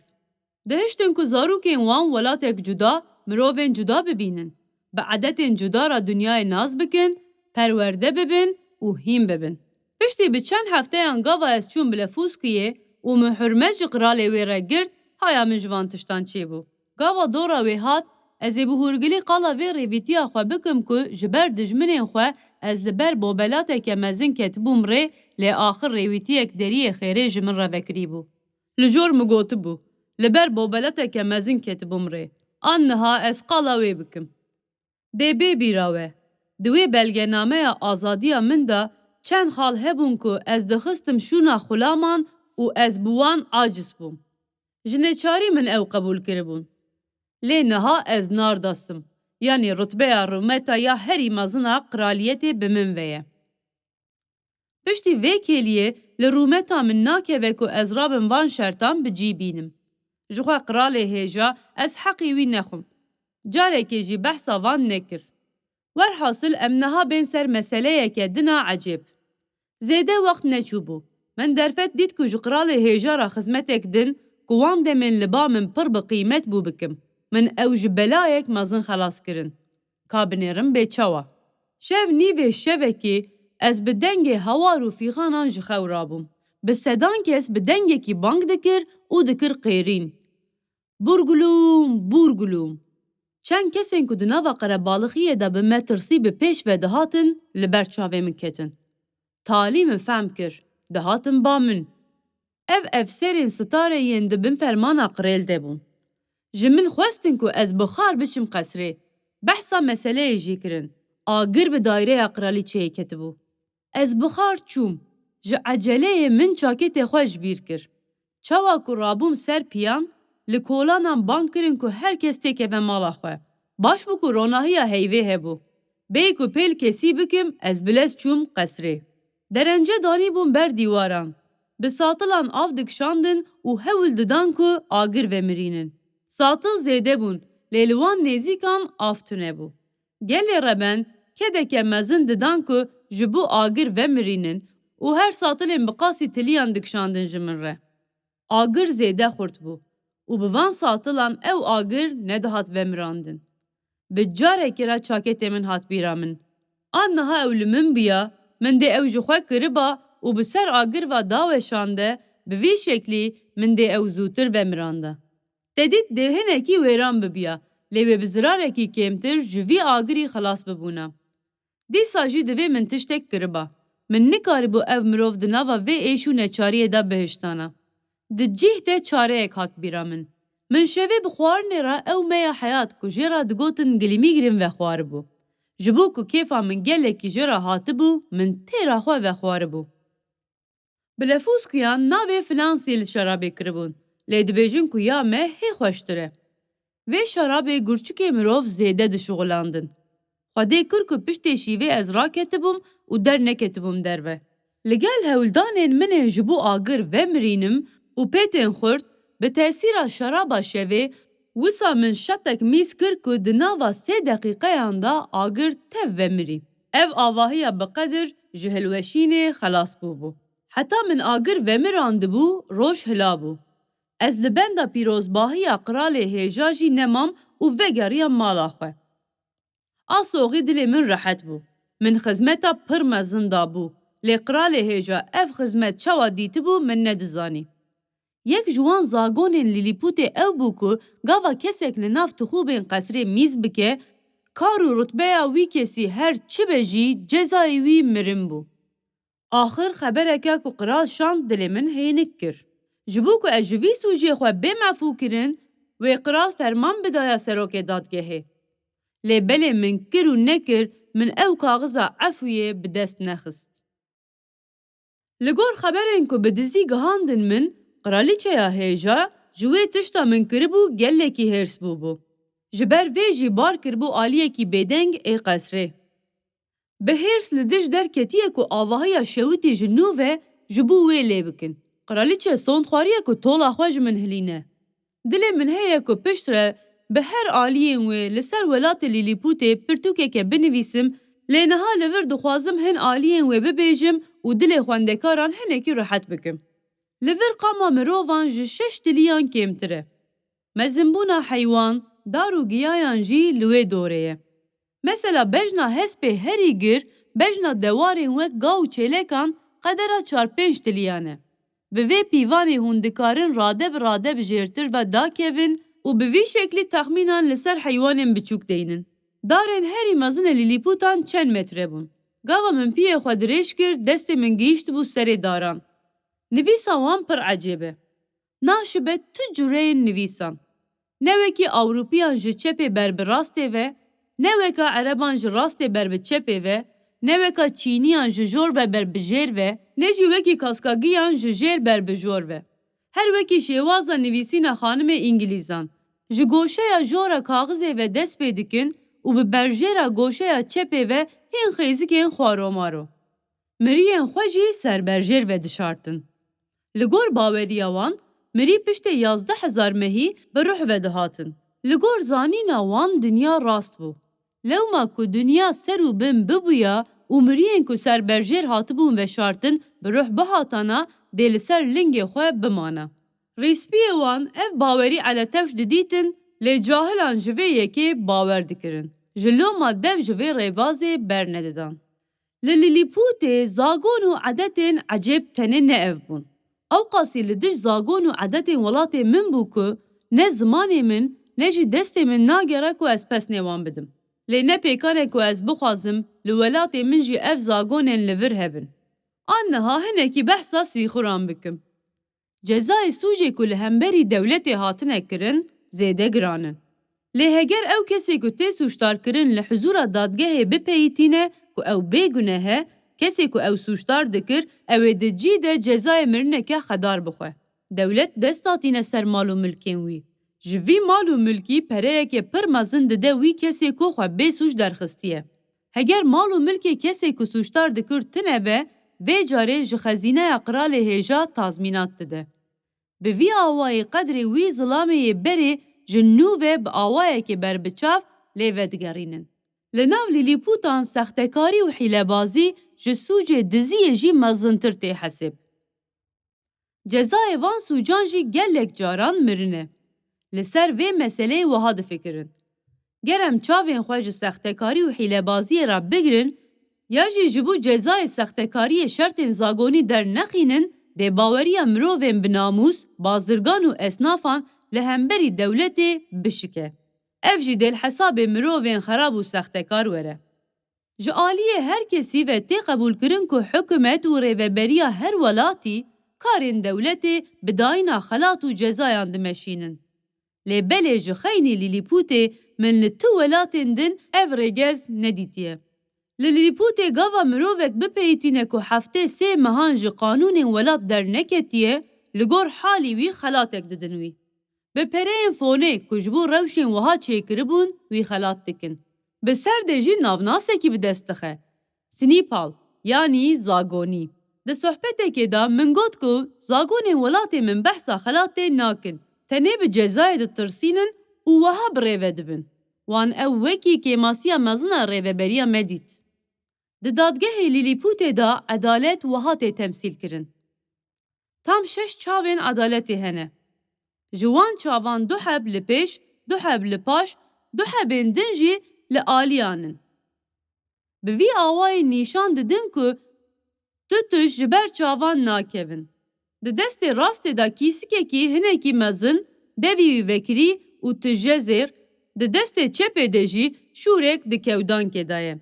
Dihiştin ku zarokên wan welatek cuda, mirovên cuda bibînin, bi edetên cuda re dinyayê nas bikin, perwerde bibin û hîn bibin. Piştî bi çend hefteyan gava ez çûm Blefûskiyê û min hurmet ji qiralê wê re girt, haya min ji van tiştan çêbû. Gava dora wê hat, ez ê bi hûrgilî qala vê rêvîtiya xwe bikim ku ji ber dijminên xwe ez li ber bobelateke mezin ketibûm rê, lê axir rêwîtiyek deriyê xêrê ji min re vekirîbû. Li jor min gotibû, li ber bobelateke mezin ketibûm rê. An niha ez qala wê bikim. Dê bê bîra we, di wê belgenameya azadiya min de çend xal hebûn ku ez dixistim şûna xulaman û ez bi wan aciz bûm. Ji neçarî min ew qebûl kiribûn. Lê niha ez nardasim, yanî rutbeya rûmeta ya herî mezin a qiraliyetê bi min ve ye. Piştî vê kêliyê li rûmeta min nakeve ku ez rabim van şertan bi cî bînim. Ji xwe qiralê hêja ez heqî wî nexwim. Carekê jî behsa van nekir. Werhasil em niha bên ser meseleyeke din a ecêb. Zêde wext neçûbû. Min derfet dît ku ji qiralê hêja re xizmetek din ku wan demên li ba min pir bi qîmet bû bikim. Min ew ji belayek mezin xelas kirin. Ka binêrim bê çawa? Şev nîvê şevekê ez bi dengê hawar û fîxanan ji xew rabûm. Bi sedan kes bi dengekî bang dikir û dikir qêrîn. Burgulûm, burgulûm. Çend kesên ku di nava qerebalixiyê de bi metirsî bi pêş ve dihatin, li ber çavê min ketin. Talî min fehm kir, dihatin ba min. Ev efserên sitarê yên di bin fermana qirêl de bûn. Ji min xwestin ku ez bi xar biçim qesrê. Behsa meseleyê jî kirin. Agir bi daîreya qiralîçeyê ketibû. Ez bi xar çûm. Ji eceleyê min çakêtê xwe ji bîr kir. Çawa ku rabûm ser piyan, li kolanan bang kirin ku her kes têkeve mala xwe. Baş bû ku ronahiya heyvê hebû. Bêyî ku pêl kesî bikim, ez bi lez çûm qesrê. Derence danîbûn ber dîwaran. Bi satilan av dikişandin û hewl didan ku agir vemirînin. Satil zêde bûn, lê li wan nêzîkan av tune bû. Gelê reben kedeke mezin didan ku ji bo agir vemirînin û her satilên bi qasî tiliyan dikişandin ji min re. Agir zêde xurt bû û bi van satilan ew agir nedihat vemirandin. Bi carekê re çaketê min hat bîra min. A niha ew li min bûya, min dê ew ji xwe kiriba û bi ser agir ve daweşande, bi vî şeklî min dê ew zûtir vemiranda. Te dît dê hinekî wêran bibûya, lê wê bi zirarekî kêmtir ji vî agirî xilas bibûna. Dîsa jî divê min tiştek kiriba. Min nikaribû ev mirov di nava vê êş û neçariyê de bihiştana. Di cih de çareyek hat bîra min. Min şevê bi xwarinê re ew meya heyat ku jê re digotin gilîmîgrin vexwaribû. Ji bo ku kêfa min gelekî jê re hatibû, min têra xwe vexwaribû. Blefûskiyan navê Flansî li şerabê kiribûn, lê dibêjin ku ya me hê xweştir e. Vê şerabê gurçikê mirov zêde dişuxilandin. Xwedê kir ku piştê şîvê ez raketibûm û derneketibûm derve. Li gel hewldanên min ên ji bo agir vemirînim û pêtên xurt, bi tesîra şeraba şevê, wisa min şetek mîz kir ku di nava sê deqîqeyan de agir tev vemirî. Ev avahiya bi qedir ji hilweşînê xelas bûbû. Heta min agir vemirandibû, roj hila bû. Ez li benda pîrozbahiya qiralê hêja jî nemam û vegeriyam mala xwe. A soxî dilê min rehet bû. Min xizmeta pir mezin dabû, lê qiralê hêja ev xizmet çawa dîtibû, min nedizanî. Yek ji wan zagonên Lîlîpûtê ew bû ku gava kesek li nav tixûbên qesrê mîz bike, kar û rutbeya wî kesî her çi be jî cezayê wî mirin bû. Axir xebereke ku qiral şand dilê min hênik kir. Ji bo ku ez ji vî sûcê xwe bêm efûkirin, wê qiral ferman bidaya serokê dadgehê. Lê belê min kir û nekir, min ew kaxiza efûyê bi dest nexist. Li gor xeberên ku bi dizî gihandin min, qiralîçeya hêja ji wê tişta min kiribû gelekî hêrs bûbû. Ji ber vê jî bar kiribû aliyekî bêdeng ê qesrê. Bi hêrs li dij derketiye ku avahiya şewitî ji nû ve ji bo wê lê bikin. Qiralîçe sond xwariye ku tola xwe ji min hilîne. Dilê min heye ku piştre bi her aliyên wê li ser welatê Lîlîpûtê pirtûkeke binivîsim, lê niha li vir dixwazim hin aliyên wê bibêjim û dilê xwendekaran hinekî rihet bikim. Li vir qama mirovan ji şeş tiliyan kêmtir e. Mezinbûna heywan, dar û giyayan jî li wê dorê ye. Mesela bejna hespê herî gir, bejna dewarên wek gav û çêlekan qedera çar pênc tiliyan e. Bi vê pîvanê hûn dikarin rade bi rade bi jêrtir ve dakevin û bi vî şeklî texmînan li ser heywanên biçûk deynin. Darên herî mezin ê lîlîpûtan çend metre bûn? Gava min piyê xwe dirêj kir, destê min gihîştibû serê daran. Nivîsa wan pir ecêb e. Naşibe tu cureyên nivîsan. Ne wekî Ewropiyan ji çepê ber bi rastê ve, ne weka Ereban ji rastê ber bi çepê ve, ne weka Çîniyan ji jor ve ber bi jêr ve, ne jî wekî Kaskagiyan ji jêr ber bi jor ve. Her wekî şêwaza nivîsîna xanimê Îngilîzan. Ji goşeya jora kaxizê ve dest pê dikin û bi berjêra goşeya çepê ve hîn xêzikên xwaromaro. Miriyên xwe jî serberjêr vedişartin. Li gor baweriya wan, mirî piştê yazdeh hezar mehî bi ruh vedihatin. Li gor zanîna wan dinya rast bû. Lewma ku dinya ser û bin bibûya û miriyên ku serberjêr hatibûn veşartin bi ruh bihatana, dê li ser lingê xwe bimana. Rîspiyê wan ev bawerî eletewş didîtin, lê cahilan ji vê yekê bawer dikirin. Ji loma dev ji vê rêvazê bernedidan. Li Lîlîpûtê zagon û edetên ecêb tenê ne ev bûn. Ewqasî li dij zagon û edetên welatê min bû ku ne zimanê min, ne jî destê min nagere ku ez pesnê wan bidim. Lê ne pêkan e ku ez bixwazim li welatê min jî ev zagonên li vir hebin. An niha hinekî behsa sîxuran bikim. Cezayê sûcê ku li hemberî dewletê hatine kirin, zêde giran in. Lê heger ew kesê ku tê sûcdarkirin li hizûra dadgehê bipeyîtîne ku ew bêguneh e, kesê ku ew sûcdar dikir, ew ê di cî de cezayê mirineke xedar bixwe. Dewlet dest datîne ser mal û milkên wî. Ji vî mal û milkî pereyeke pir mezin dide wî kesê ku xwe bê sûc derxistiye. Heger mal û milkê kesê ku sûcdar dikir tune be, vê carê ji xezîneya qiralê hêja tazmînat dide. Bi vî awayî qedrê wî zilamê yê berê ji nû ve bi awayekê berbiçav lê vedigerînin. Li nav lîlîpûtan sextekarî û hîlebazî ji sûcê diziyê jî mezintir tê hesêb. Cezayê van sûcan jî gelek caran mirin e. Li ser vê meseleyê wiha difikirin. Ger em çavên xwe ji sextekarî û hîlebaziyê re bigirin, ya jî ji bo cezayê sextekariyê şertên zagonî dernexînin, dê baweriya mirovên bi namûs, bazirgan û esnafan li hemberî dewletê bişike. Ev jî dê li hesabê mirovên xerab û sextekar were. Ji aliyê her kesî ve tê qebûlkirin ku hikûmet û rêveberiya her welatî karên dewletê bi dayîna xelat û cezayan dimeşînin. Lê belê ji xeynî Lîlîpûtê min li tu welatên din ev rêgez nedîtiye. Li Lîlîpûtê gava mirovek bipeyitîne ku heftê sê mehan ji qanûnên welat derneketiye, li gor halî wî xelatek didin wî. Bi pereyên fonê ku ji bo rewşên wiha çêkiribûn, wî xelat dikin. Bi ser de jî navnasekî bi dest dixe. Snîpal, yanî zagonî. Di sohbetekê de min got ku zagonên welatê min behsa xelatê nakin, tenê bi cezayê ditirsînin û wiha bi rê ve dibin. Wan ew wekî kêmasiya mezin a rêveberiya me dît. Di dadgehê Lîlîpûtê de edalet wiha tê temsîlkirin. Tam şeş çavên edaletê hene. Ji wan çavan du heb li pêş, du heb li paş, du hebên din jî li aliyan in. Bi vî awayî nîşan didin ku tu tişt ji ber çavan nakevin. Di destê rastê de kîsikekî hinekî mezin, devî wî vekirî û tije zêr, di destê çepê de jî şûrek di kewdankê de ye.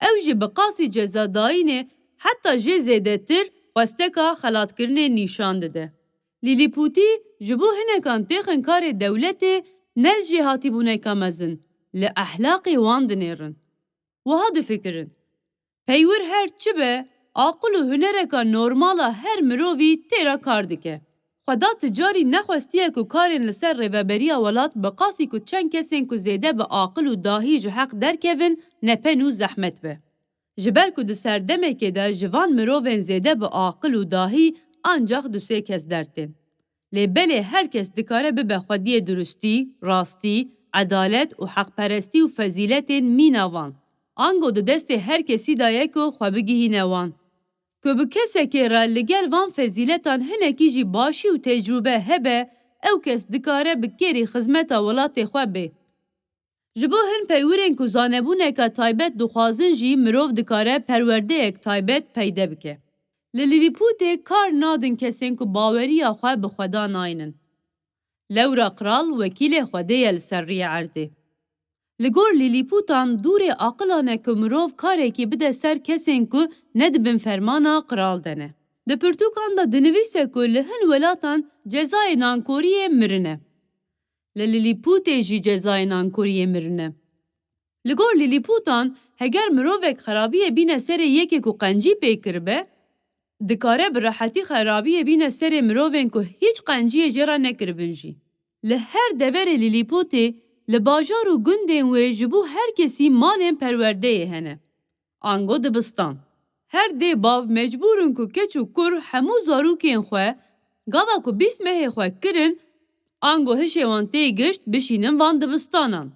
Ew jî bi qasî cezadayînê heta jê zêdetir xwesteka xelatkirinê nîşan dide. Lîlîpûtî ji bo hinekan têxin karê dewletê ne li jêhatîbûneka mezin, li ehlaqê wan dinêrin. Wiha difikirin, peywir her çi be, aqil û hunereka normal a her mirovî tê re kar dike. Xweda tu carî nexwestiye ku karên li ser rêveberiya welat bi qasî ku çend kesên ku zêde bi aqil û dahî ji heq derkevin, nepen û zehmet be. Ji ber ku di serdemekê de ji van mirovên zêde bi aqil û dahî ancax du sê kes dertên. Lê belê her kes dikare bibe xwediyê durustî, rastî, edalet û heqperestî û fezîletên mîna van. Ango di destê her kesî de ye ku xwe bigihîne wan. Ku bi kesekê re li gel van fezîletan hinekî jî başî û tecrûbe hebe, ew kes dikare bi kêrî xizmeta welatê xwe bê. Ji bo hin peywirên ku zanebûneke taybet dixwazin jî mirov dikare perwerdeyek taybet peyde bike. Li Lîlîpûtê kar nadin kesên ku baweriya xwe bi Xweda naynin. Lewra qral wekîlê Xwedê ye li ser riyê erdê. Li gor Lîlîpûtan dûrê aqilan e ku mirov karekî bide ser kesên ku ne di bin fermana qral de ne. Di pirtûkan de dinivîse ku li hin welatan cezayê nankoriyê mirin e. Li Lîlîpûtê jî cezayê nankoriyê mirin e. Li gor Lîlîpûtan, heger mirovek xerabiyê bîne serê yekê ku qencî pê kiribe, dikare bi rehetî xerabiyê bîne serê mirovên ku hîç qenciyê jê re nekiribin jî. Li her deverê Lîlîpûtê, li bajar û gundên wê ji bo her kesî malên perwerdeyê hene. Ango dibistan. Her dê bav mecbûr in ku keç û kur hemû zarokên xwe, gava ku bîst mehê xwe kirin, ango hişê wan tê gişt bişînin van dibistanan.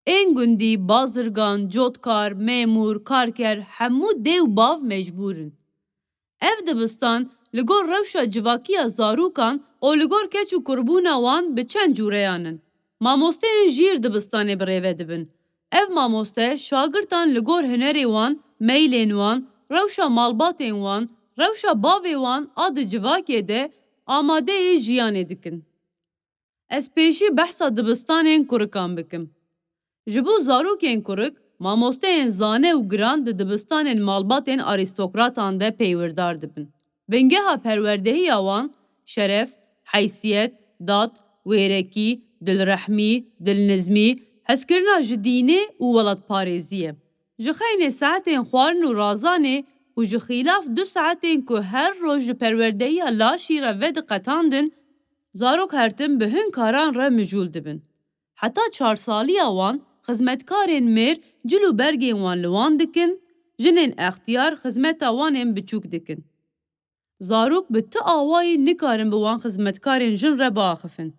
Ên gundî, bazirgan, cotkar, memûr, karker, hemû dê û bav mecbûr in. Ev dibistan li gor rewşa civakiya zarokan û li gor keç û kurbûna wan bi çend cûreyan in. Mamosteyên jîr dibistanê bi rêve dibin. Ev mamoste şagirtan li gor hunerê wan, meylên wan, rewşa malbatên wan, rewşa bavê wan a di civakê de amadeyê jiyanê dikin. Ez pêşî behsa dibistanên kurikan bikim. Ji bo zarokên kurik, mamosteyên zane û giran di dibistanên malbatên arîstokratan de peywirdar dibin. Bingeha perwerdehiya wan, şeref, heysiyet, dad, wêrekî, dilrehmî, dilnizmî, hezkirina ji dînê û welatparêzî ye. Ji xeynê saetên xwarin û razanê û ji xîlaf du saetên ku her roj ji perwerdehiya laşî re vediqetandin, zarok her tim bi hin karan re mijûl dibin. Heta çar saliya wan, xizmetkarên mêr cil û bergên wan li wan dikin, jinên extiyar xizmeta wan ên biçûk dikin. Zarok bi tu awayî nikarin bi wan xizmetkarên jin re biaxifin.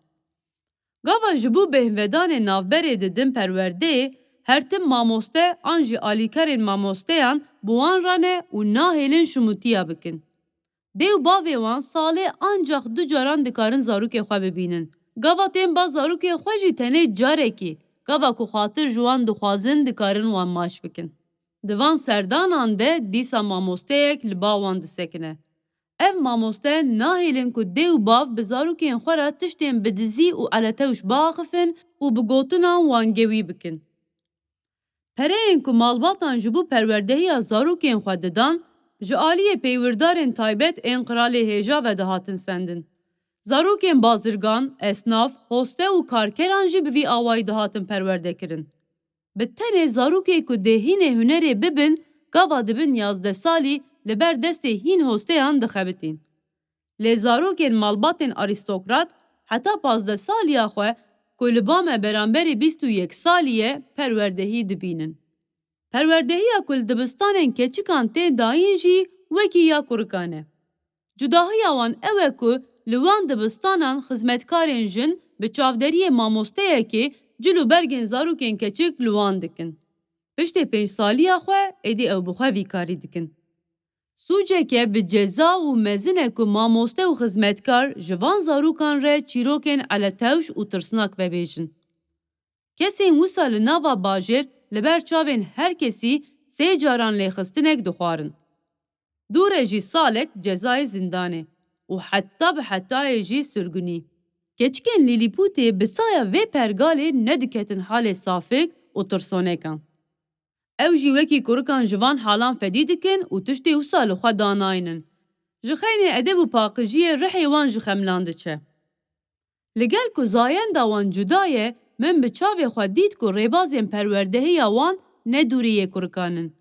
Gava ji bo bêhnvedanê navberê didin perwerdeyê, her tim mamoste an jî alîkarên mamosteyan bi wan re ne û nahêlin şimûtiya bikin. Dê û bavê wan salê ancax du caran dikarin zarokê xwe bibînin. Gava tên ba zarokê xwe jî tenê carekî, gava ku xatir ji wan dixwazin, dikarin wan maç bikin. Di van serdanan de dîsa mamosteyek li ba wan disekine. Ev mamoste nahêlin ku dê û bav bi zarokên xwe re tiştên bi dizî û eletewş biaxifin û bi gotinan wan gewî bikin. Pereyên ku malbatan ji bo perwerdehiya zarokên xwe didan, ji aliyê peywirdarên taybet ên qiralê hêja ve dihatin sendin. Zarokên bazirgan, esnaf, hoste û karkeran jî bi vî awayî dihatin perwerde kirin. Bi tenê zarokê ku dê hînê hunerê bibin, gava dibin yazdeh salî li ber destê hîn hosteyan dixebitîn. Lê zarokên malbatên arîstokrat heta pazdeh saliya xwe ku li ba me beramberî bîst û yek salî ye, perwerdehî dibînin. Perwerdehiya ku li dibistanên keçikan tê dayîn jî wekî ya kurikan e. Cudahiya wan ew e ku li wan dibistanan xizmetkarên jin bi çavderiyê mamosteyekê cil û bergên zarokên keçik li wan dikin. Piştê pênc saliya xwe êdî ew bi xwe vî karî dikin. Sûceke bi ceza û mezin e ku mamoste û xizmetkar ji van zarokan re çîrokên eletewş û tirsnak vebêjin. Kesên wisa li nava bajêr li ber çavên her kesî sê caran lêxistinek dixwarin. Dû re jî salek cezayê zindanê û heta bi hetayê jî sirgunî. Keçikên Lîlîpûtê bi saya vê pergalê nediketin halê safik û tirsonekan. Ew jî wekî kurikan ji van halan fedî dikin û tiştê wisa li xwe danaynin. Ji xeynê edeb û paqijiyê rihê wan ji xemlan diçe. Li gel ku zayenda wan cuda ye, Min bi çavê xwe dît ku rêbazên perwerdehiya wan ne dûrî yê kurikan in.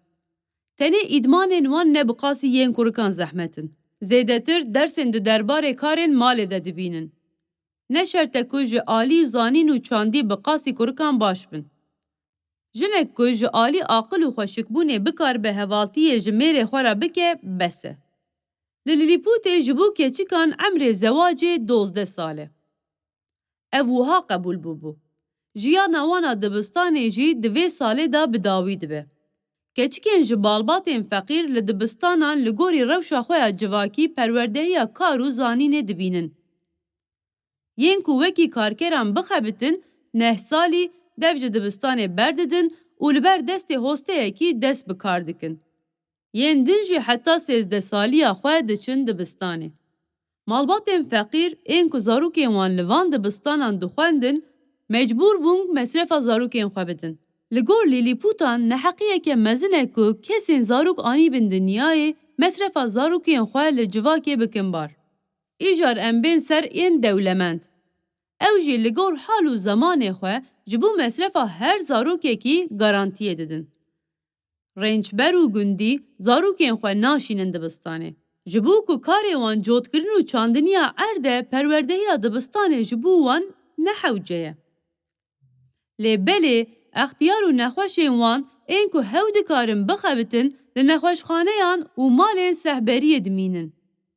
Tenê îdmanên wan ne bi qasî yên kurikan zehmet in. Zêdetir dersên di derbarê karên malê de dibînin. Ne şert e ku ji alî zanîn û çandî bi qasî kurikan baş bin. Jinek ku ji alî aqil û xweşikbûnê bikaribe hevaltiyê ji mêrê xwe re bike, bes e. Li Lîlîpûtê ji bo keçikan emrê zewacê dozdeh sal e. Ev wiha qebûl bûbû. Jiyana wan a dibistanê jî di vê salê de bi dawî dibe. Keçikên ji malbatên feqîr li dibistanan li gorî rewşa xwe ya civakî perwerdehiya kar û zanînê dibînin. Yên ku wekî karkeran bixebitin, neh salî dev ji dibistanê berdidin û li ber destê hosteyekî dest bi kar dikin. Yên din jî heta sêzdeh saliya xwe diçin dibistanê. Malbatên feqîr ên ku zarokên wan li van dibistanan dixwendin, mecbûr bûn mesrefa zarokên xwe bidin. Li gor Lîlîpûtan neheqiyeke mezin e ku kesên zarok anîbin dinyayê, mesrefa zarokên xwe li civakê bikin bar. Îcar em bên ser ên dewlemend. Ew jî li gor hal û zemanê xwe ji bo mesrefa her zarokekî garantiyê didin. Rênçber û gundî zarokên xwe naşînin dibistanê. Ji bo ku karê wan cotkirin û çandiniya erd e, perwerdehiya dibistanê ji bo wan ne hewce ye. Lê belê extiyar û nexweşên wan ên ku hew dikarin bixebitin li nexweşxaneyan û malên sehberiyê dimînin.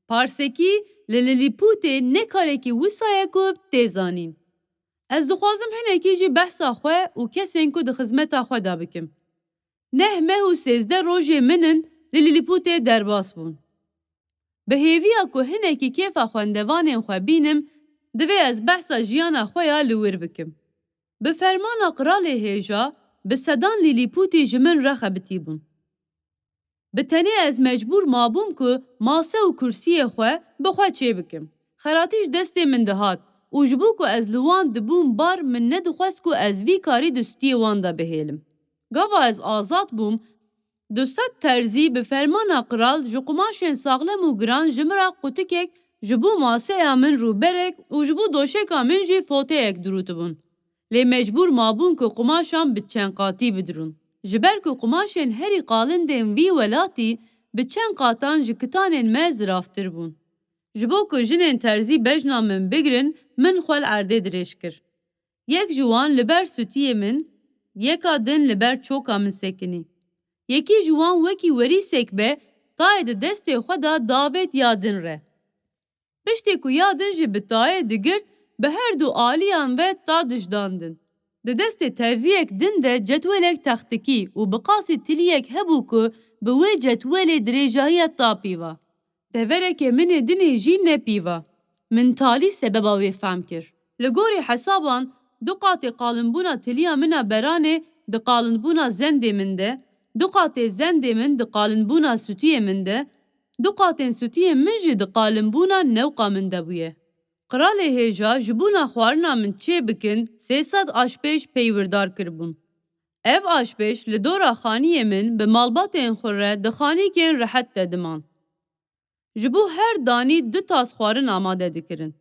Parsekî li Lîlîpûtê ne karekî wisa ye ku tê zanîn. Ez dixwazim hinekî jî behsa xwe û kesên ku di xizmeta xwe de bikim. Neh meh û sêzdeh rojê min in li Lîlîpûtê derbas bûn. Bi hêviya ku hinekî kêfa xwendevanên xwe bînim, divê ez behsa jiyana xwe ya li wir bikim. Bi fermana qiralê hêja, bi sedan Lîlîpûtî ji min re xebitîbûn. Bi tenê ez mecbûr mabûm ku mase û kursiyê xwe bi xwe çêbikim. Xeratî ji destê min dihat û ji bo ku ez li wan dibûm bar, min nedixwest ku ez vî karî di stûyê wan de bihêlim. Gava ez azad bûm, du sed terzî bi fermana qral ji qumaşên saxlem û giran ji min re qutikek, ji bo maseya min rûberek û ji bo doşeka min jî foteyek dirûtibûn. Lê mecbûr mabûn ku qumaşan bi çend qatî bidirûn. Ji ber ku qumaşên herî qalindên vî welatî bi çend qatan ji kitanên me ziraftir bûn. Ji bo ku jinên terzî bejna min bigirin, min xwe li erdê dirêj kir. Yek ji wan li ber stûyê min, yeka din li ber çoka min sekinî. Yekî ji wan wekî werîsek be, tayê di destê xwe de davêt ya din re. Piştî ku ya din jî bi tayê digirt, bi her du aliyan ve ta dijdandin. Di destê terziyek din de cetwelek textikî û bi qasî tiliyek hebû ku bi wê cetwelê dirêjahiya ta pîva. Deverekê min ê dinê jî ne pîva. Min talî sebeba wê fehm kir. Li gorî hesaban, du qatê qalinbûna tiliya min a beranê di qalinbûna zendê min de, du qatê zendê min di qalinbûna stûyê min de, du qatên stûyê min jî di qalinbûna newqa min de bûye. Qiralê hêja ji bona xwarina min çê bikin sê sed aşpêj peywirdar kiribûn. Ev aşpêj li dora xaniyê min bi malbatên xwe re di xanîkên rehet de diman. Ji bo her danî du tas xwarin amade dikirin.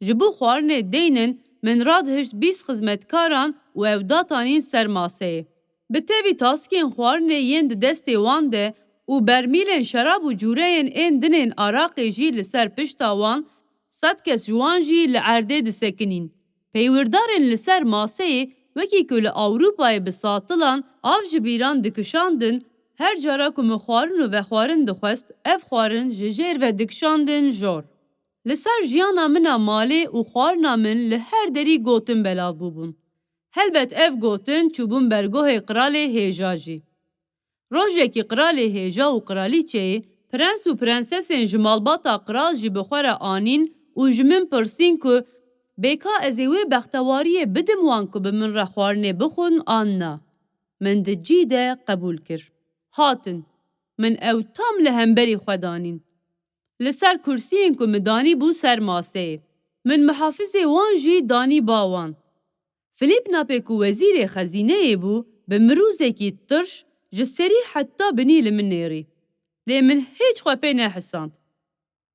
Ji bo xwarinê deynin min radihişt bîst xizmetkaran û ew datanîn ser maseyê. Bi tevî taskên xwarinê yên di destê wan de û bermîlên şerab û cûreyên ên dinên araqê jî li ser pişta wan, sed kes ji wan jî li erdê disekinîn. Peywirdarên li ser maseyê, wekî ku li Ewropayê bi satilan av ji bîran dikişandin, her cara ku min xwarin û vexwarin dixwest, ev xwarin ji jêr ve dikişandin jor. Li ser jiyana min a malê û xwarina min li her derî gotin belav bûbûn. Helbet ev gotin çûbûn bergohê qiralê hêja jî. Rojekî qiralê hêja û qiralîçeyê, prens û prensesên ji malbata qiral jî bi xwe re anîn û ji min pirsîn ku bê ka ez ê wê bextewariyê bidim wan ku bi min re xwarinê bixwin an na. Min di cî de qebûl kir. Hatin. Min ew tam li hemberî xwe danîn. Li ser kursiyên ku min danîbû ser maseyê. Min mihafizê wan jî danî ba wan. Filîp Napê ku wezîrê xezîneyê bû, bi mirûzekî tirş ji serî heta binî li min nêrî. Lê min hêç xwe pê nehisand.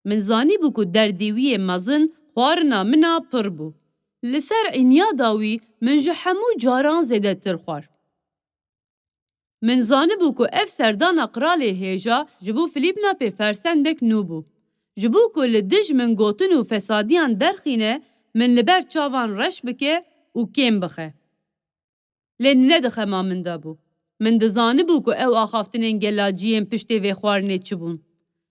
Min zanîbû ku derdê wî yê mezin xwarina min a pir bû. Li ser înyada wî Min ji hemû caran zêdetir xwar. Min zanibû ku ev serdana qralê hêja ji bo Filîpnapê fersendek nû bû. Ji bo ku li dij min gotin û fesadiyan derxîne, min li ber çavan reş bike û kêm bixe. Lê ne di xema min de bû. Min dizanibû ku ew axaftinên gelaciyên piştê vê xwarinê çi bûn.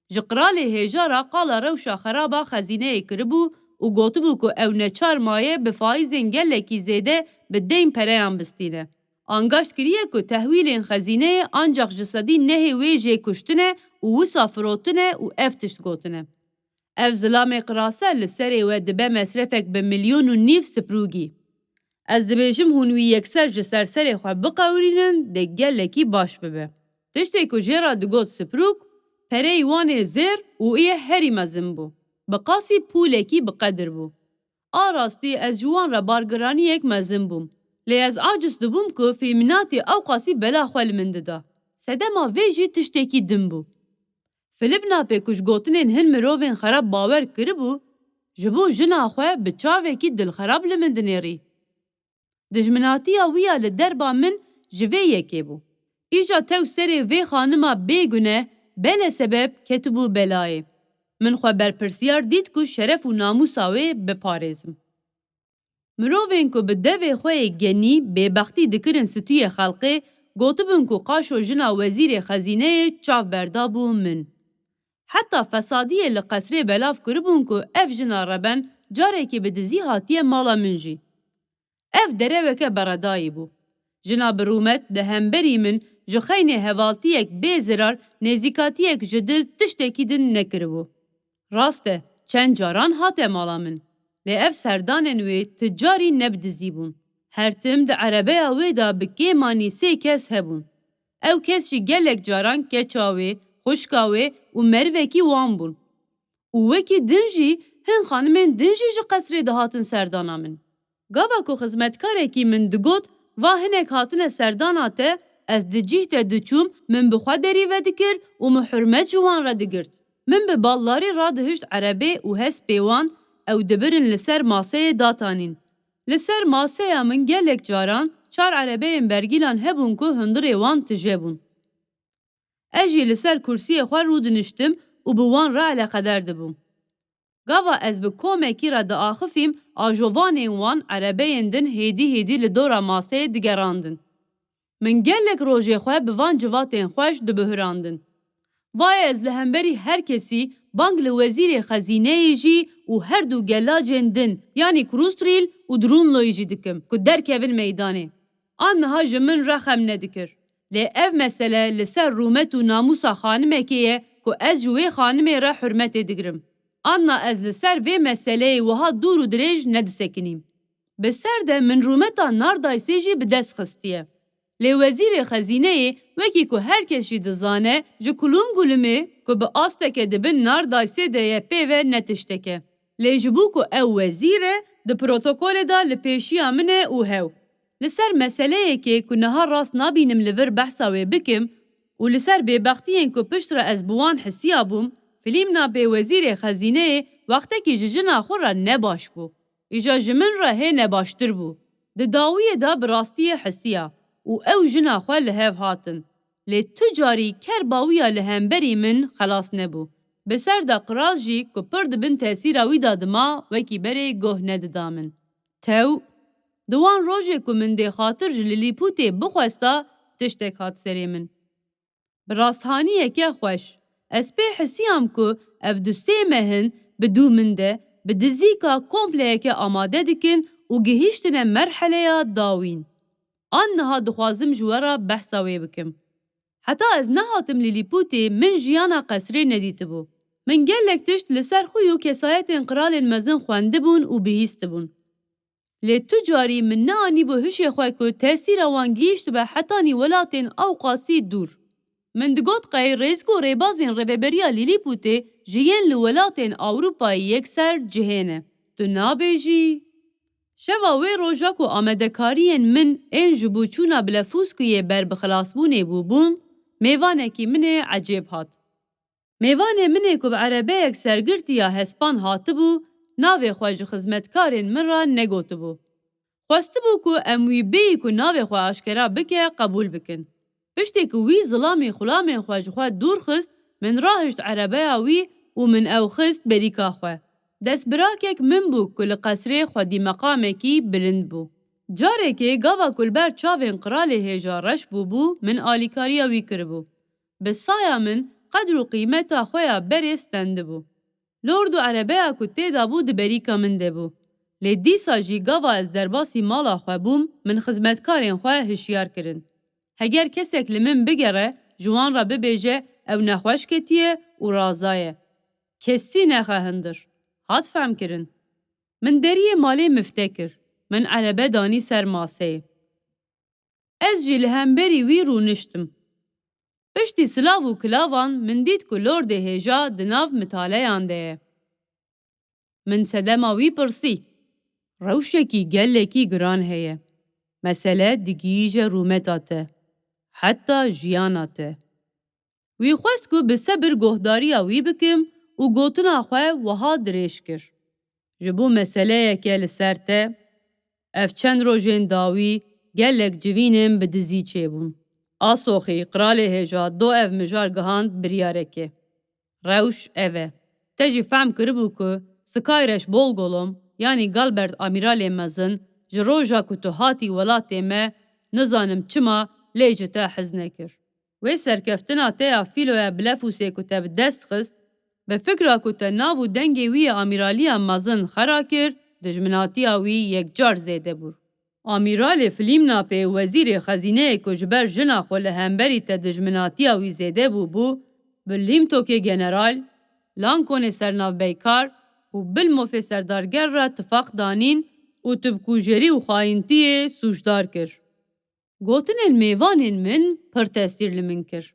Ji qralê hêja re qala rewşa xeraba xezîneyê kiribû û gotibû ku ew neçar maye bi faîzên gelekî zêde bi deyn pereyan bistîne. Angaşt kiriye ku tehwîlên xezîneyê ancax ji sedî nehê wê jê kuştine û wisa firotine û ev tişt gotine. Ev zilamê qirase li serê we dibe mesrefek bi milyon û nîv siprûgî. Ez dibêjim hûn wî yekser ji ser serê xwe biqewirînin, dê gelekî baş bibe. Tiştê ku jê re digot siprûk, pereyî wan ê zêr û yê herî mezin bû. Bi qasî pûlekî bi qedir bû. A rastî ez ji wan re bargiraniyek mezin bûm. Lê ez aciz dibûm ku Fîlmnatî ew qasî bela xwe li min dida. Sedema vê jî tiştekî din bû. Filîpnapê ku ji gotinên hin mirovên xerab bawer kiribû, ji bo jina xwe bi çavekî dilxerab li min dinêrî. Dijminatiya wî ya li derba min ji vê yekê bû. Îja tew serê vê xanima bêguneh, belesebeb ketibû belayê. Min xwe berpirsiyar dît ku şeref û namûsa wê biparêzim. Mirovên ku bi devê xwe yê genî bêbextî dikirin stûyê xelkê, gotibin ku qaşo jina wezîrê xezîneyê çav berdabû min. Heta fesadiyê li qesrê belav kiribûn ku ev jina reben carekê bi dizî hatiye mala min jî. Ev dereweke beredayî bû. Jina bi rûmet di hemberî min ji xeynê hevaltiyek bê zirar, nêzîkatiyek ji dil tiştekî din nekiribû. Rast e, çend caran hate mala min. Lê ev serdanên wê ti carî ne bi dizî bûn. Her tim di erebeya wê de bi kêmanî sê kes hebûn. Ew kes jî gelek caran keça wê, xwişka wê û merivekî wan bûn. Û wekî din jî hin xanimên din jî ji qesrê dihatin serdana min. Gava ku xizmetkarekî min digot, va hinek hatine serdana te, ez di cih te diçûm, min bi xwe derî vedikir û min hurmet ji wan re digirt. Min bi baldarî radihişt erebê û hespê wan, ew dibirin li ser maseyê datanîn. Li ser maseya min gelek caran çar erebeyên bergîlan hebûn ku hundirê wan tije bûn. Ez jî li ser kursiyê xwe rûdiniştim û bi wan re eleqedar dibûm. Gava ez bi komekî re diaxifîm, ajovanên wan erebeyên din hêdî hêdî li dora maseyê digerandin. Min gelek rojê xwe bi van civatên xweş dibihurandin. Vayê ez li hemberî her kesî bang li wezîrê xezîneyê jî û her du gelacên din, yanî Krustrîl û Drûnloyî jî dikim ku derkevin meydanê. An niha ji min re xem nedikir. Lê ev mesele li ser rûmet û namûsa xanimekê ye ku ez ji wê xanimê re hurmetê digirim. Anna ez li ser vê meseleyê wiha dûr û dirêj nedisekinîm. Bi ser de min rûmeta Nardaysê jî bi dest xistiye. Lê wezîrê xezîneyê, wekî ku her kes jî dizane, ji kulûm gulumê ku bi asteke di bin Nardaysê de ye pê ve ne tiştek e. Lê ji bo ku ew wezîr e, di protokolê de li pêşiya min e û hew. Li ser meseleyekê ku niha rast nabînim li vir behsa wê bikim û li ser bêbextiyên ku piştre ez bi wan hisiya bûm, Filîmna bê wezîrê xezîneyê wextekî ji jina xwe re ne baş bû. Îja ji min re hê nebaştir bû. Di dawiyê de bi rastiyê hisiya û ew jina xwe li hev hatin. Lê tu carî kerba wî ya li hemberî min xelas nebû. Bi ser de qiraz jî ku pir di bin tesîra wî de dima, wekî berê guh nedida min. Tew, di wan rojê ku min dê xatir ji Lîlîpûtê bixwesta, tiştek hat serê min. Bi rasthaniyeke xweş. Ez pê hisiyam ku ev du sê meh in bi dû min de bi dizîka kompleyeke amade dikin û gihîştine merheleya dawîn. An niha dixwazim ji we re behsa wê bikim. Heta ez nehatim Lîlîpûtê, min jiyana qesrê nedîtibû. Min gelek tişt li ser xwe û kesayetên qiralên mezin xwendibûn û bihîstibûn. Lê tu carî min neanîbû hişê xwe ku tesîra wan gihîştibe hetanî welatên ewqasî dûr. Min digot qey rêzg û rêbazên Rêveberiya Lîlîpûtê ji yên li welatên Ewropayê yekser cihê ne. Tu nabêjî? Şeva wê roja ku amadekariyên min ên ji bo çûna Blefûskuyê ber bi xilasbûnê bûbûn, mêvanekî min ê ecêb hat. Mêvanê min ê ku bi erebeyek sergirtî ya hespan hatibû, navê xwe ji xizmetkarên min re negotibû. Xwestibû ku em wî bêyî ku navê xwe aşkera bike, qebûl bikin. Piştî ku wî zilamî xulamên xwe ji xwe dûr xist, min rahişt erebeya wî û min ew xist berîka xwe. Destbirakek min bû ku li qesrê xwedî meqamekî bilind bû. Carekê gava ku li ber çavên qiralê hêja reş bûbû, min alîkariya wî kiribû. Bi saya min qedr û qîmeta xwe ya berê stendibû. Lord û erebeya ku tê de bû di berîka min de bû. Lê dîsa jî gava ez derbasî mala xwe bûm, min xizmetkarên xwe hişyar kirin. Heger kesek li min bigere, ji wan re bibêje ew nexweş ketiye û raza ye. Kesî nexe hundir. Hat fehmkirin. Min deriyê malê mifte kir. Min erebe danî ser maseyê. Ez jî li hemberî wî rûniştim. Piştî silav û kilavan min dît ku lordê hêja di nav mitaleyan de ye. Min sedema wî pirsî. Rewşekî gelekî giran heye. Mesele digihîje rûmeta te. Heta jiyana te. Wî xwest ku bi sebir gohdariya wî bikim û gotina xwe wiha dirêj kir. Ji bo meseleyeke li ser te, ev çend rojên dawî gelek civînên bi dizî çêbûn. Asoxî, qiralê hêja do ev mijar gihand biryarekê. Rewş ev e. Te jî fehm kiribû ku Skyreş Bolgolom, yanî Galbert Amîralê Mezin, ji roja ku tu hatî welatê me, nizanim çima, lê ji te hez nekir. Wê serkeftina te ya Fîloya Blefûsê ku te bi dest xist, bi fikra ku te nav û dengê wî yê amîraliya mezin xera kir, dijminatiya wî yekcar zêde bûr. Amîralê Flîmnapê, wezîrê xezîneyê ku ji ber jina xwe li hemberî te dijminatiya wî zêde bûbû, bi Lîmtokê general, Lankonê sernavbeykar û Bilmofê serdarger re tifaq danîn û tu bi kujerî û xayintiyê sûcdar kir. Gotinên mêvanên min pir tesîr li min kir.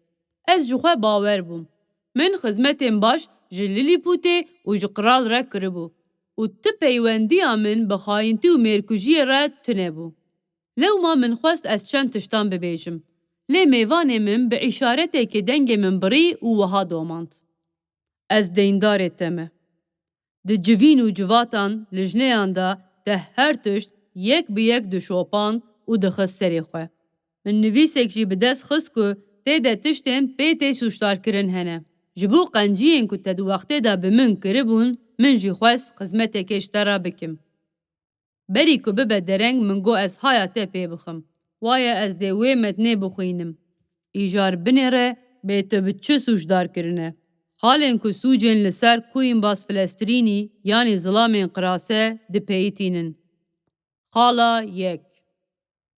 Ez ji xwe bawer bûm. Min xizmetên baş ji Lîlîpûtê û ji qral re kiribû û ti peywendiya min bi xayintî û mêrkujiyê re tune bû. Lewma min xwest ez çend tiştan bibêjim. Lê mêvanê min bi îşaretekê dengê min birî û wiha domand. Ez deyndarê te me. Di civîn û civatan, lijneyan de te her tişt yek bi yek dişopand û dixist serê xwe. Min nivîsek jî bi dest xist ku tê de tiştên pê tê sûcdarkirin hene. Ji bo qenciyên ku te di wextê de bi min kiribûn, min jî xwest xizmetekê ji te re bikim. Berî ku bibe dereng min got ez haya te pê bixim. Waye ez dê wê metnê bixwînim. Îjar binêre bê tu bi çi sûcdar kirine. Xalên ku sûcên li ser Kuînbas Filestrînî yanî zilamên qirase dipeyitînin. Xala yek.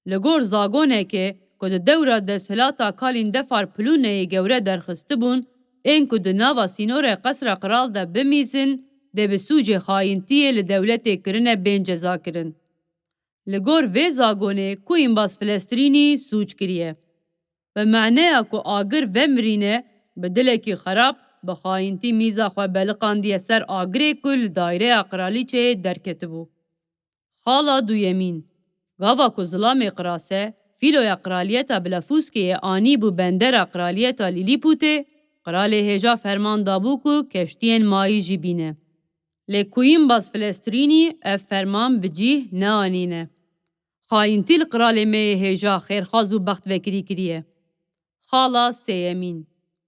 Li gor zagonekê ku di dewra desthilata Kalîndefar Plûneyê gewre derxistibûn, ên ku di nava sînorê qesra qral de bimîzin, dê bi sûcê xayintiyê li dewletê kirine bên cezakirin. Li gor vê zagonê Kuînbas Filestrînî sûc kiriye. Bi maneya ku agir vemirîne, bi dilekî xerab, bi xayintî mîza xwe beliqandiye ser agirê ku li dayreya qiralîçeyê derketibû. Xala duyemîn. Gava ku zilamê qirase, fîloya qiraliyeta Blefûskiyê anîbû bendera qiraliyeta Lîlîpûtê, qiralê hêja ferman dabû ku keştiyên mayî jî bîne. Lê Kuînbas Filestrînî ev ferman bi cîh neanîne. Xayintî li qiralê me yê hêja xêrxwaz û bextvekirî kiriye. Xala sêyemîn.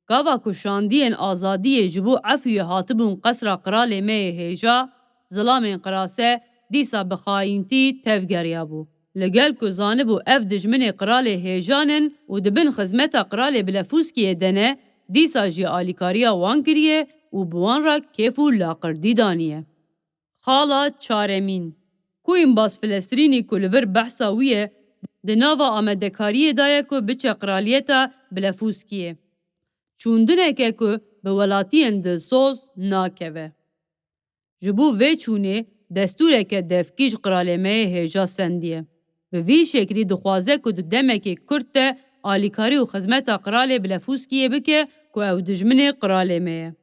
Gava ku şandiyên azadiyê ji bo efûyê hatibûn qesra qiralê me yê hêja, zilamên qirase dîsa bi xayintî tevgeriyabû. Li gel ku zanibû ev dijminê qiralê hêjan in û di bin xizmeta qiralê Blefûskiyê de ne, dîsa jî alîkariya wan kiriye û bi wan re kêf û laqirdî daniye. Xala çaremîn. Kuînbas Filestrînî ku li vir behsa wî ye, di nava amadekariyê de ye ku biçe qiraliyeta Blefûskiyê. Çûndineke ku bi welatiyên dilsoz nakeve. Ji bo vê çûnê destûreke devkî ji qiralê me yê hêja sendiye. Bi vî şeklî dixwaze ku di demekê kurt de alîkarî û xizmeta qiralê Blefûskiyê bike ku ew dijminê qiralê me ye.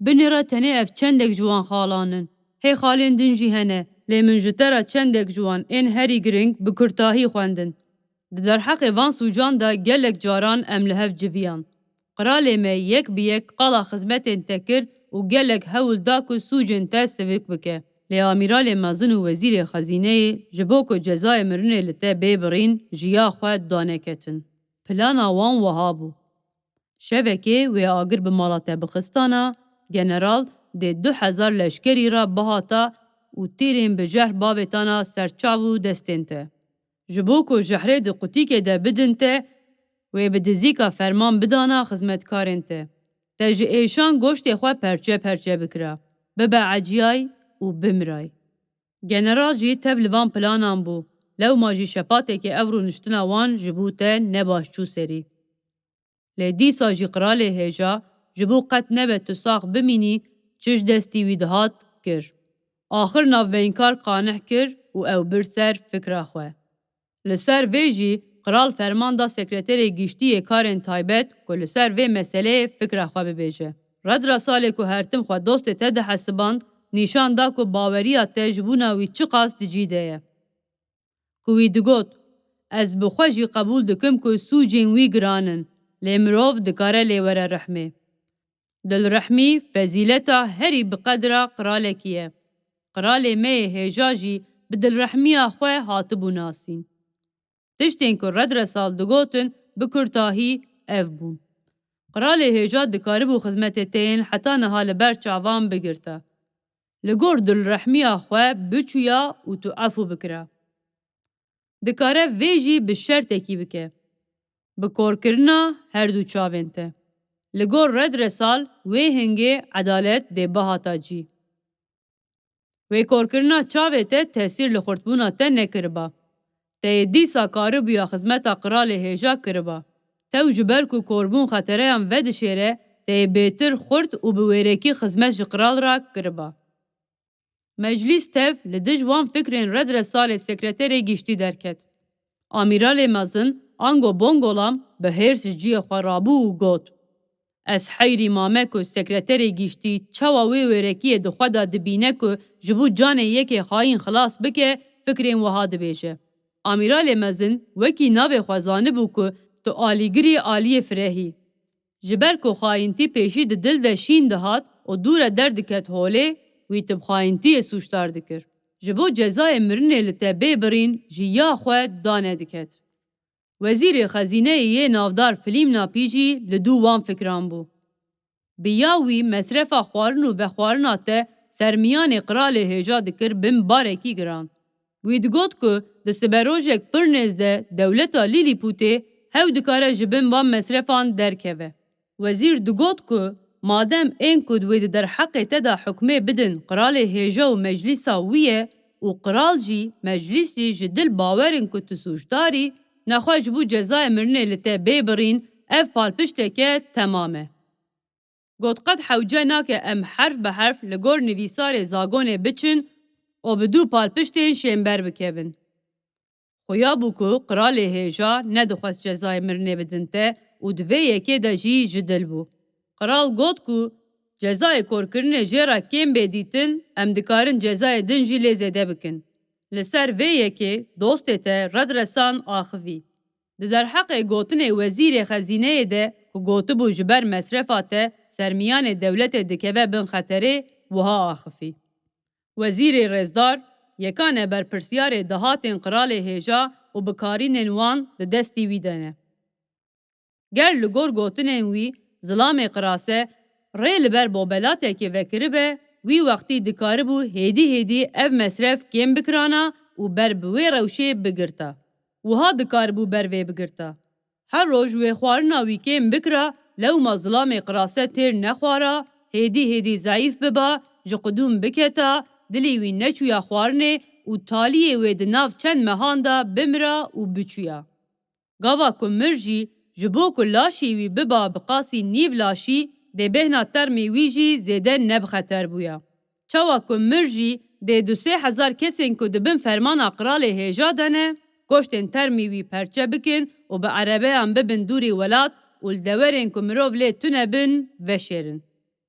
Binêre tenê ev çendek ji wan xalan in. Hê xalên din jî hene, lê min ji te re çendek ji wan ên herî giring bi kurtahî xwendin. Di derheqê van sûcan de gelek caran em li hev civiyan. Qiralê me yek bi yek qala xizmetên te kir û gelek hewl da ku sûcên te sivik bike. Lê amîralê mezin û wezîrê xezîneyê ji bo ku cezayê mirinê li te bê birîn, ji ya xwe daneketin. Plana wan wiha bû. Şevekê wê agir bi mala te bixistana, general dê du hezar leşkerî re bihata û tîrên bi jehr bavêtana ser çav û destên te. Ji bo ku jehrê di qutîkê de bidin te, wê bi dizîka ferman bidana xizmetkarên te. Te ji êşan goştê xwe perçe perçe bikira, bibe eciyay û bimiray. General jî tev li van planan bû, lewma jî şepateke ev rûniştina wan ji bo te ne baş çû serî. Lê dîsa jî qiralê hêja ji bo qet nebe tu sax bimînî, çi ji destî wî dihat, kir. Axir navbeynkar qanih kir û ew bir ser fikra xwe. Li ser vê jî qral ferman da sekreterê giştî yê karên taybet ku li ser vê meseleyê fikra xwe bibêje. Redresalê ku hertim xwe dostê te dihesiband, nîşan da ku baweriya te ji bûna wî çiqas di cî de ye. Ku wî digot, ez bi xwe jî qebûl dikim ku sûcên wî giran in, lê mirov dikare lê were rihmê. Dilrihmî fezîleta herî bi qedra qiralekî ye. Qiralê me yê hêja jî bi dilrihmiya xwe hatibû nasîn. Tiştên ku Redresal digotin bi kurtahî ev bûn. Qiralê hêja dikaribû xizmetê te yên heta niha li ber çavan bigirta. Li gor dilrehmiya xwe biçûya û tu efû bikira. Dikare vê jî bi şertekî bike. Bi korkirina her du çavên te. Li gor Redresal wê hingê edalet dê bihata cî. Wê korkirina çavê te tesîr li xurtbûna te nekiriba. Te yê dîsa karibûya xizmeta qiralê hêja kiriba. Tew ji ber ku korbûn xetereyan vedişêre, te yê bêtir xurt û bi wêrekî xizmet ji qiral re kiriba. Meclîs tev li dij wan fikrên Redresalê sekreterê giştî derket. Amîralê mezin Ango Bongolam bi hêrs ji ciyê xwe rabû û got, ez heyrî mame ku sekreterê giştî çawa wê wêrekiyê di xwe de dibîne ku ji bo canê yekê xayîn xilas bike, fikrên wiha dibêje. Amîralê mezin wekî navê xwe zanibû ku tu alîgirî aliyê firehî. Ji ber ku xayîntî pêşî di dil de şîn dihat û dû re derdiket holê, wî tu bi xayîntiyê sûcdar dikir. Ji bo cezayê mirinê li te bê birîn ji ya xwe danediket. Wezîrê xezîneyê yê navdar Filîmna Pî jî li dû wan fikran bû. Bi ya wî mesrefa xwarin û vexwarina te ser miyanê qiralê hêja dikir bin barekî giran. Wî digot ku di siberojek pir nêz de dewleta Lîlîpûtê hew dikare ji bin van mesrefan derkeve. Wezîr digot ku madem ên ku wê di derheqê te de hukmê bidin qiralê hêja û meclîsa wî ye û qiral jî meclîs jî ji dil bawer in ku tu sûcdar î, nexwe ji bo cezayê mirinê li te bê birîn, ev palpişteke temam e. Got, qet hewce nake em herf bi herf li gor nivîsarê zagonê biçin û bi dû palpiştên şênber bikevin. Xuya bû ku qiralê hêja nedixwest cezayê mirinê bidin te û di vê yekê de jî ji dil bû. Qiral got ku cezayê korkirinê jê re kêm bê dîtin, em dikarin cezayê din jî lê zêde bikin. Li ser vê yekê dostê te Redresan axivî. Di derheqê gotinê wezîrê xezîneyê de ku gotibû ji ber mesrefa te sermiyanê dewletê dikeve bin xeterê, wiha axifî. Wezîrê rêzdar, yekane berpirsiyarê dahatên qiralê hêja û bikarînên wan di destî wî de ne. Ger li gor gotinên wî zilamê qirase rê li ber bobelatekê vekiribe, wî wextî dikaribû hêdî hêdî ev mesref kêm bikirana û ber bi wê rewşê bigirta. Wiha dikaribû ber vê bigirta. Her roj wê xwarina wî kêm bikira, lewma zilamê qirase têr nexwara, hêdî hêdî zeîf biba, ji qudûm biketa, dilê wî neçûya xwarinê û taliyê wê di nav çend mehan de bimira û biçûya. Gava ku mir jî, ji bo ku laşî wî biba bi qasî nîv laşî, dê bêhna termê wî jî zêde ne bi xeter bûya. Çawa ku mir jî dê du sê hezar kesên ku di bin fermana qiralê hêja de ne, goştên termî wî perçe bikin û bi erebeyan bibin dûrî welat û li dewerên ku mirov lê tune bin, veşêrin.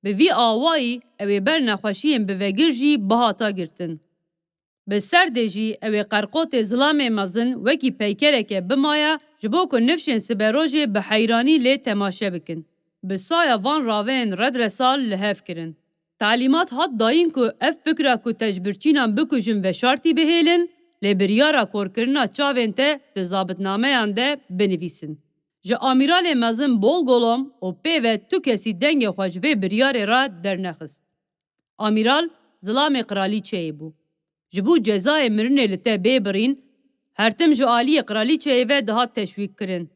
Bi vî awayî ew ê ber nexweşiyên bivegir jî bihata girtin. Bi serdê jî ew ê qerqotê zilamê mezin wekî peykereke bimaya, ji bo ku nifşên siberojê bi heyranî lê temaşe bikin. Bi saya van raveyên Redresal li hev kirin. Talîmat hat dayîn ku ev fikra ku te ji birçînan bikujin veşartî bihêlin, lê biryara korkirina çavên te di zabitnameyan de binivîsin. Ji amîralê mezin Bol Golom û pê ve tu kesî dengê xwe ji vê biryarê re dernexist. Amîral zilamê qiralîçeyê bû. Ji bo cezayê mirinê li te bê birîn, her tim ji aliyê qiralîçeyê ve dihat teşwîk kirin.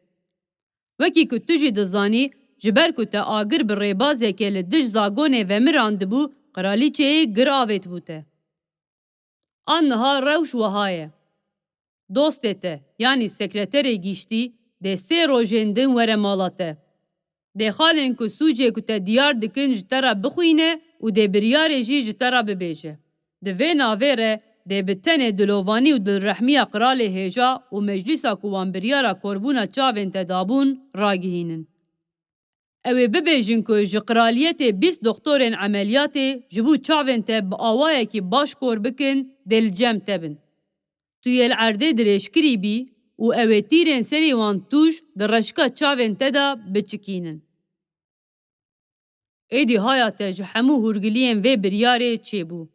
Wekî ku tu jî dizanî, ji ber ku te agir bi rêbazeke li dij zagonê vemirandibû, qiralîçeyê gir avêtibû te. A niha rewş wiha ye. Dostê te, yanî sekreterê giştî, dê sê rojên din were mala te. Dê xalên ku sûcê ku te diyar dikin ji te re bixwîne û dê biryarê jî ji te re bibêje. Di vê navê re dê bi tenê dilovanî û dilrehmiya qiralê hêja û meclîsa ku wan biryara korbûna çavên te dabûn ragihînin. Ew ê bibêjin ku ji qiraliyetê bîst doktorên emeliyatê ji bo çavên te bi awayekî baş kor bikin, dê li cem te bin. Tu yê li erdê dirêjkirî bî û ew ê tîrên serê wan tûj di reşika çavên te de biçikînin. Êdî haya te ji hemû hûrgiliyên vê biryarê çêbû.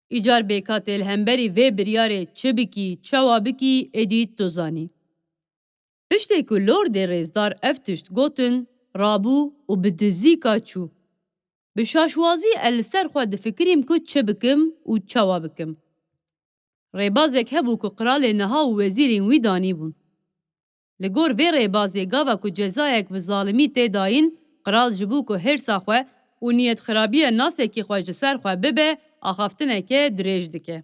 Îcar bê ka tê li hemberî vê biryarê çi bikî, çawa bikî, êdî tu zanî. Piştê ku lordê rêzdar ev tişt gotin, rabû û bi dizîka çû. Bi şaşwazî ez li ser xwe difikirîm ku çi bikim û çawa bikim. Rêbazek hebû ku qiralê niha û wezîrên wî danîbûn. Li gor vê rêbazê gava ku cezayek bi zalimî tê dayîn, qiral ji bo ku hêrsa xwe û niyetxirabiya nasekî xwe ji ser xwe bibe, axaftineke dirêj dike.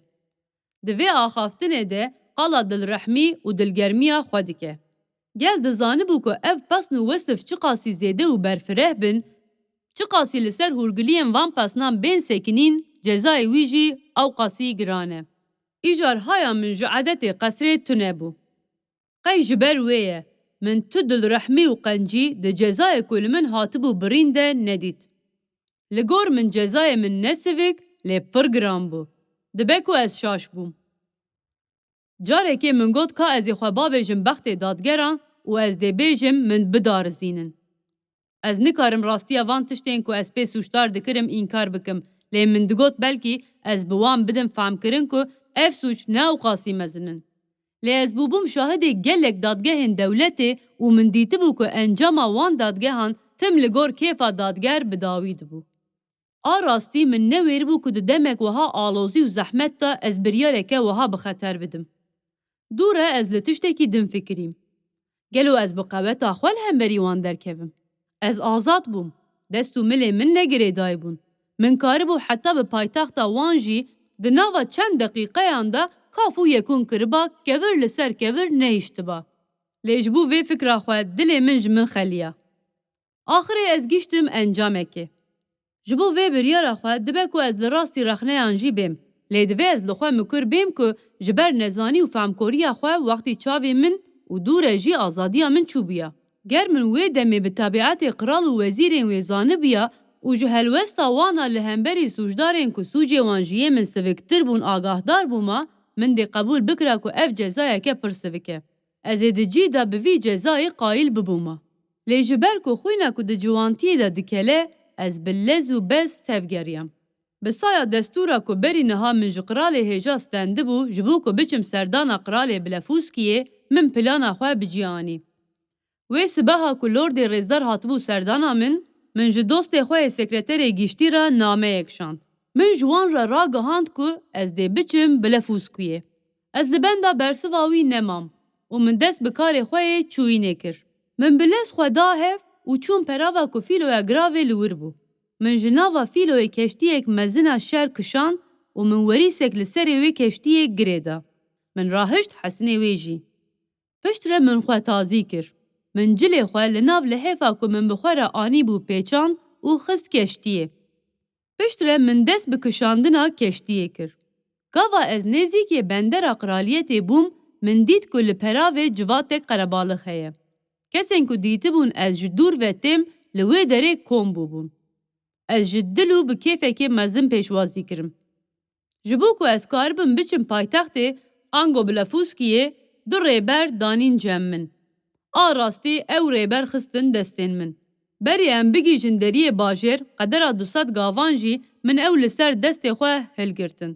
Di vê axaftinê de qala dilrehmî û dilgermiya xwe dike. Gel dizanibû ku ev pesn û wesif çiqasî zêde û berfireh bin, çiqasî li ser hûrgiliyên van pesnan bên sekinîn, cezayê wî jî ewqasî giran e. Îcar haya min ji edetê qesrê tune bû. Qey ji ber wê ye, min tu dilrehmî û qencî di cezayê ku li min hatibû birîn de nedît. Li gor min cezayê min ne sivik, lê pir giran bû. Dibe ku ez şaş bûm. Carekê min got ka ez ê xwe bavêjim bextê dadgeran û ez dê bêjim min bidarizînin. Ez nikarim rastiya van tiştên ku ez pê sûcdar dikirim înkar bikim, lê min digot belkî ez bi wan bidim fehmkirin ku ev sûc ne ewqasî mezin in. Lê ez bûbûm şahidê gelek dadgehên dewletê û min dîtibû ku encama wan dadgehan tim li gor kêfa dadger bi dawî dibû. A rastî min newêribû ku di demek wiha alozî û zehmet de ez biryareke wiha bi xeter bidim. Dû re ez li tiştekî din fikirîm. Gelo ez bi qeweta xwe li hemberî wan derkevim? Ez azad bûm. Dest û milê min ne girêdayî bûn. Min karibû heta bi paytexta wan jî di nava çend deqîqeyan de kaf û yekûn kiriba, kevir li ser kevir nehiştiba. Lê ji bo vê fikra xwe dilê min ji min xeliya. Axirê ez gihiştim encamekê. Ji bo vê biryara xwe dibe ku ez li rastî rexneyan jî bêm. Lê divê ez li xwe mikur bêm ku ji ber nezanî û fehmkoriya xwe wextî çavên min û dû re jî azadiya min çûbûya. Ger min wê demê bi tebietê qral û wezîrên wê zanibûya û ji helwesta wana li hemberî sûcdarên ku sûcê wan ji yê min siviktir bûn agahdar bûma, min dê qebûl bikira ku ev cezayeke pir sivik e. Ez ê di cî de bi vî cezayê qayîl bibûma. Lê ji ber ku xwîna ku di ciwantiyê de dikele, ez bi lez û bez tev geriyam. Bi saya destûra ku berî niha min ji qiralê hêja stendibû, ji bo ku biçim serdana qiralê Blefûskiyê, min plana xwe bi cî anî. Wê sibeha ku lordê rêzdar hatibû serdana min, min ji dostê xwe yê sekreterê giştî re nameyek şand. Min ji wan re ragihand ku ez dê biçim Blefûskiyê. Ez li benda bersiva wî nemam û min dest bi karê xwe yê çûyînê kir. Min bi lez xwe da hev û çûm perava ku fîloya giravê li wir bû. Min ji nava fîloyê keştiyek mezina şer kişand û min werîsek li serê wê keştiyê girê da. Min rahişt hesinê wê jî. Piştre min xwe tazî kir. Min cilê xwe li nav lihêfa ku min bi xwe re anîbû pêçand û xist keştiyê. Piştre min dest bi kişandina keştiyê kir. Gava ez nêzîkê bendera qiraliyetê bûm, min dît ku li peravê civatek qerebalix heye. Kesên ku dîtibûn ez ji dûr ve têm, li wê derê kom bûbûn. Ez ji dil û bi kêfekê mezin pêşwazî kirim. Ji bo ku ez karibim biçim paytextê, ango Blefûskiyê, du rêber danîn cem min. A rastî ew rêber xistin destên min. Berê em bigihîjin deriyê bajêr, qedera du sed gavan jî min ew li ser destê xwe hilgirtin.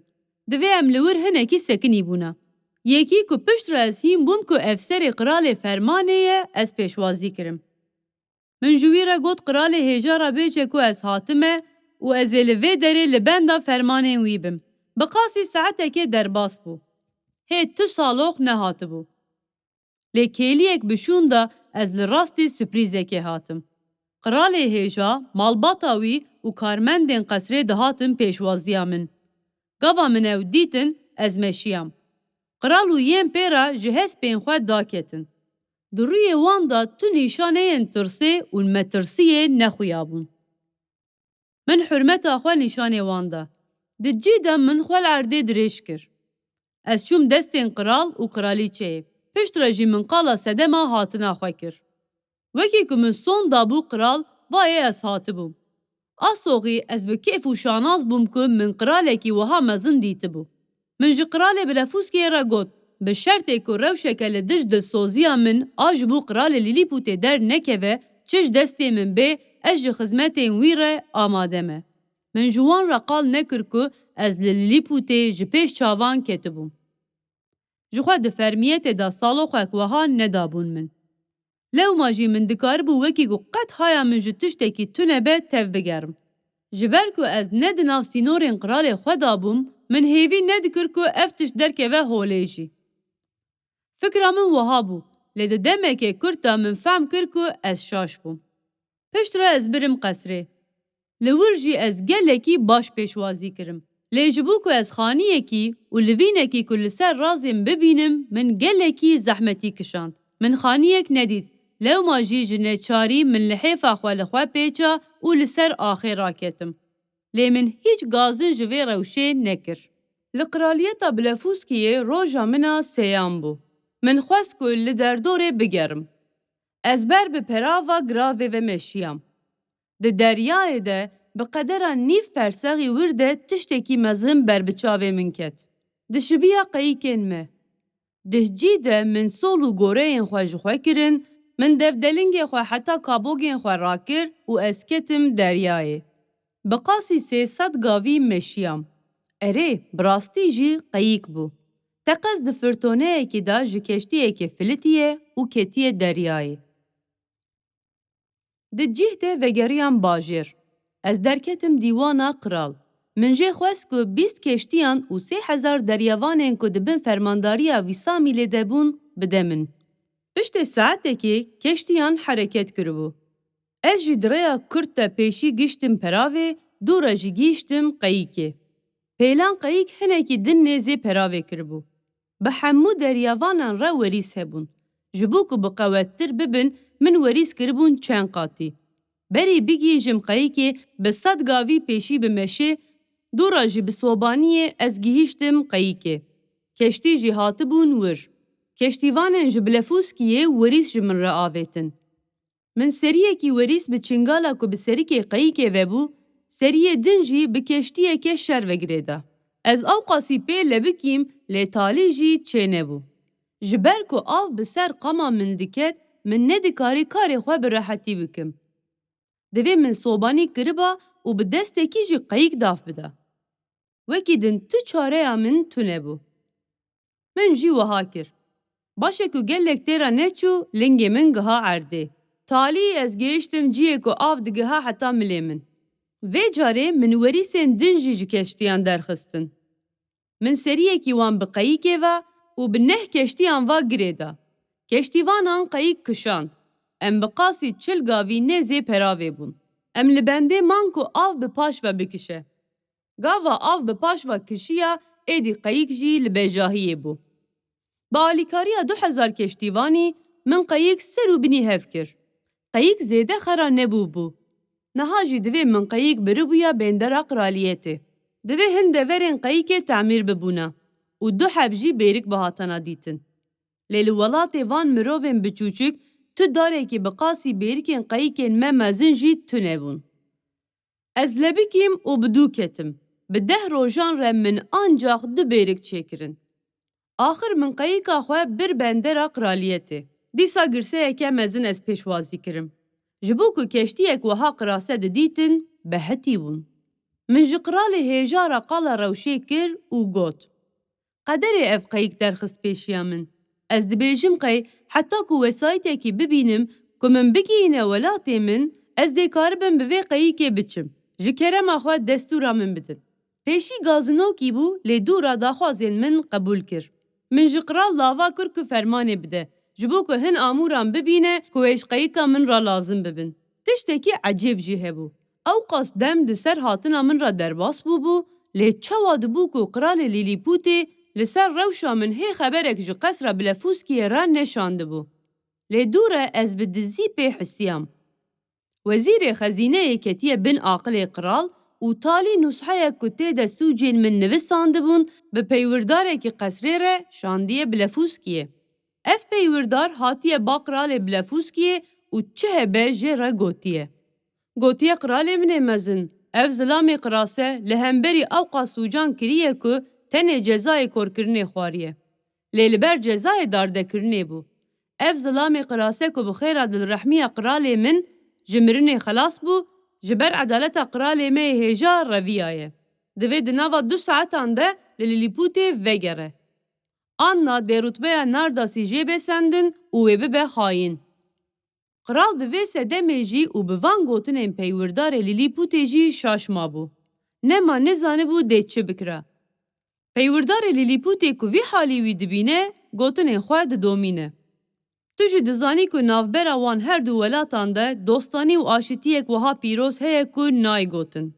Divê em li wir hinekî sekinî bûna. Yekî ku pişt re ez hîn bûm ku ev serê qiralê fermanê ye, ez pêşwazî kirim. Min ji wî re got, qiralê hêja re bêje ku ez hatime û ez ê li vê derê li benda fermanên wî bim. Bi qasî saetekê derbas bû. Hê tu salox nehatibû. Lê kêliyek bi şûn da ez li rastî surprîzekê hatim. Qiralê hêja, malbata wî û karmendên qesrê dihatin pêşwaziya min. Gava min ew dîtin, ez meşiyam. Qral û yên pê re ji hespên xwe daketin. Di rûyê wan de tu nîşaneyên tirsê û metirsiyê nexuyabûn. Min hurmeta xwe nîşanê wan da. Di cî de min xwe li erdê dirêj kir. Ez çûm destên qral û qiralîçeyê. Pişt re jî min qala sedema hatina xwe kir. Wekî ku min son dabû qral, va yê ez hatibûm. Asoxî ez bi kêf û şanaz bûm ku min qiralekî wiha mezin dîtibû. Min ji qiralê Bilefûskiyê re got, bi şertê ku rewşeke li dij dilsoziya min a ji bo qiralê Lîlîpûtê dernekeve, çi ji destê min bê, ez ji xizmetên wî re amade me. Min ji wan re qal nekir ku ez li Lîlîpûtê ji pêş çavan ketibûm. Ji xwe di fermiyetê de saloxek wiha nedabûn min. Lewma jî min dikaribû wekî ku qet haya min ji tiştekî tune be tev bigerim. Ji ber ku ez ne di nav sînorên qiralê xwe de bûm, min hêvî nedikir ku ev tişt derkeve holê jî. Fikra min wiha bû, lê di demeke kurt de min fehm kir ku ez şaş bûm. Piştre ez birim qesrê. Li wir jî ez gelekî baş pêşwazî kirim. Lê ji bo ku ez xaniyekî û livînekî ku li ser razên bibînim, min gelekî zehmetî kişand. Min xaniyek nedît. Lewma jî ji neçarî min lihêfa xwe li xwe pêça û li ser axê raketim. Lê min hîç gazin ji vê rewşê nekir. Li Qraliyeta Blefûskiyê roja min a sêyan bû. Min xwest ku li derdorê bigerim. Ez ber bi perava giravê ve meşiyam. Di deryayê de bi qedera nîv fersexî wir de tiştekî mezin ber bi çavê min ket. Dişibiya qeyikên me. Di cî de min sol û goreyên xwe ji xwe kirin, min devdelingê xwe heta kabogên xwe rakir û ez ketim deryayê. Bi qasî sê sed gavî meşiyam. Erê, bi rastî jî qeyik bû. Teqez di firtoneyekî de ji keştiyekê filitiye û ketiye deryayê. Di cih de vegeriyam bajêr. Ez derketim dîwana qral. Min jê xwest ku bîst keştiyan û sê hezar deryavanên ku di bin fermandariya Vîsamîlê de bûn, bide min. Piştê saetekê keştiyan hereket kiribû. Ez jî di rêya kurt de pêşî giştim peravê, dû re jî gihîştim qeyikê. Pêlan qeyik hinekî din nêzê peravê kiribû. Bi hemû deryavanan re werîs hebûn. Ji bo ku bi qewettir bibin, min werîs kiribûn çend qatî. Berî bigihîjim qeyikê, bi sed gavî pêşî bi meşê, dû re jî bi sobaniyê ez gihîştim qeyikê. Keştî jî hatibûn wir. Keştîvanên ji Blefûskiyê werîs ji min re avêtin. Min seriyekî werîs bi çingala ku bi serikê qeyikê vebû, seriyê din jî bi keştiyeke şer ve girêda. Ez ewqasî pê lebikîm, lê talî jî çênebû. Ji ber ku av bi ser qama min diket, min nedikarî karê xwe bi rehetî bikim. Divê min sobanî kiriba û bi destekî jî qeyik dav bida. Wekî din tu çareya min tune bû. Min jî wiha kir. Baş e ku gelek tê re neçû, lingê min giha erdê. Talî ez gihiştim cihê ku av digiha heta milê min. Vê carê min werîsên din jî ji keştiyan derxistin. Min seriyekî wan bi qeyikê ve û bi neh keştiyan ve girê da. Keştîvanan qeyik kişand. Em bi qasî çil gavî nêzê peravê bûn. Em li bendê man ku av bi paş ve bikişe. Gava av bi paş ve kişiya, êdî qeyik jî li bejahiyê bû. Bi alîkariya du hezar keştîvanî min qeyik ser û binî hev kir. Qeyik zêde xera nebûbû. Niha jî divê min qeyik biribûya bendera qraliyetê. Divê hin deverên qeyikê temîr bibûna û du heb jî bêrik bihatana dîtin. Lê li welatê van mirovên biçûçik tu darekî bi qasî bêrikên qeyikên me mezin jî tune bûn. Ez lebikîm û bi dû ketim. Bi deh rojan re min ancax du bêrik çêkirin. Axir min qeyika xwe bir bendera qraliyetê. Dîsa girseyeke mezin ez pêşwazî kirim. Ji bo ku keştiyek wiha qirase didîtin, behetî bûn. Min ji qiralê hêja re qala rewşê kir û got, Qederê ev qeyik derxist pêşiya min. Ez dibêjim qey heta ku wesayîtekî bibînim ku min bigihîne welatê min, ez dê karibim bi vê qeyikê biçim. Ji kerema xwe destûra min bidin. Pêşî gazinokî bû, lê dûra daxwazên min qebûl kir. Min ji qral dava kir ku fermanê bide, ji bo ku hin amûran bibîne ku wê ji qeyika min re lazim bibin. Tiştekî ecêb jî hebû. Ewqas dem di ser hatina min re derbas bûbû, lê çawa dibû ku qiralê Lîlîpûtê li ser rewşa min hê xeberek ji qesra Blefûskiyê re neşandibû. Lê dûre ez bi dizî pê hisiyam. Wezîrê xezîneyê ketiye bin aqilê qral û talî nûsheyek ku tê de sûcên min nivisandibûn, bi peywirdarekî qesrê re şandiye Blefûskiyê. Ev peywirdar hatiye ba qiralê Blefûskiyê û çi hebe jê re gotiye. Gotiye, Qiralê min ê mezin, ev zilamê qirase li hemberî ewqas sûcan kiriye ku tenê cezayê korkirinê xwariye. Lê li ber cezayê dardekirinê bû. Ev zilamê qirase ku bi xêra dilrehmiya qiralê min ji mirinê xelas bû, ji ber edaleta qiralê me yê hêja reviyaye. Divê di nava du saetan de li Lîlîpûtê vegere. Anna dê rutbeya Nardasî jê bê sendin û wê bibe xayîn. Qral bi vê sedemê jî û bi van gotinên peywirdarê Lîlîpûtê jî şaş mabû. Nema nizanibû dê çi bikira. Peywirdarê Lîlîpûtê ku vî halî wî dibîne, gotinên xwe didomîne. Tu jî dizanî ku navbera wan her du welatan de dostanî û aşîtiyek wiha pîroz heye ku nayê gotin.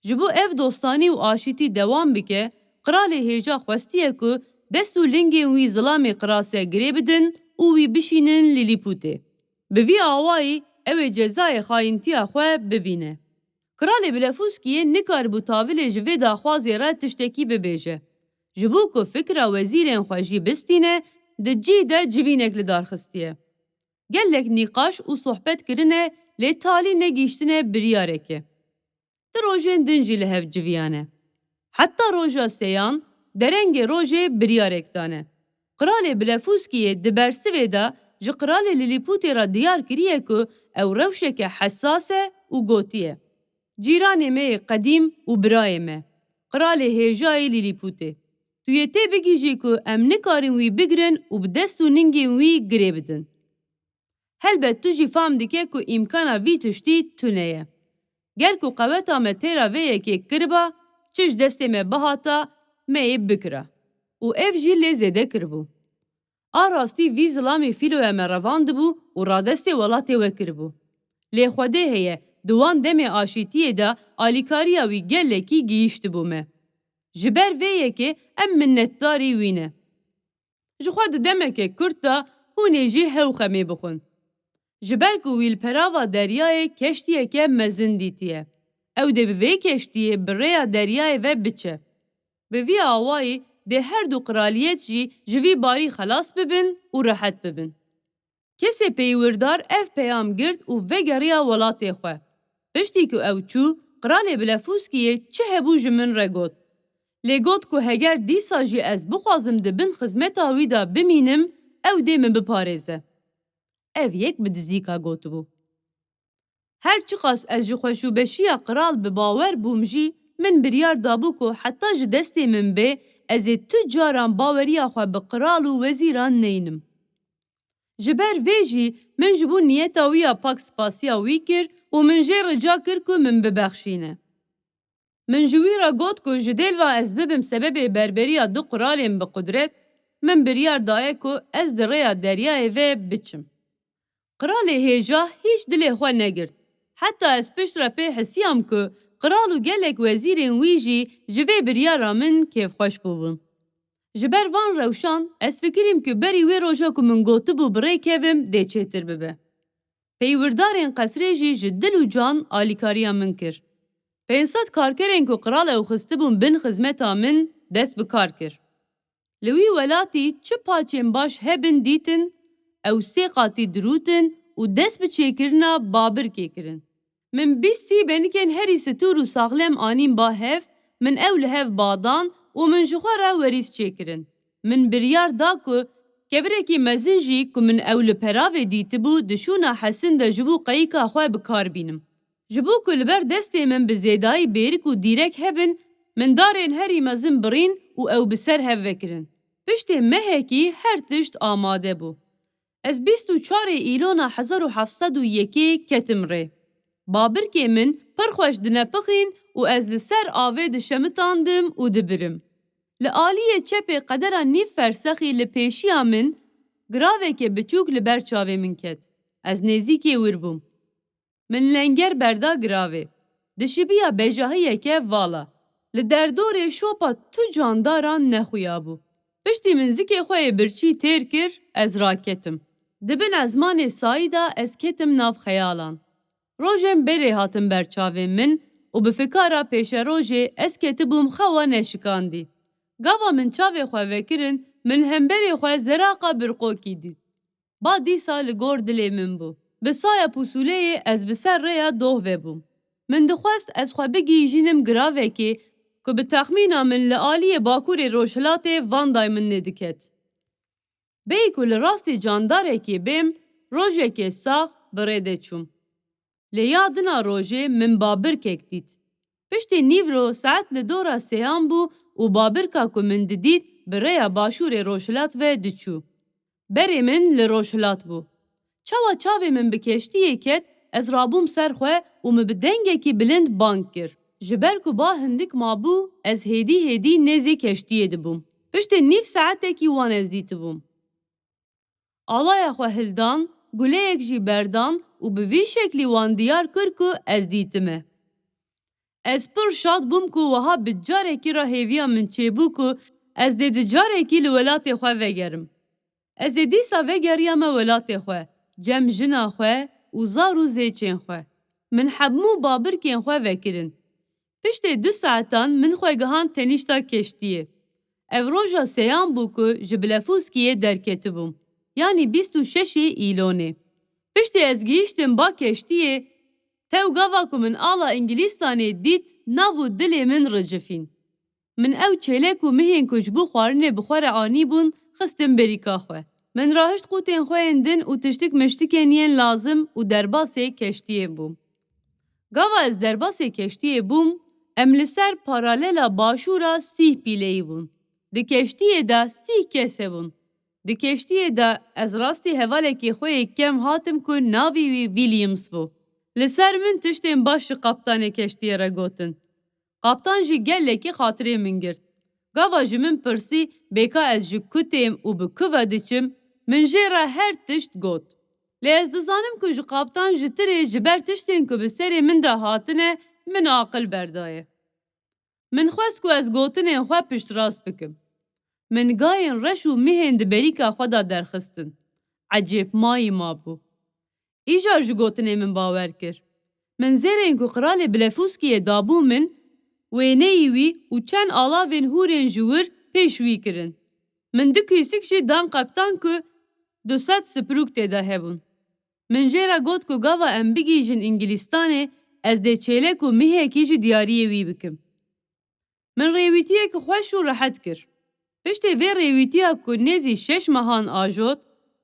Ji bo ev dostanî û aşîtî dewam bike, qiralê hêja xwestiye ku dest û lingên wî zilamê qirase girê bidin û wî bişînin Lîlîpûtê. Bi vî awayî ew ê cezayê xayîntiya xwe bibîne. Qiralê Blefûskiyê nikaribû tavilê ji vê daxwazê re tiştekî bibêje. Ji bo ku fikra wezîrên xwe jî bistîne, di cî de civînek li dar xistiye. Gelek nîqaş û sohbet kirine, lê talî negihîştine biryareke. Di rojên din jî li hev civiyane. Heta roja sêyan, derengê rojê biryarek dane. Qiralê Blefûskiyê di bersivê de ji qiralê Lîlîpûtê re diyar kiriye ku ew rewşeke hesas e û gotiye, Cîranê me yê qedîm û birayê me, qiralê hêjayê Lîlîpûtê. Tu yê tê bigihîjî ku em nikarin wî bigrin û bi dest û ningên wî girê bidin. Helbet tu jî fam dike ku îmkana vî tiştî tune ye. Ger ku qeweta me têra vê yekê kiriba, çi ji destê me bihata, me yê bikira. Û ev jî lê zêde kiribû. A rastî vî zilamê fîloya me revandibû û radestê welatê we kiribû. Lê Xwedê heye, di wan demê aşîtiyê de alîkariya wî gelekî gihîştibû me. Ji ber vê yekê em minnetdarî wî ne. Ji xwe di demeke kurt de hûn ê jî hew xemê bixwin. Ji ber ku wî li perava deryayê keştiyeke mezin dîtiye. Ew dê bi vê keştiyê bi rêya deryayê ve biçe. Bi vî awayî dê her du qiraliyet jî ji vî barî xelas bibin û rehet bibin. Kesê peywirdar ev peyam girt û vegeriya welatê xwe. Piştî ku ew çû, qiralê Blefûskiyê çi hebû ji min re got. Lê got ku heger dîsa jî ez bixwazim di bin xizmeta wî de bimînim, ew dê min biparêze. Ev yek bi dizîka gotibû. Her çiqas ez ji xweşûbeşiya qral bi bawer bûm jî, min biryar dabû ku heta ji destê min bê, ez ê tu caran baweriya xwe bi qral û wezîran neynim. Ji ber vê jî min ji bo niyeta wî ya pak spasiya wî kir û min jê rica kir ku min bibexşîne. Min ji wî re got ku ji dêlva ez bibim sebebê berberiya du qiralên bi qudret, min biryar daye ku ez di rêya deryayê ve biçim. Qiralê hêja hîç dilê xwe negirt. Heta ez pişt re pê hisiyam ku qral û gelek wezîrên wî jî ji vê biryara min kêfxweş bûbûn. Ji ber van rewşan, ez fikirîm ku berî wê roja ku min gotibû bi rê kevim dê çêtir bibe. Peywidarên qesrê jî ji dil û can alîkariya min kir. Pênc sed karkerên ku qral ew xistibûn bin xizmeta min, dest bi kar kir. Li wî welatî çi paçên baş hebin dîtin, ew sê qatî dirûtin û dest bi çêkirina babirkê kirin. Min bîst sî benikên herî stûr û saxlem anîn ba hev, min ew li hev badan û min ji xwe re werîs çêkirin. Min biryar da ku Kevirekî mezin jî ku min ew li peravê dîtibû, di şûna hesin de ji bo qeyika xwe bi kar bînim. Ji bo ku li ber destê min bi zêdayî bêrik û dîrek hebin, min darên herî mezin birîn û ew bi ser hev vekirin. Piştê mehekî her tişt amade bû. Ez bîst û çarê Îlona hezar û heft sed û yekê ketim rê. Babirkê min pir xweş dinepixîn û ez li ser avê dişemitandim û dibirim. Li aliyê çepê qedera nîv fersexî li pêşiya min giraveke biçûk li ber çavê min ket. Ez nêzîkê wir bûm. Min lenger berda giravê. Dişibiya bejahiyeke vala. Li derdorê şopa tu candaran nexuyabû. Piştî min zikê xwe yê birçî têr kir, ez raketim. Di bin ezmanê sayî de ez ketim nav xeyalan. Rojên berê hatin ber çavên min û bi fikara pêşerojê ez ketibûm xewa neşikandî. Gava min çavê xwe vekirin, min hemberê xwe zeraqa birqokî dît. Ba dîsa li gor dilê min bû. Bi saya pusûleyê ez bi ser rêya doh vebûm. Min dixwest ez xwe bigihîjînim giravekê ku bi texmîna min li aliyê bakurê rojhilatê Van Diemenê diket. Bêyî ku li rastî candarekê bêm, rojekê sax bi rê de çûm. Lê ya dina rojê min babirkek dît. Piştî nîvro saet li dora sêyan bû û babirka ku min didît bi rêya başûrê rojhilat ve diçû. Berê min li rojhilat bû. Çawa çavê min bi keştiyê ket, ez rabûm ser xwe û min bi dengekî bilind bang kir. Ji ber ku ba hindik mabû, ez hêdî hêdî nêzî keştiyê dibûm. Piştî nîv saetekî wan ez dîtibûm. Alaya xwe hildan, guleyek jî berdan û bi vî şeklî wan diyar kir ku ez dîtime. Ez pir şad bûm ku wiha bi carekî re hêviya min çêbû ku ez dê di carekî li welatê xwe vegerim. Ez ê dîsa vegeriyame welatê xwe, cem jina xwe û zar û zêçên xwe. Min hemû babirkên xwe vekirin. Piştê du saetan min xwe gihand tenîşta keştiyê. Ev roja sêyan bû ku ji Blefûskiyê derketibûm, yanî bîst û şeşê Îlonê. Piştê ez gihîştim ba keştiyê, tew gava ku min ala Îngilîstanê dît, nav û dilê min ricifîn. Min ew çêlek û mihên ku ji bo xwarinê bi xwe re anîbûn, xistin berîka xwe. Min rahişt qûtên xwe yên din û tiştik miştikên yên lazim û derbasê keştiyê bûm. Gava ez derbasê keştiyê bûm, em li ser paralela başûra sîh pîleyî bûn. Di keştiyê de sîh kes hebûn. Di keştiyê de ez rastî hevalekî xwe yê kem hatim ku navî wî Williams bû. Li ser min tiştên baş ji qaptanê keştiyê re gotin. Qaptan jî gelekî xatirê min girt. Gava ji min pirsî, bêka ez ji ku têm û bi ku ve diçim, min jê re her tişt got. Lê ez dizanim ku ji qaptan ji tirê ji ber tiştên ku bi serê min de hatine, min aqil berdaye. Min xwest ku ez gotinên xwe piştrast bikim. Min gayên reş û mihên di berîka xwe de derxistin. Ecêbmayî mabû. Îcar ji gotinê min bawer kir. Min zêrên ku qiralê Blefûskiyê dabû min, wêneyî wî û çend alavên hûrên ji wir pêş wî kirin. Min du kîsik jî dan qeptan ku du sed spirûk tê de hebûn. Min jê re got ku gava em bigihîjin Îngilîstanê, ez dê çêlek û mihekî ji diyariyê wî bikim. Min rêwîtiyek xweş û rehet kir. Piştê vê rêwîtiya ku nêzî şeş mehan ajot,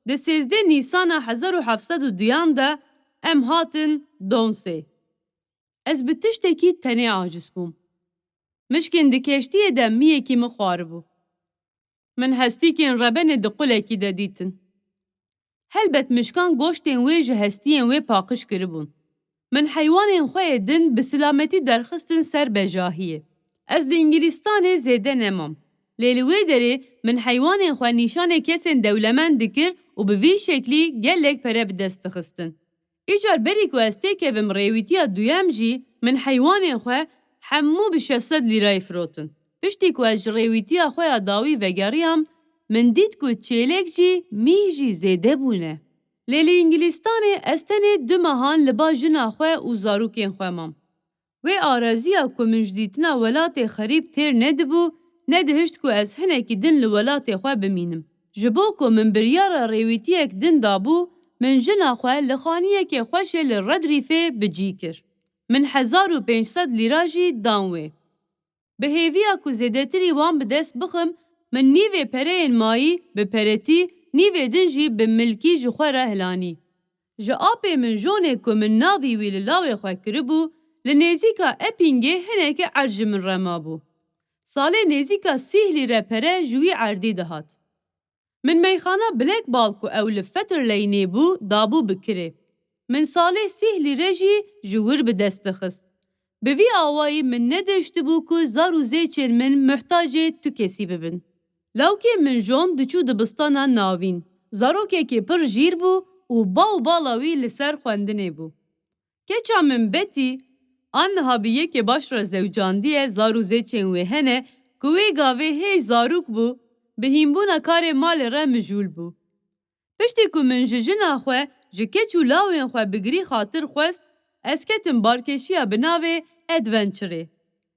di sêzdeh Nîsana hezar û heft sed û duyan de em hatin Donsê. Ez bi tiştekî tenê aciz bûm. Mişkên di keştiyê de miyekî min xwaribû. Min hestîkên rebenê di qulekî de dîtin. Helbet mişkan goştên wê ji hestiyên wê paqij kiribûn. Min heywanên xwe yê din bi silametî derxistin ser bejahiyê. Ez li Îngilîstanê zêde nemam. Lê li wê derê min heywanên xwe nîşanê kesên dewlemend dikir û bi vî şeklî gelek pere bi dest dixistin. Îcar berî ku ez têkevim rêwîtiya duyem jî, min heywanên xwe hemû bi şeş sed lîrayê firotin. Piştî ku ez ji rêwîtiya xwe ya dawî vegeriyam, min dît ku çêlek jî, mîh jî zêde bûne. Lê li Îngilîstanê ez tenê du mehan li ba jina xwe û zarokên xwe mam. Wê areziya ku min ji dîtina welatê xerîb têr nedibû, nedihişt ku ez hinekî din li welatê xwe bimînim. Ji bo ku min biryara rêwîtiyek din dabû, min jina xwe li xaniyekê xweşê li Redrîfê bi cî kir. Min hezar û pênc sed lîra jî dan wê. Bi hêviya ku zêdetirî wan bi dest bixim, min nîvê pereyên mayî bi peretî nîvê din jî bi milkî ji xwe re hilanî. Ji apê min Jonê ku min navî wî li lawê xwe kiribû, li nêzîka Epîngê hinekî erd ji min re mabû. Salê nêzîka sîh lîre pere ji wî erdî dihat. Min meyxana Black Ball ku ew li Fetter Laneê bû, dabû bi kirê. Min salê sîh lîre jî ji wir bi dest dixist. Bi vî awayî min nedihiştibû ku zar û zêçên min muhtacê tu kesî bibin. Lawkê min Jon diçû dibistana navîn. Zarokekî pir jîr bû û ba û bala wî li ser xwendinê bû. Keça min Betî, aniha bi yekê baş re zewcandiye, zar û zêçên wê hene ku wê gavê hêj zarok bû, bi hînbûna karê malê re mijûl bû. Piştî ku min ji jina xwe, ji keç û lawên xwe bi girî xatir xwest, ez ketim barkêşiya bi navê Adventure-ê.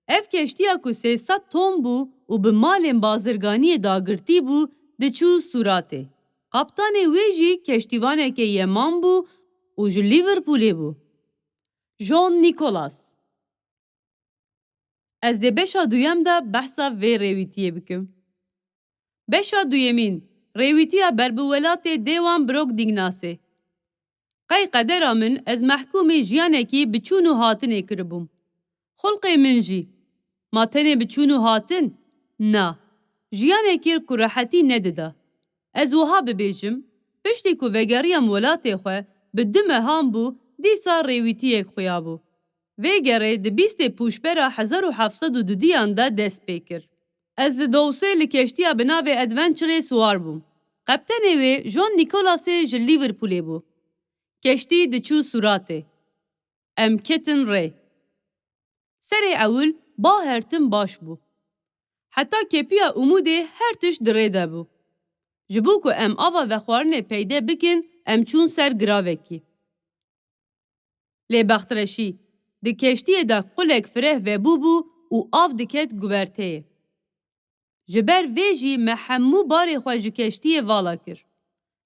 Ev keştiya ku sê sed ton bû û bi malên bazirganiyê dagirtî bû, diçû Sûratê. Kaptanê wê jî keştîvaneke Yeman bû û ji Liverpoolê bû. John Nicholas. Ez dê beşa duyem de behsa vê rêwîtiyê bikim. Beşa duyemîn, rêwîtiya berbiwelatê Dewan Brogdingnasê. Qey qedera min, ez mehkûmî jiyanekî bi çûn û hatinê kiribûm. Xulqê min jî. Ma tenê bi çûn û hatin? Na. Jiyanekî ku rehetî nedida. Ez wiha bibêjim, piştî ku vegeriyam welatê xwe, bi du mehan bû, dîsa rêwîtiyek xuyabû. Vê gerê di bîstê Pûşbera hezar û heft sed û duduyan de dest pê kir. Ez li Dowsê li keştiya bi navê Adventure-ê siwar bûm. Qeptenê wê John Nicholasê ji Liverpoolê bû. Keştî diçû Sûratê. Em ketin rê. Serê ewil ba her tim baş bû. Heta kepiya Umûdê her tişt di rê de bû. Ji bo ku em ava vexwarinê peyde bikin, em çûn ser giravekî. Lê bextreşî, di keştiyê de qulek fireh vebûbû û av diket guverteyê. Ji ber vê jî me hemû barê xwe ji keştiyê vala kir.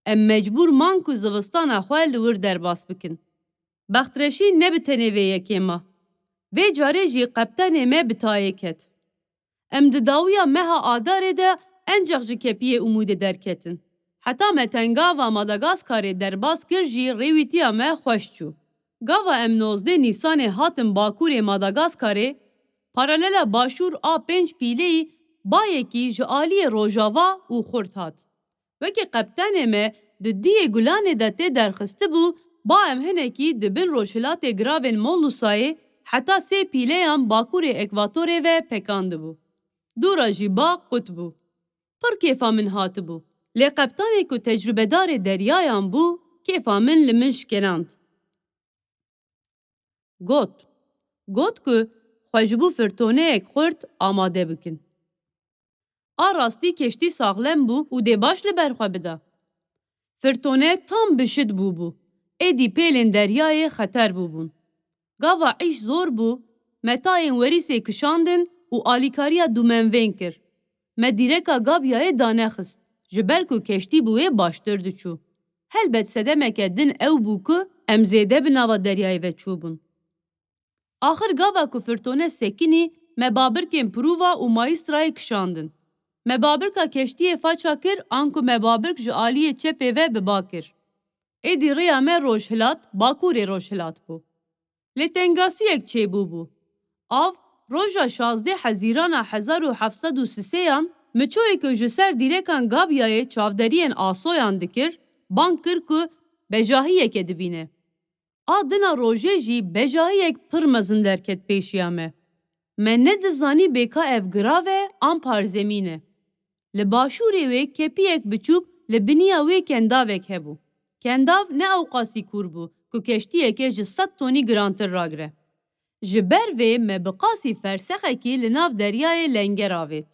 Em mecbûr man ku zivistana xwe li wir derbas bikin. Bextreşî ne bi tenê vê yekê ma. Vê carê jî qeptenê me bi tayê ket. Em di dawiya meha Adarê de encax ji kepiyê Umûdê derketin. Heta me tengava Madagaskarê derbas kir jî rêwîtiya me xweş çû. Gava em nozdeh Nîsanê hatin bakurê Madagaskarê, paralela başûr a pênc pîleyî bayekî ji aliyê rojava û xurt hat. Wekî qeptenê me di duyê gulanê de tê derxistibû, ba em hinekî di bin rojhilatê giravên Molusayê heta sê pîleyan bakurê ekvatorê ve pekandibû. Dû re jî ba qut bû. Pir kêfa min hatibû. Lê qeptanê ku tecrûbedarê deryayan bû, kêfa min li min şikenand. Got, got ku xwe ji bo firtoneyek xurt amade bikin. A rastî keştî saxlem bû û dê baş li ber xwe bida. Firtone tam bi şid bûbû. Êdî pêlên deryayê xeter bûbûn. Gava îş zor bû, me tayên werîsê kişandin û alîkariya dûmenvên kir. Me dîreka Gabyayê danexist, ji ber ku keştî bi wê baştir diçû. Helbet sedemeke din ew bû ku em zêde bi nava deryayê ve çûbûn. Axir gava ku firtone sekinî, me babirkên Pruva û Mayîstrayê kişandin. Me babirka keştiyê faça kir, anku me babirk ji aliyê çepê ve bi ba kir. Êdî rêya me rojhilat, bakurê rojhilat bû. Lê tengasiyek çêbûbû. Av, roja şazdeh Hezîrana hezar û heft sed û sisêyan, miçoyê ku ji ser dîrekan Gabyayê çavderiyên Asoyan dikir, bang kir ku bejahiyeke dibîne. A dina rojê jî bejahiyek pir mezin derket pêşiya me. Me nedizanî bê ka ev girav e an parzemîn e. Li başûrê wê kepiyek biçûk li biniya wê kendavek hebû. Kendav ne ewqasî kûr bû ku keştiyeke ji sed tonî girantir ragire. Ji ber vê me bi qasî fersexekî li nav deryayê lenger avêt.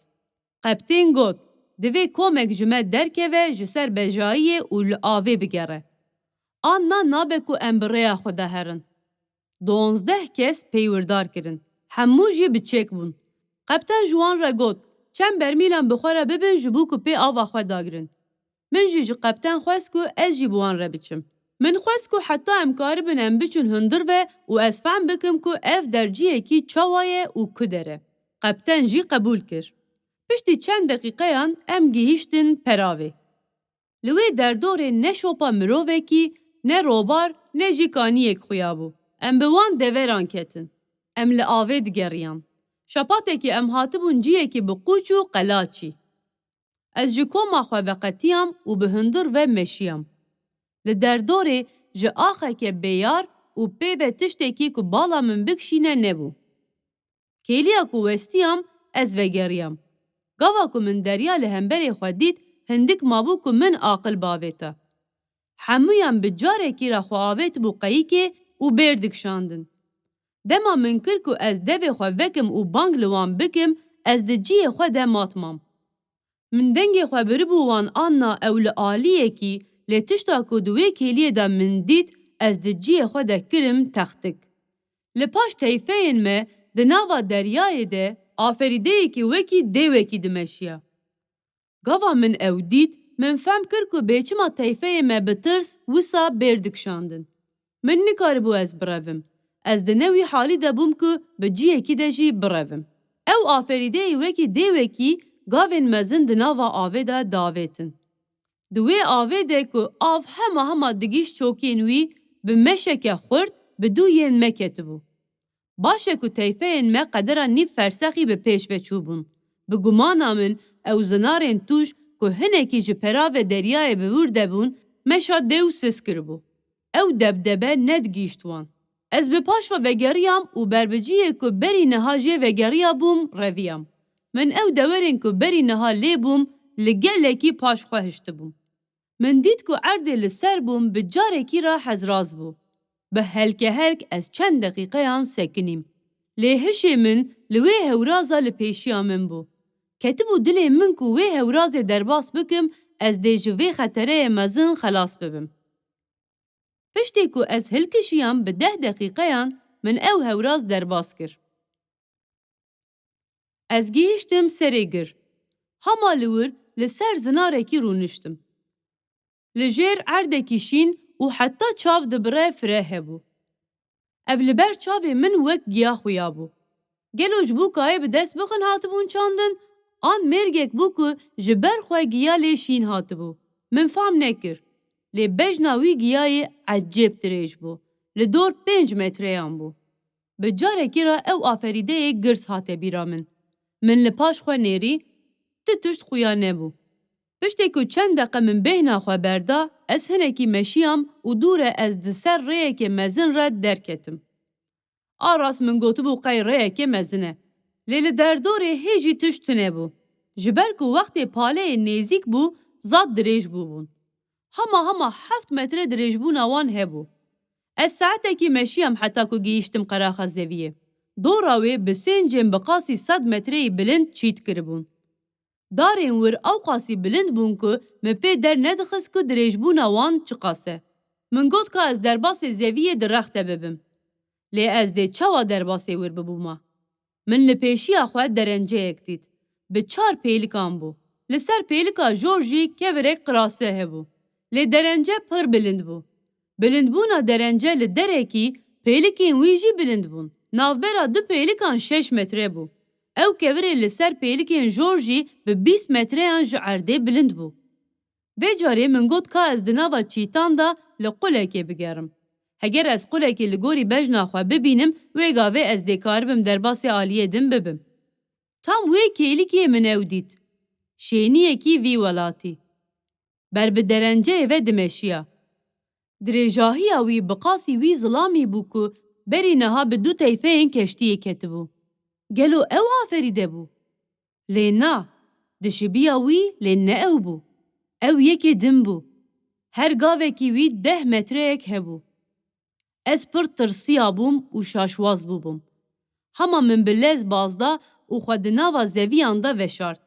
Qeptên got, divê komek ji me derkeve ji ser bejayiyê û li avê bigere. An na nabe ku em bi rêya xwe de herin. Duwazdeh kes peywirdar kirin. Hemû jî bi çek bûn. Qepten ji wan re got, çend bermîlan bi xwe re bibin ji bo ku pê ava xwe dagirin. Min jî ji qepten xwest ku ez jî bi wan re biçim. Min xwest ku heta em karibin em biçin hundir ve û ez fehm bikim ku ev der cihekî çawa ye û ku der e. Qepten jî qebûl kir. Piştî çend deqîqeyan em gihîştin peravê. Li wê derdorê ne şopa mirovekî, ne robar, ne jî kaniyek xuya bû. Em bi wan deveran ketin. Em li avê digeriyan. Şepatekî em hatibûn ciyekî bi qûç û qelaçî. Ez ji koma xwe veqetiyam û bi hundir ve meşiyam. Li derdorê ji axeke bêyar û pê ve tiştekî ku bala min bikişîne nebû. Kêliya ku westiyam, ez vegeriyam. Gava ku min derya li hemberê xwe dît, hindik mabû ku min aqil bavêta. Hemûyan bi carekî re xwe avêtibû qeyikê û bêr dikişandin. Dema min kir ku ez devê xwe vekim û bang li wan bikim, ez di ciyê xwe de mat mam. Min dengê xwe biribû wan anna ew li aliyekî, lê tişta ku di wê kêliyê de min dît, ez di ciyê xwe de kirim textik. Li paş teyfeyên me di nava deryayê de aferîdeyekî wekî dêwekî dimeşiya. Gava min ew dît, min fehm kir ku bêçima teyfeyê me bi tirs wisa bêr dikişandin. Min nikaribû ez birevim. Ez di ne wî halî de bûm ku bi ciyekî de jî birevim. Ew aferîdeyê wekî dêwekî gavên mezin di nava avê de diavêtin. Di wê avê de ku av hema hema digihîşt çokên wî, bi meşeke xurt bi dû yên me ketibû. Baş e ku teyfeyên me qedera nîv fersexî bi pêş ve çûbûn. Bi gumana min ew zinarên tûj ku hinekî ji peravê deryayê bi wir de bûn, meşa dêw siz kiribû. Ew debdebe nedigihîşt wan. Ez bi paş ve vegeriyam û ber bi cihê ku berî niha jê vegeriyabûm, reviyam. Min ew dewerên ku berî niha lê bûm, li gelekî paş xwe hiştibûm. Min dît ku erdê li ser bûm bi carekî re hezraz bû. Bi helkehelk ez çend deqîqeyan sekinîm. Lê hişê min li wê hewraza li pêşiya min bû. Ketibû dilê min ku wê hewrazê derbas bikim, ez dê ji vê xetereyê mezin xelas bibim. Piştî ku ez hilkişiyam bi deh deqîqeyan, min ew hewraz derbas kir. Ez gihîştim serê gir. Hema li wir li ser zinarekî rûniştim. Li jêr erdekî şîn û heta çav dibire fire hebû. Ev li ber çavê min wek giya xuya bû. Gelo ji bo kayê bi dest bixin hatibûn çandin, an mêrgek bû ku ji ber xwe giya lê şîn hatibû? Min fam nekir. Lê bejna wî giyayê ecêb dirêj bû. Li dor pênc metreyan bû. Bi carekî re ew aferîdeyê girs hate bîra min. Min li paş xwe nêrî, ti tişt xuya nebû. Piştê ku çend deqe min bêhna xwe berda, ez hinekî meşiyam û dû re ez di ser rêyekê mezin re derketim. A rast min gotibû qey rêyekê mezin e. Lê li derdorê hê jî tişt tune bû. Ji ber ku wextê paleyê nêzîk bû, zad dirêj bûbûn. Hema hema heft metre dirêjbûna wan hebû. Ez saetekî meşiyam heta ku gihîştim qeraxa zeviyê. Dora wê bi sêncên bi qasî sed metreyî bilind çît kiribûn. Darên wir ew qasî bilind bûn ku min pê dernedixist ku dirêjbûna wan çiqas e. Min got ka ez derbasê zeviyê di rex de bibim. Lê ez dê çawa derbasê wir bibûma? Min li pêşiya xwe derenceyek dît. Bi çar pêlikan bû. Li ser pêlika jor jî kevirek qirase hebû. Lê derence pir bilind bû. Bilindbûna derence li derekî pêlikên wî jî bilind bûn. Navbera du pêlikan şeş metre bû. Ew kevirê li ser pêlikên jor jî bi bîst metreyan ji erdê bilind bû. Vê carê min got ka ez di nava çîtan de li qulekê bigerim. Heger ez qulekê li gorî bejna xwe bibînim, wê gavê ez dê karibim derbasê aliyê din bibim. Tam wê kêlikê min ew dît. Şêniyekî vî welatî. Ber bi derenceyê ve dimeşiya. Dirêjahiya wî bi qasî wî zilamî bû ku berî niha bi du teyfeyên keştiyê ketibû. Gelo ew aferîde bû? Lê na, dişibiya wî lê ne ew bû. Ew yekê din bû. Her gavekî wî deh metreyek hebû. Ez pir tirsiyabûm û şaşwaz bûbûm. Hema min bi lez baz da û xwe di nava zeviyan de veşart.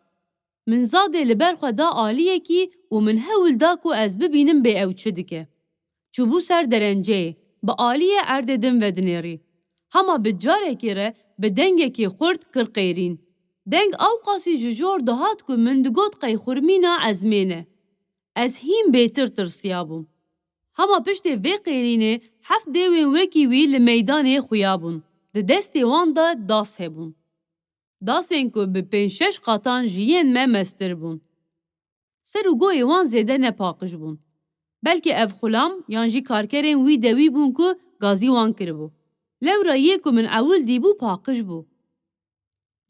Min zadê li ber xwe da aliyekî û min hewl da ku ez bibînim bê ew çi dike. Çûbû ser derenceyê, bi aliyê erdê din vedinêrî. Hema bi carekê re bi dengekî xurt kir qêrîn. Deng ewqasî ji jor dihat ku min digot qey xurmîna ezmên e. Ez hîn bêtir tirsiyabûm. Hema piştê vê qêrînê heft dêwên wekî wî li meydanê xuya bûn. Di destê wan de das hebûn. Dasên ku bi pênc şeş qatan ji yên me mestir bûn. Ser û goyê wan zêde ne paqij bûn. Belkî ev xulam yan jî karkerên wî dewî bûn ku gazî wan kiribû. Lewra yê ku min ewil dîbû paqij bû.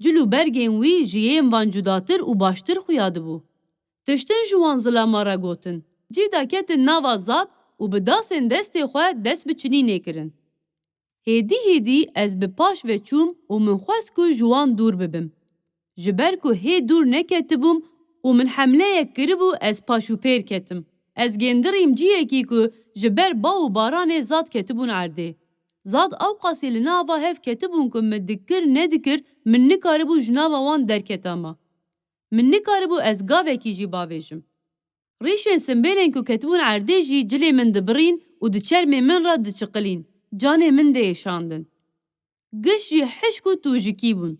Cil û bergên wî ji yên van cudatir û baştir xuya dibû. Tiştin ji wan zilama re gotin. Cî de ketin nava zad û bi dasên destê xwe dest bi çinînê kirin. Hêdî hêdî ez bi paş ve çûm û min xwest ku ji wan dûr bibim. Ji ber ku hê dûr neketibûm û min hemleyek kiribû, ez paşûpêr ketim. Ez gêndirîm ciyekî ku ji ber ba û baranê zad ketibûn erdê. Zad ewqasî li nava hev ketibûn ku min dikir nedikir, min nikaribû ji nava wan derketama. Min nikaribû ez gavekî jî bavêjim. Rîşên simbêlên ku ketibûn erdê jî cilê min dibirîn û di çermê min re diçiqilîn, canê min diêşandin. Giş jî hişk û tûjikî bûn.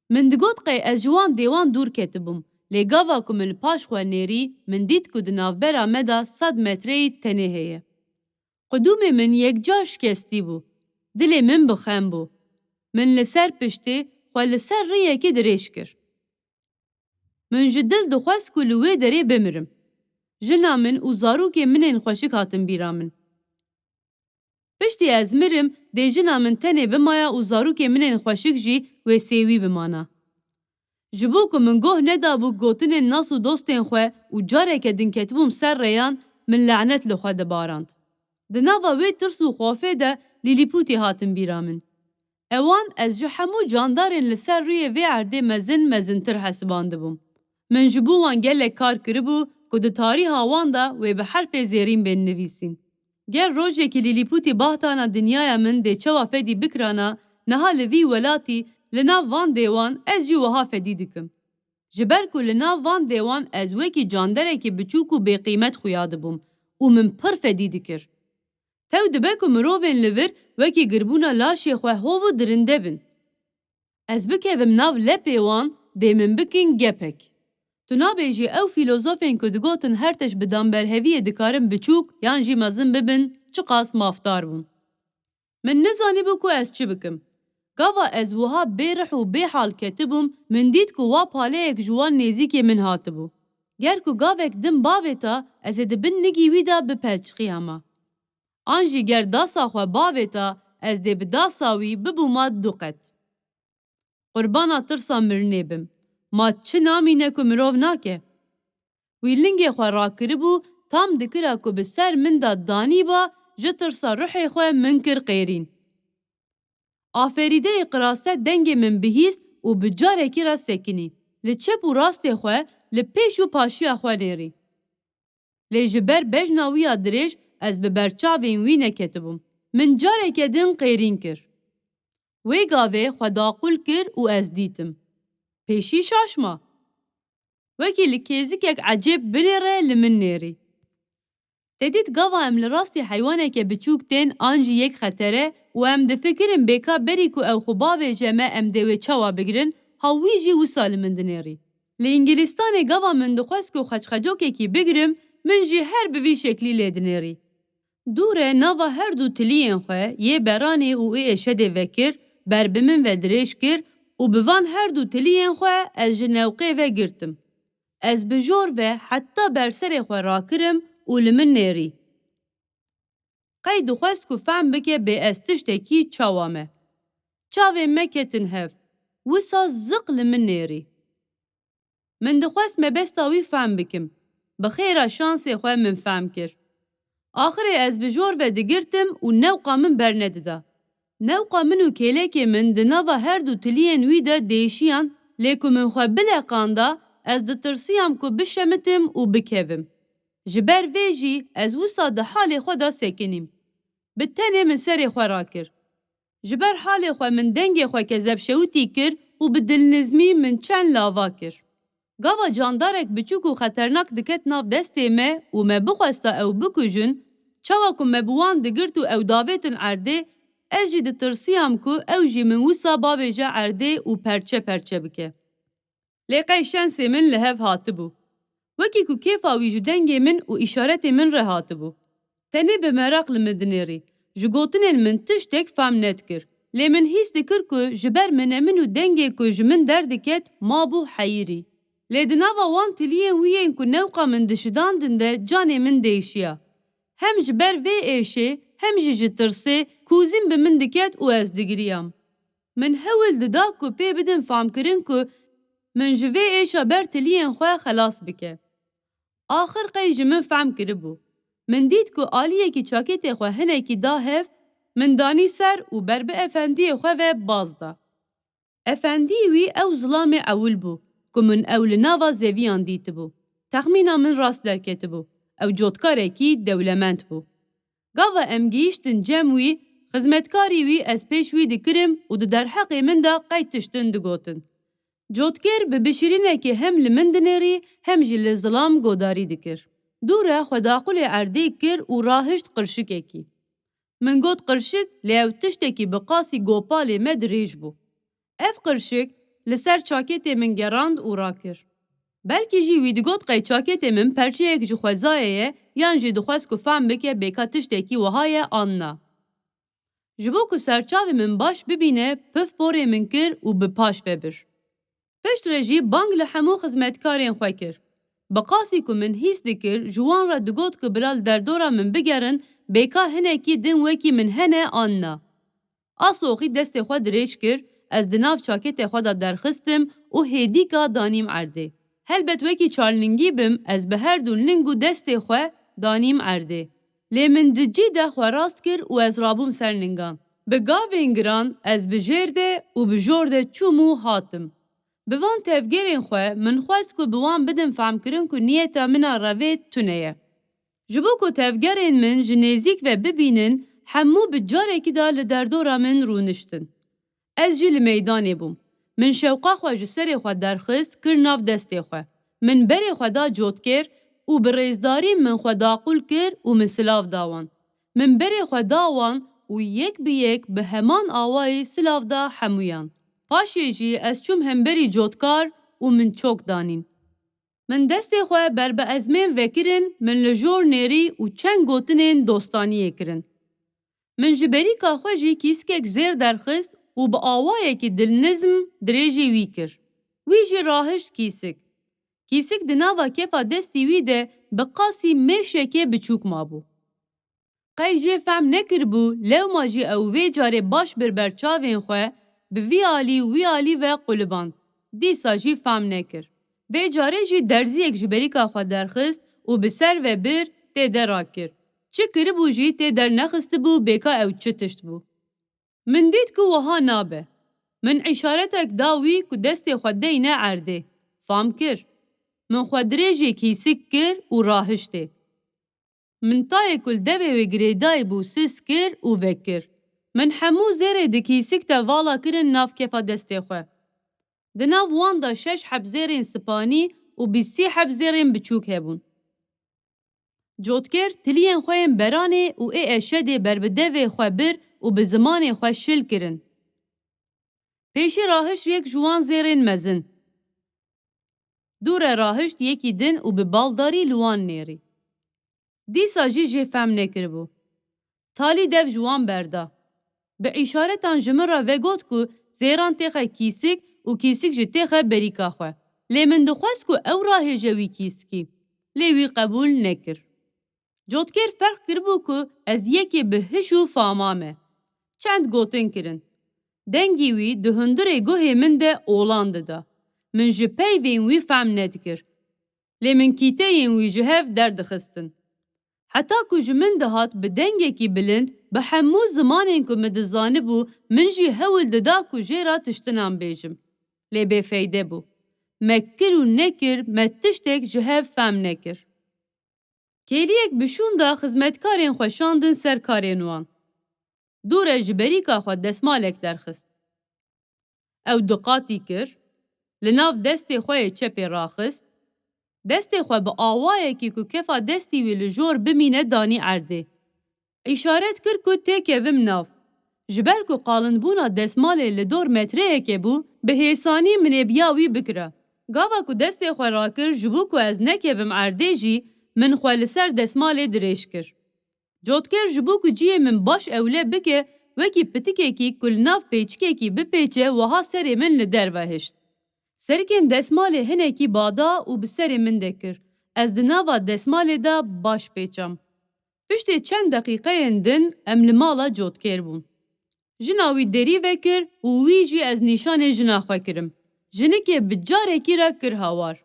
Min digot qey ez ji wan dêwan dûr ketibûm, lê gava ku min li paş xwe nêrî, min dît ku di navbera me de sed metreyî tenê heye. Qudûmê min yekcar şikestî bû. Dilê min bi xem bû. Min li ser piştê xwe li ser riyekê dirêj kir. Min ji dil dixwest ku li wê derê bimirim. Jina min û zarokê min ên xweşik hatin bîra min. Piştî ez mirim, dê jina min tenê bimaya û zarokê min ên xweşik jî wê sêwî bimana. Ji bo ku min goh nedabû gotinên nas û dostên xwe û careke din ketibûm ser rêyan, min lanet li xwe dibarand. Di nava wê tirs û xofê de lîlîpûtî hatin bîra min. Ewan ez ji hemû candarên li ser rûyê vê erdê mezin mezintir hesibandibûm. Min ji bo wan gelek kar kiribû ku di tarîha wan de wê bi herfê zêrîn bên nivîsîn. Ger rojekî lîlîpûtî bahtana dinyaya min dê çawa fedî bikirana, niha li vî welatî, li nav van dêwan ez jî wiha fedî dikim. Ji ber ku li nav van dêwan ez wekî canderekî biçûk û bêqîmet xuya dibûm û min pir fedî dikir. Tew dibe ku mirovên li vir wekî girbûna laşê xwe hov û dirinde bin. Ez bikevim nav lepê wan, dê min bikin gepek. Tu nabêjî ew fîlozofên ku digotin her tişt bi damberheviyê dikarin biçûk yan jî mezin bibin, çiqas mafdar bûn. Min nizanîbû ku ez çi bikim. Gava ez wiha bê rih û bê hal ketibûm, min dît ku wa paleyek ji wan nêzîkê min hatibû. Ger ku gavek din bavêta, ez ê di bin nigî wî de bipelçiqiyama. An jî ger dasa xwe bavêta, ez dê bi dasa wî bibûma du qet. Qurbana tirsa mirinê bim. Ma çi namîne ku mirov nake? Wî lingê xwe rakiribû, tam dikira ku bi ser min de danîba, ji tirsa ruhê xwe min kir qêrîn. Aferîdeyê qirase dengê min bihîst û bi carekî re sekinî. Li çep û rastê xwe, li pêş û paşiya xwe nêrî. Lê ji ber bejna wî ya dirêj ez bi berçavên wî neketibûm. Min careke din qêrîn kir. Wê gavê xwe daqûl kir û ez dîtim. Pêşî şaş ma. Wekî li kêzikek ecêb binêre li min nêrî. Te dît gava em li rastî heywaneke biçûk tên an jî yek xetere û em difikirin bêka berî ku ew xwe bavêje me em dê wê çawa bigirin, ha wî jî wisa li min dinêrî. Li Îngilîstanê gava min dixwest ku xeçxecokekî bigirim, min jî her bi vî şeklî lê dinêrî. Dûre nava her du tiliyên xwe yê beranê û ê êşedê vekir, ber bi min ve dirêj kir û bi van her du tiliyên xwe ez ji newqê ve girtim. Ez bi jor ve heta ber serê xwe rakirim û li min nêrî. Qey dixwest ku fehm bike bê ez tiştekî çawa me. Çavên me ketin hev. Wisa ziq li min nêrî. Min dixwest mebesta wî fehm bikim. Bi xêra şansê xwe min fehm kir. Axirê ez bi jor ve digirtim û newqa min bernedida. Newqa min û kêlekê min di nava her du tiliyên wî de diêşiyan, lê ku min xwe bileqanda, ez ditirsiyam ku bişemitim û bikevim. Ji ber vê jî ez wisa di halê xwe de sekinîm. Bi tenê min serê xwe rakir. Ji ber halê xwe min dengê xwe kezebşewitî kir û bi dilnizmî min çend lava kir. Gava candarek biçûk û xeternak diket nav destê me û me bixwesta ew bikujin, çawa ku me bi wan digirt û ew davêtin erdê, ez jî ditirsiyam ku ew jî min wisa bavêje erdê û perçe perçe bike. Lê qey şensê min li hev hatibû. Wekî ku kêfa wî ji dengê min û îşaretê min re hatibû. Tenê bi meraq li min dinêrî, ji gotinên min tiştek fehm nedikir. Lê min hîs dikir ku ji ber min e min û dengê ku ji min derdiket mabû heyirî. Lê di nava wan tiliyên wî yên ku newqa min dişidandin de canê min değşiya. Hem ji ber vê êşê, hem jî ji tirsê kûzîn bi min diket û ez digiriyam. Min hewil dida ku pê bidin famkirin ku min ji vê êşa ber tiliyên xwe xelas bike. Axir qey ji min fehm kiribû. Min dît ku aliyekî çakêtê xwe hinekî da hev, min danî ser û ber bi efendiyê xwe ve baz da. Efendiyê wî ew zilamê ewil bû ku min ew li nava zeviyan dîtibû. Texmîna min rast derketibû. Ew cotkarekî dewlemend bû. Gava em gihîştin cem wî, xizmetkarî wî ez pêş wî dikirim û di derheqê min de qey tiştin digotin. Cotkêr bi bişirînekê hem li min dinêrî hem jî li zilam godarî dikir. Dû re xwe daqulê erdê kir û rahişt qirşikekî. Min got qirşik, lê ew tiştekî bi qasî gopalê me dirêj bû. Ev qirşik li ser çakêtê min gerand û rakir. Belkî jî wî digot qey çakêtê min perçeyek ji xwezayê ye yan jî dixwest ku fehm bike bêka tiştekî wiha ye an na. Ji bo ku serçavê min baş bibîne, pif porê min kir û bi paş ve bir. Piştre jî bang li hemû xizmetkarên xwe kir. Bi qasî ku min hîs dikir, ji wan re digot ku bila li derdora min bigerin, bêka hinekî din wekî min hene an na. Asoxî destê xwe dirêj kir, ez di nav çakêtê xwe de derxistim û hêdîka danîm erdê. Helbet wekî çarlingî bim, ez bi her du ling û destê xwe danîm erdê. Lê min di cî de xwe rast kir û ez rabûm ser lingan. Bi gavên giran ez bi jêr de û bi jor de çûm û hatim. Bi van tevgerên xwe min xwest ku bi wan bidim fehmkirin ku niyeta min a revê tune ye. Ji bo ku tevgerên min ji nêzîk ve bibînin, hemû bi carekî de li derdora min rûniştin. Ez jî li meydanê bûm. Min şewqa xwe ji serê xwe derxist, kir nav destê xwe. Min berê xwe da cotkêr û bi rêzdarî min xwe daqul kir û min silav da wan. Min berê xwe da wan û yek bi yek bi heman awayî silav da hemûyan. Paşê jî ez çûm hemberî cotkar û min çok danîn. Min destê xwe ber bi ezmên vekirin, min li jor nêrî û çend gotinên dostaniyê kirin. Min ji berîka xwe jî kîskek zêr derxist û bi awayekî dilnizm dirêjî wî kir. Wî jî rahişt kîsik. Kîsik di nava kefa destî wî de bi qasî mêşekê biçûk mabû. Qey jê fehm nekiribû, lewma jî ew vê carê baş bir ber çavên xwe, bi vî alî û wî alî ve quliband. Dîsa jî fehm nekir. Vê carê jî derziyek ji berîka xwe derxist û bi ser ve bir tê de rakir. Çi kiribû jî tê dernexistibû bêka ew çi tişt bû. Min dît ku wiha nabe. Min îşaretek da wî ku destê xwe deyne erdê. Fam kir. Min xwe dirêjê kîsik kir û rahiştê. Min tayê ku li devê wê girêdayî bû siz kir û vekir. Min hemû zêrê di kîsik de vala kirin nav kefa destê xwe. Di nav wan de şeş heb zêrên sipanî û bîsî heb zêrên biçûk hebûn. Cotkêr tiliyên xwe yên beranê û ê eşedê ber bi devê xwe bir û bi zimanê xwe şil kirin. Pêşî rahişt yek ji wan zêrên mezin. Dû re rahişt yekî din û bi baldarî li wan nêrî. Dîsa jî jê fehm nekiribû. Talî dev ji wan berda. Bi îşaretan ji min re vegot ku zêran têxe kîsik û kîsik jî têxe berîka xwe. Lê min dixwest ku ew rahêje wî kîskî. Lê wî qebûl nekir. Cotkêr ferq kiribû ku ez yekê bi hiş û fama me. Çend gotin kirin. Dengî wî di hundirê guhê min de olan dida. Min ji peyvên wî fehm nedikir. Lê min kîteyên wî ji hev derdixistin. Heta ku ji min dihat bi dengekî bilind, bi hemû zimanên ku min dizanibû, min jî hewl dida ku jê re tiştinan bêjim. Lê bêfeyde bû. Me kir û nekir, me tiştek ji hev fehm nekir. Kêliyek bi şûn da xizmetkarên xwe şandin ser karên wan. Dû re ji berîka xwe desmalek derxist. Ew du qatî kir, li nav destê xwe yê çepê raxist, destê xwe bi awayekî ku kefa destî wî li jor bimîne danî erdê. Îşaret kir ku têkevim nav. Ji ber ku qalinbûna desmalê li dor metreyekê bû, bi hêsanî min ê biya wî bikira. Gava ku destê xwe rakir ji bo ku ez nekevim erdê jî, min xwe li ser desmalê dirêj kir. Cotkêr ji bo ku cihê min baş ewle bike, wekî pitikekî ku li nav pêçikekî bipêçe, wiha serê min li derve hişt. Serikên desmalê hinekî bada û bi serê min de kir. Ez di nava desmalê de baş pêçam. Piştê çend deqîqeyên din em li mala cotkêr bûn. Jina wî derî vekir û wî jî ez nîşanê jina xwe kirim. Jinikê bi carekî re kir hawar.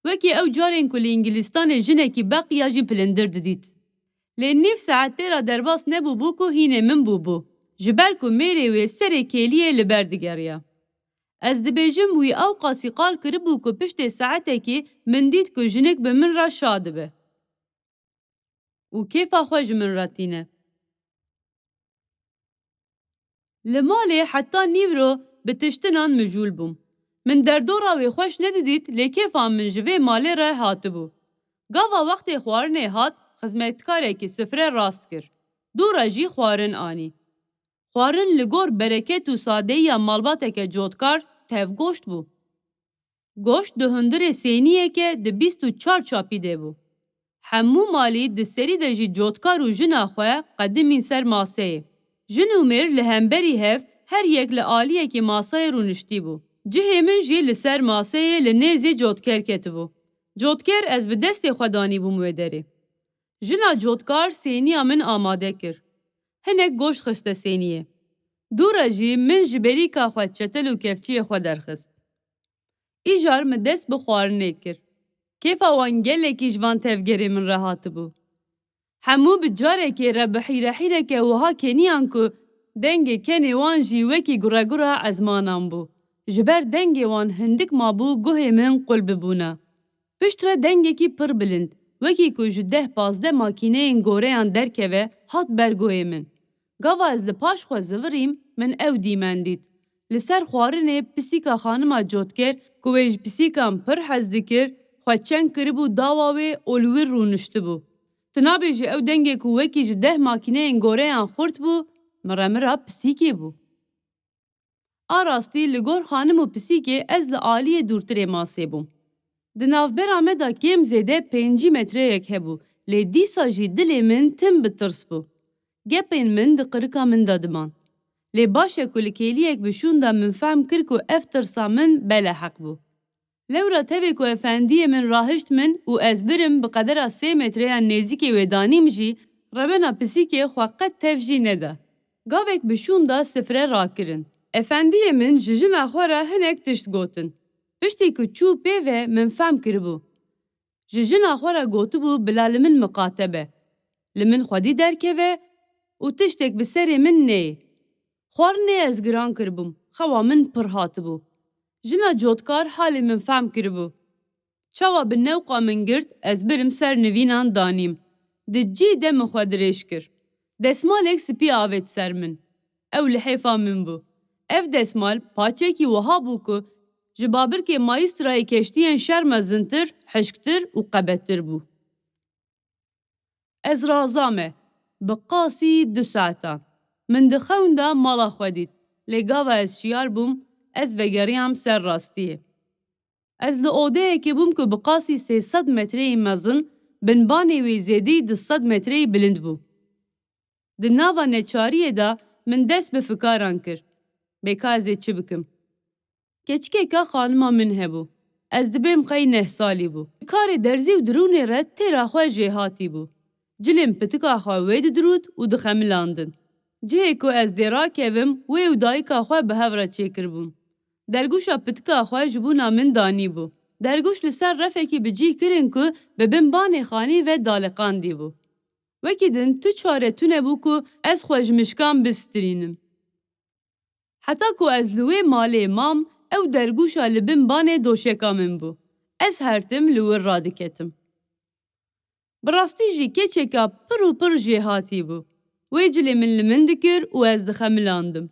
Wekî ew carên ku li Îngilîstanê jinekî beqiya jî pilindir didît. Lê nîv saet tê re derbas nebûbû ku hînê min bûbû, ji ber ku mêrê wê serê kêliyê li ber digeriya. Ez dibêjim wî ewqasî qal kiribû ku piştê saetekî min dît ku jinik bi min re şa dibe û kêfa xwe ji min re tîne. Li malê heta nîvro bi tiştinan mijûl bûm. Min derdora wê xweş nedidît, lê kêfa min ji vê malê re hatibû. Gava wextê xwarinê hat, xizmetkarekî sifre rast kir. Dû re jî xwarin anî. Xwarin li gor bereket û sadeyiya malbateke cotkar tev goşt bû. Goşt di hundirê sêniyeke di bîst û çar çapî de bû. Hemû malî di serî de jî cotkar û jina xwe qedimîn ser maseyê. Jin û mêr li hemberî hev her yek li aliyekî masayê rûniştî bû. Cihê min jî li ser maseyê li nêzî cotker ketibû. Cotker ez bi destê xwe danîbûm wê derê. Jina cotkar sêniya min amade kir. Hinek goşt xiste sêniyê. Dû re jî min ji berîka xwe çetel û kevçiyê xwe derxist. Îcar min dest bi xwarinê kir. Kêfa wan gelekî ji van tevgerê min re hatibû. Hemû bi carekê re bi hîrehîreke wiha keniyan ku dengê kenê wan jî wekî guregura ezmanan bû. Ji ber dengê wan hindik mabû guhê min qul bibûna. Piştre dengekî pir bilind, wekî ku ji deh pazdeh makîneyên goreyan derkeve, hat ber guhê min. Gava ez li paş xwe zivirîm, min ew dîmen dît. Li ser xwarinê pisîka xanima cotker ku wê ji pisîkan pir hez dikir, xwe çeng kiribû dawa wê û li wir rûniştibû. Tu nabêjî ew dengê ku wekî ji deh makîneyên goreyan xurt bû, miramira pisîkê bû. A rastî li gor xanim û pisîkê ez li aliyê dûrtirê masê bûm. Di navbera me de kêm zêde pêncî metreyek hebû, lê dîsa jî dilê min tim bi tirs bû. Gepên min di qirika min de diman. Lê baş e ku li kêliyek bi şûn de min fehm kir ku ev tirsa min beleheq bû. Lewra tevê ku efendiyê min rahişt min û ez birim bi qedera sê metreyan nêzîkê wê danîm jî, rewena pisîkê xwe qet tev jî neda. Gavek bi şûn de sifre rakirin. Efendiyê min ji jina xwe re hinek tişt gotin. Piştî ku çû pê ve min fehm kiribû. Ji jina xwe re gotibû bila li min miqate be. Li min xwedî derkeve û tiştek bi serê min neyê. Xwarinê ez giran kiribûm, xewa min pir hatibû. Jina cotkar halê min fehm kiribû. Çawa bi newqa min girt, ez birim ser nivînan danîm. Di cî de min xwe dirêj kir. Desmalek spî avêt ser min. Ew li hêfa min bû. Ev desmal paçekî wiha bû ku ji babirkê mayîstrayê keştiyên şer mezintir, hişktir û qebettir bû. Ez raza me, bi qasî du saetan. Min di xewn de mala xwe dît, lê gava ez şiyar bûm, ez vegeriyam ser rastiyê. Ez li odeyekê bûm ku bi qasî sê sed metreyî mezin, binbanê wî zêdî du sed metreyî bilind bû. Di nava neçariyê de min dest bi fikaran kir. Bê ka ez ê çi bikim? Keçikeka xanima min hebû. Ez dibêm qey neh salî bû. Di karê derzî û dirûnê re têra xwe jêhatî bû. Cilên pitika xwe wê didirût û dixemilandin. Cihê ku ez dê rakevim, wê û dayika xwe bi hev re çêkiribûn. Dergûşa pitika xwe ji bûna min danîbû. Dergûş li ser refekî bi cî kirin ku bi bin banê xanî ve daliqandî bû. Wekî din tu çare tune bû ku ez xwe ji mişkan bistirînim. Heta ku ez li wê malê mam, ew dergûşa li bin banê doşeka min bû. Ez her tim li wir radiketim. Bi rastî jî keçeka pir û pir jêhatî bû. Wê cilê min li min dikir û ez dixemilandim.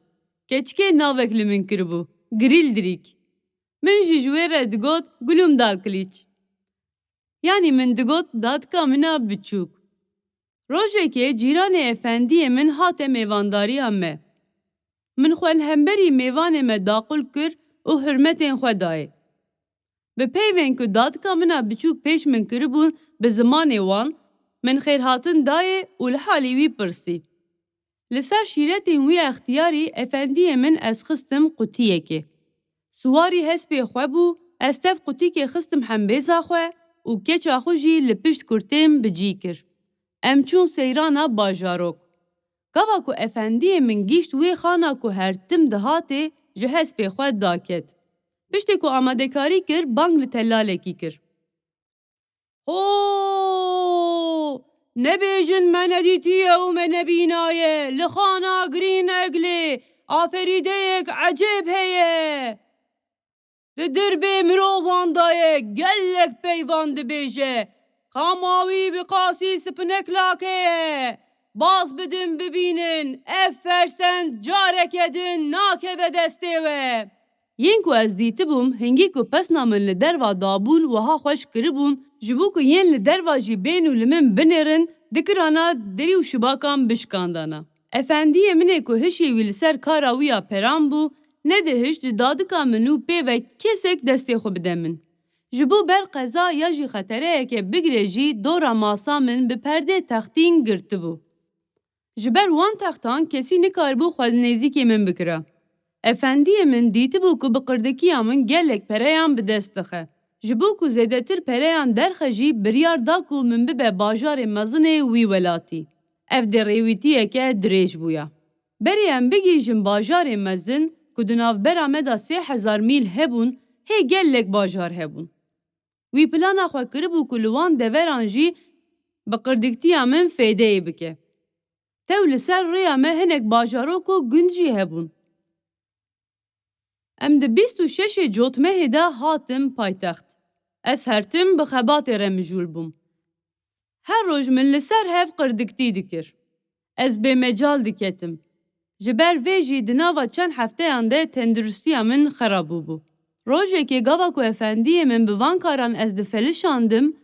Keçikê navek li min kiribû, Grîldirîk. Min jî ji wê re digot, Gulum Dalkiliç. Yanî min digot, dadika min a biçûk. Rojekê cîranê efendiyê min hate mêvandariya me. Min xwe li hemberî mêvanê me daqul kir û hurmetên xwe dayê. Bi peyvên ku dadika min a biçûk pêş min kiribûn bi zimanê wan, min xêrhatin dayê û li halî wî pirsî. Li ser şîretên wî extiyarî efendiyê min ez xistim qutiyekê. Siwarî hespê xwe bû, ez tev qutîkê xistim hembêza xwe û keça xwe jî li pişt kurtêm bi cî kir. Em çûn seyrana bajarok. Gava ku efendiyê min gîşt wê xana ku her tim dihatê, ji hespê xwe daket. Piştê ku amadekarî kir, bang li telalekî kir. Ho! Nebêjin me nedîtiye û me nebînaye. Li xana Green Eagle aferîdeyek ecêb heye. Di dirbê mirovan de ye, gelek peyvan dibêje. Ka ma wî bi qasî spinek lake ye. Baz bidin bibînin, ev fersend careke din nakeve destê we. Yên ku ez dîtibûm, hingî ku pesna min li derva dabûn, wiha xweş kiribûn, ji bo ku yên li derva jî bên û li min binêrin, dikirana derî û şibakan bişikandana. Efendiyê min ê ku hişê wî li ser kara wî ya peran bû, nedihişt ji dadika min û pê ve kesek destê xwe bide min. Ji bo ber qeza ya jî xetereyeke bigire jî dora masa min bi perdê textîn girtibû. Ji ber wan textan kesî nikaribû xwe nêzîkê min bikira. Efendiyê min dîtibû ku bi qirdikiya min gelek pereyan bi dest dixe. Ji bo ku zêdetir pereyan derxe jî biryar da ku min bibe bajarê mezinê wî welatî. Ev dê rêwîtiyeke dirêj bûya. Berê em bigihîjin bajarê mezin ku di navbera me de sê hezar mîl hebûn, hê gelek bajar hebûn. Wî plana xwe kiribû ku li wan deveran jî bi qirdiktiya min fêdeyê bike. Tew li ser rêya me hinek bajarok û gund jî hebûn. Em di bîst û şeşê Cotmehê de hatin paytext. Ez her tim bi xebatê re mijûl bûm. Her roj min li ser hev qirdiktî dikir. Ez bêmecal diketim. Ji ber vê jî di nava çend hefteyan de tenduristiya min xera bûbû. Rojekê gava ku efendiyê min bi van karan ez difelişandim,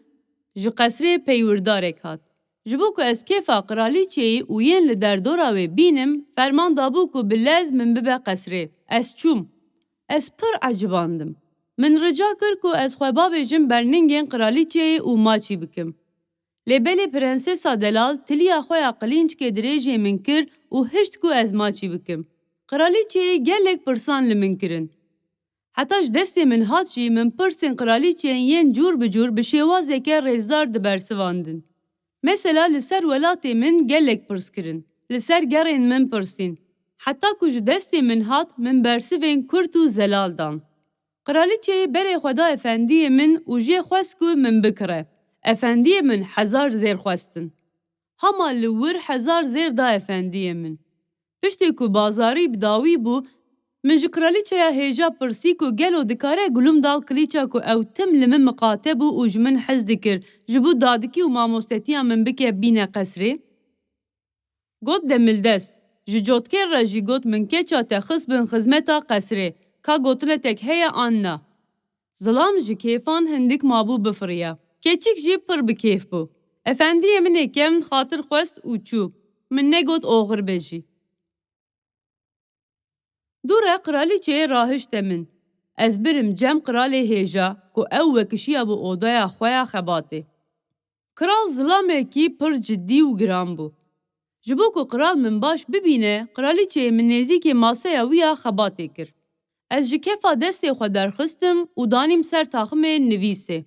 ji qesrê peywirdarek hat. Ji bo ku ez kêfa qiralîçeyê û yên li derdora wê bînim, ferman dabû ku bi lez min bibe qesrê. Ez çûm. Ez pir ecibandim. Min rica kir ku ez xwe bavêjim berningên qiralîçeyê û maçî bikim. Lê belê prensesa delal tiliya xwe ya qilînçkê dirêjê min kir û hişt ku ez maçî bikim. Qiralîçeyê gelek pirsan li min kirin. Heta ji destê min hat jî min pirsên qiralîçeyên yên cûr bi cûr bi şêwazeke rêzdar dibersivandin. Mesela li ser welatê min gelek pirs kirin. Li ser gerên min pirsîn. Heta ku ji destê min hat, min bersivên kurt û zelal dan. Qiralîçeyê berê xwe da efendiyê min û jê xwest ku min bikire. Efendiyê min hezar zêr xwestin. Hema li wir hezar zêr da efendiyê min. Piştê ku bazarî bi dawî bû, min ji qiralîçeya hêja pirsî ku gelo dikare Glumdal Klîça ku ew tim li min miqate bû û ji min hez dikir, ji bo dadikî û mamostetiya min bike bîne qesrê? Got, Demildest, ji cotkêr re jî got, min keça te xist bin xizmeta qesrê, ka gotinetek heye an na? Zilam ji kêfan hindik mabû bifiriya. Keçik jî pir bi kêf bû. Efendiyê min ê kevn xatir xwest û çû. Min negot oxir be jî. Dû re qiralîçeyê rahişte min. Ez birim cem qiralê hêja ku ew wekişiyabû odaya xwe ya xebatê. Kral zilamekî pir cidî û giran bû. Ji bo ku kral min baş bibîne, qiralîçeyê min nêzîkê maseya wî ya xebatê kir. Ez ji kefa destê xwe derxistim û danîm ser taximê nivîsê.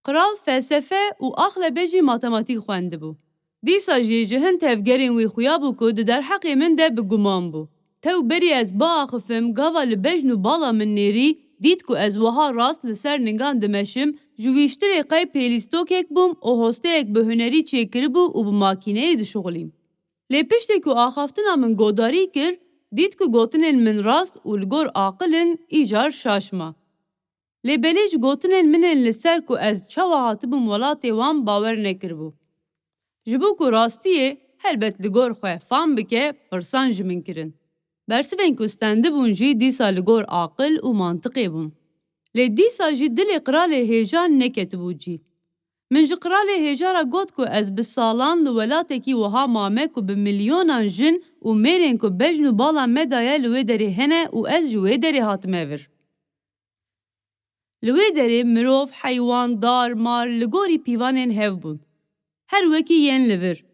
Kral felsefe û axlebe jî matematîk xwendibû. Dîsa jî ji hin tevgerên wî xuya bû ku di derheqê min de bi guman bû. Tew berî ez biaxifim, gava li bejn û bala min nêrî, dît ku ez wiha rast li ser ningan dimeşim, ji wîştirê qey pêlîstokek bûm û hosteyek bi hunerî çêkiribû û bi makîneyê dişuxulîm. Lê piştê ku axaftina min godarî kir, dît ku gotinên min rast û li gor aqil in, îcar şaş ma. Lê belê ji gotinên min ên li ser ku ez çawa hatibûm welatê wan bawer nekiribû. Ji bo ku rastiyê helbet li gor xwe fam bike, pirsan ji min kirin. Bersivên ku stendibûn jî dîsa li gor aqil û mantiqê bûn. Lê dîsa jî dilê qiralê hêja neketibû cî. Min ji qiralê hêja re got ku ez bi salan li welatekî wiha mame ku bi milyonan jin û mêrên ku bejn û bala me daye li wê derê hene û ez ji wê derê hatime vir. Li wê derê mirov, heywan, dar, mar li gorî pîvanên hev bûn. Her wekî yên li vir.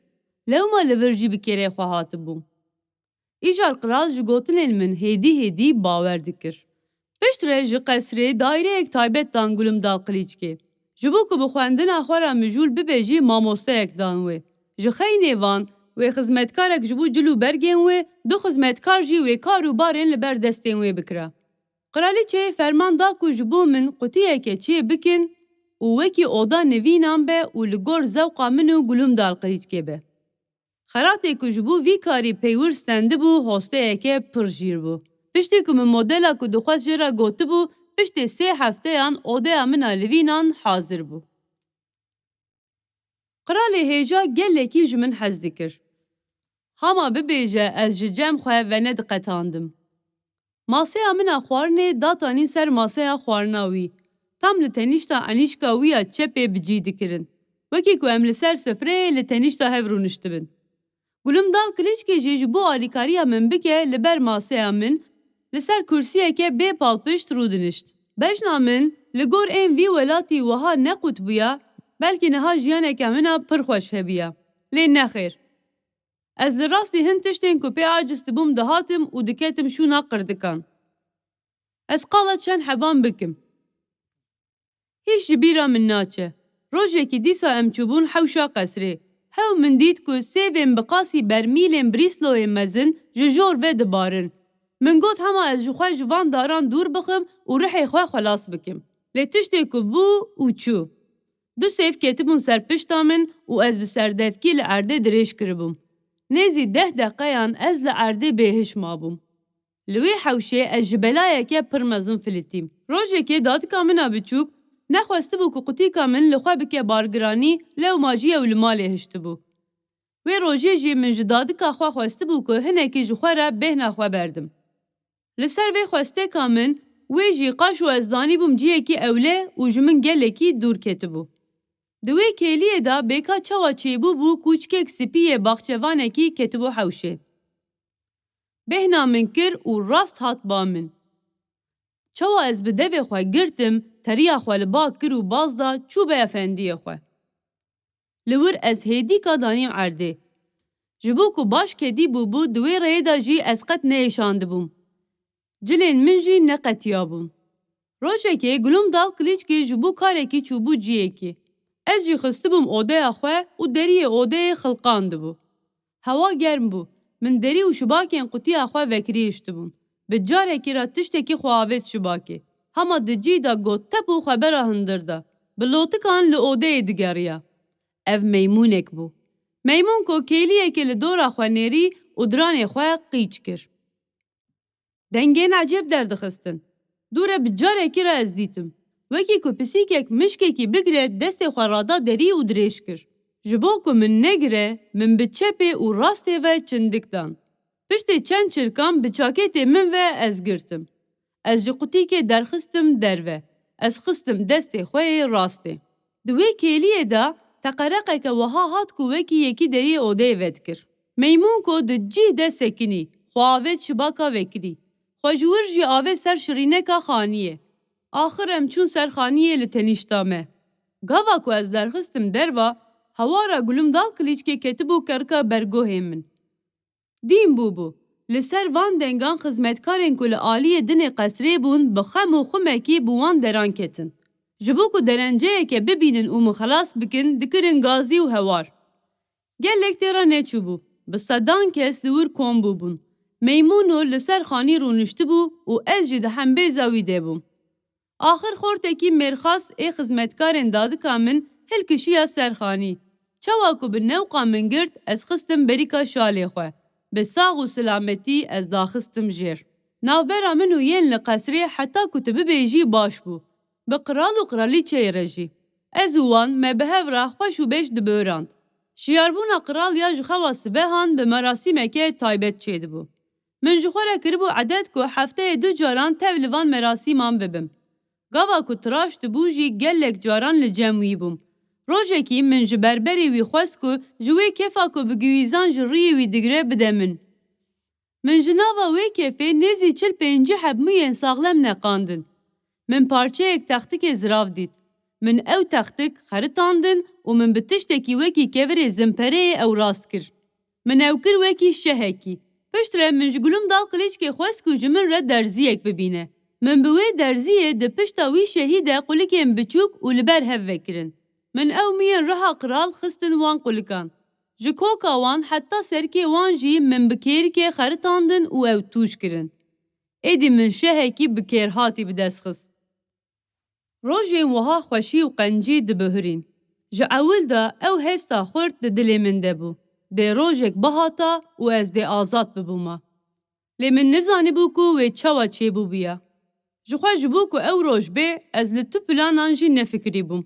Lewma li vir jî bi kêrê xwe hatibû. Îcar qral ji gotinên min hêdî hêdî bawer dikir. Piştre ji qesrê daîreyek taybet dan Gulumdal Qilîçkê. Ji bo ku bi xwendina xwe re mijûl bibe jî mamosteyek dan wê. Ji xeynê van, wê xizmetkarek ji bo cil û bergên wê, du xizmetkar jî wê kar û barên li ber destên wê bikira. Qiraliçeyê ferman da ku ji bo min qutiyeke çê bikin û wekî oda nivînan be û li gor zewqa min û Gulumdal Qilîçkê be. Xelatê ku ji bo vî karî peywir stendibû, hosteyeke pir jîr bû. Piştî ku min modela ku dixwest jê re gotibû, piştê sê hefteyan odeya min a livînan hazir bû. Qiralê hêja gelekî ji min hez dikir. Hama bibêje ez ji cem xwe venediqetandim. Maseya min a xwarinê datanî ser maseya xwarina wî. Tam li tenîşta enîşka wî ya çepê bi cî dikirin. Wekî ku em li ser sifreyê li tenîşta hev rûniştibin. Gulumdal Kilîçkê jî ji bo alîkariya min bike li ber maseya min, li ser kursiyeke bê palpişt rûdinişt. Bejna min li gor ên vî welatî wiha neqût bûya, belkî niha jiyaneke min a pir xweş hebiya. Lê nexêr. Ez li rastî hin tiştên ku pê aciz dibûm dihatim û diketim şûna qirdikan. Ez qala çend heban bikim. Hîç ji bîra min naçe. Rojekî dîsa em çûbûn hewşa qesrê. Hew min dît ku sêvên bi qasî bermîlên brîsloyê mezin ji jor ve dibarin. Min got hema ez ji xwe ji van daran dûr bixim û rihê xwe xwelas bikim. Lê tiştê ku bû û çû. Du sêv ketibûn ser pişta min û ez bi serdevkî li erdê dirêj kiribûm. Nêzî deh deqeyan ez li erdê bêhiş mabûm. Li wê hewşê ez ji belayeke pir mezin filitîm. Rojekê dadika min a biçûk nexwestibû ku qutîka min li xwe bike bargiranî, lewma jî ew li malê hiştibû. Wê rojê jî min ji dadika xwe xwestibû ku hinekî ji xwe re bêhna xwe berdim. Li ser vê xwesteka min, wê jî qaşo ez zanîbûm ciyekî ewle û ji min gelekî dûr ketibû. Di wê kêliyê de bêka çawa çêbûbû kûçkek spî yê baxçevanekî ketibû hewşê. Bêhna min kir û rast hat ba min. Çawa ez bi devê xwe girtim, teriya xwe li ba kir û baz da çû be efendiyê xwe. Li wir ez hêdîka danîm erdê. Ji bo ku baş kedî bûbû, di wê rêyê de jî ez qet neêşandibûm. Cilên min jî neqetiyabûn. Rojekê Gulumdal Kilîçkî ji bo karekî çûbû ciyekî. Ez jî xistibûm odeya xwe û deriyê odeyê xilqandibû. Hewa germ bû. Min derî û şibakên qutiya xwe vekirî hiştibûn. Bi carekî re tiştekî xwe avêt şibakê. Hema di cî de got tep û xebera hundir da. Bi lotikan li odeyê digeriya. Ev meymûnek bû. Meymûnko kêliyekê li dora xwe nêrî û diranê xwe qîç kir. Dengên ecêb derdixistin. Dûre bi carekî re ez dîtim. Wekî ku pisîkek mişkekî bigire, destê xwe rada derî û dirêj kir. Ji bo ku min negire, min bi çepê û rastê ve çindik dan. Piştê çend çirkan bi çakêtê min ve ez girtim. Ez ji qutîkê derxistim derve. Ez xistim destê xwe yê rastê. Di wê kêliyê de teqereqeke wiha hat ku wekî yekî deriyê odeyê vedikir. Meymûnko di cî de sekinî, xwe avêt şibaka vekirî. Xwe ji wir jî avêt ser şirîneka xaniyê. Axir em çûn ser xaniyê li tenîşta me. Gava ku ez derxistim derva, hewara Gulumdal Kilîçkê ketibû kerika bergohê min. Dîn bûbû. Li ser van dengan xizmetkarên ku li aliyê dinê qesrê bûn, bi xem û xumekî bi wan deran ketin. Ji bo ku derenceyeke bibînin û min xelas bikin, dikirin gazî û hewar. Gelek tê re neçûbû. Bi sedan kes li wir kom bûbûn. Meymûno li ser xanî rûniştibû û ez jî di hembêza wî de bûm. Axir xortekî mêrxas ê xizmetkarên dadika min hilkişiya ser xanî. Çawa ku bi newqa min girt, ez xistim berîka şalê xwe. Bi sax û silametî ez daxistim jêr. Navbera min û yên li qesrê heta ku tu bibêjî baş bû. Bi qral û qralîçeyê re jî. Ez û wan me bi hev re xweş û beş dibirand. Şiyarbûna qral ya ji xewa sibehan bi merasîmeke taybet çêdibû. Min ji xwe re kiribû edet ku hefteyê du caran tev li van merasîman bibim. Gava ku tiraş dibû jî gelek caran li cem wî bûm. Rojekî min ji berberê wî xwest ku ji wê kefa ku bi guhîzan ji rûyê wî digire bide min. Min ji nava wê kefê nêzî çil pêncî heb mûyên saxlem neqandin. Min parçeyek textikê zirav dît. Min ew textik xeritandin û min bi tiştekî wekî kevirê zimpereyê ew rast kir. Min ew kir wekî şehekî. Piştre min ji Gulumdal Qilîçkê xwest ku ji min re derziyek bibîne. Min bi wê derziyê di pişta wî şehî de qulikên biçûk û li ber hev vekirin. Min ew miyên riha qral xistin wan qulikan. Ji koka wan heta serkê wan jî min bi kêrikê xeritandin û ew tûj kirin. Êdî min şehekî bi kêrhatî bi dest xist. Rojên wiha xweşî û qencî dibihurîn. Ji ewil de ew hesta xurt di dilê min de bû. Dê rojek bihata û ez dê azad bibûma. Lê min nizanibû ku wê çawa çêbûbiya. Ji xwe ji bo ku ew roj bê, ez li tu planan jî nefikirîbûm.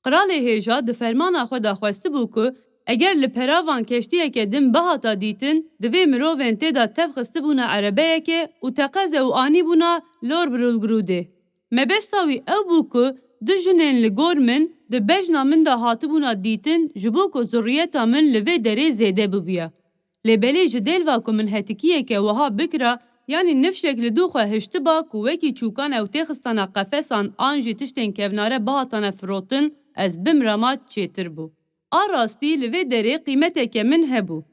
Qralê hêja di fermana xwe de xwestibû ku eger li peravan keştiyeke din bihata dîtin, divê mirovên tê de tev xistibûna erebeyekê û teqeze û anîbûna Lor Brulgrûdê. Mebesta wî ew bû ku du jinên li gor min di bejna min de hatibûna dîtin, ji bo ku zurriyeta min li vê derê zêde bibiya. Lê belê ji dêlva ku min hetikiyeke wiha bikira, yanî nifşek li dû xwe hiştiba ku wekî çûkan ew têxistana qefesan an jî tiştên kevnare bihatane firotin, ez bimrama çêtir bû. A rastî li vê derê qîmeteke min hebû.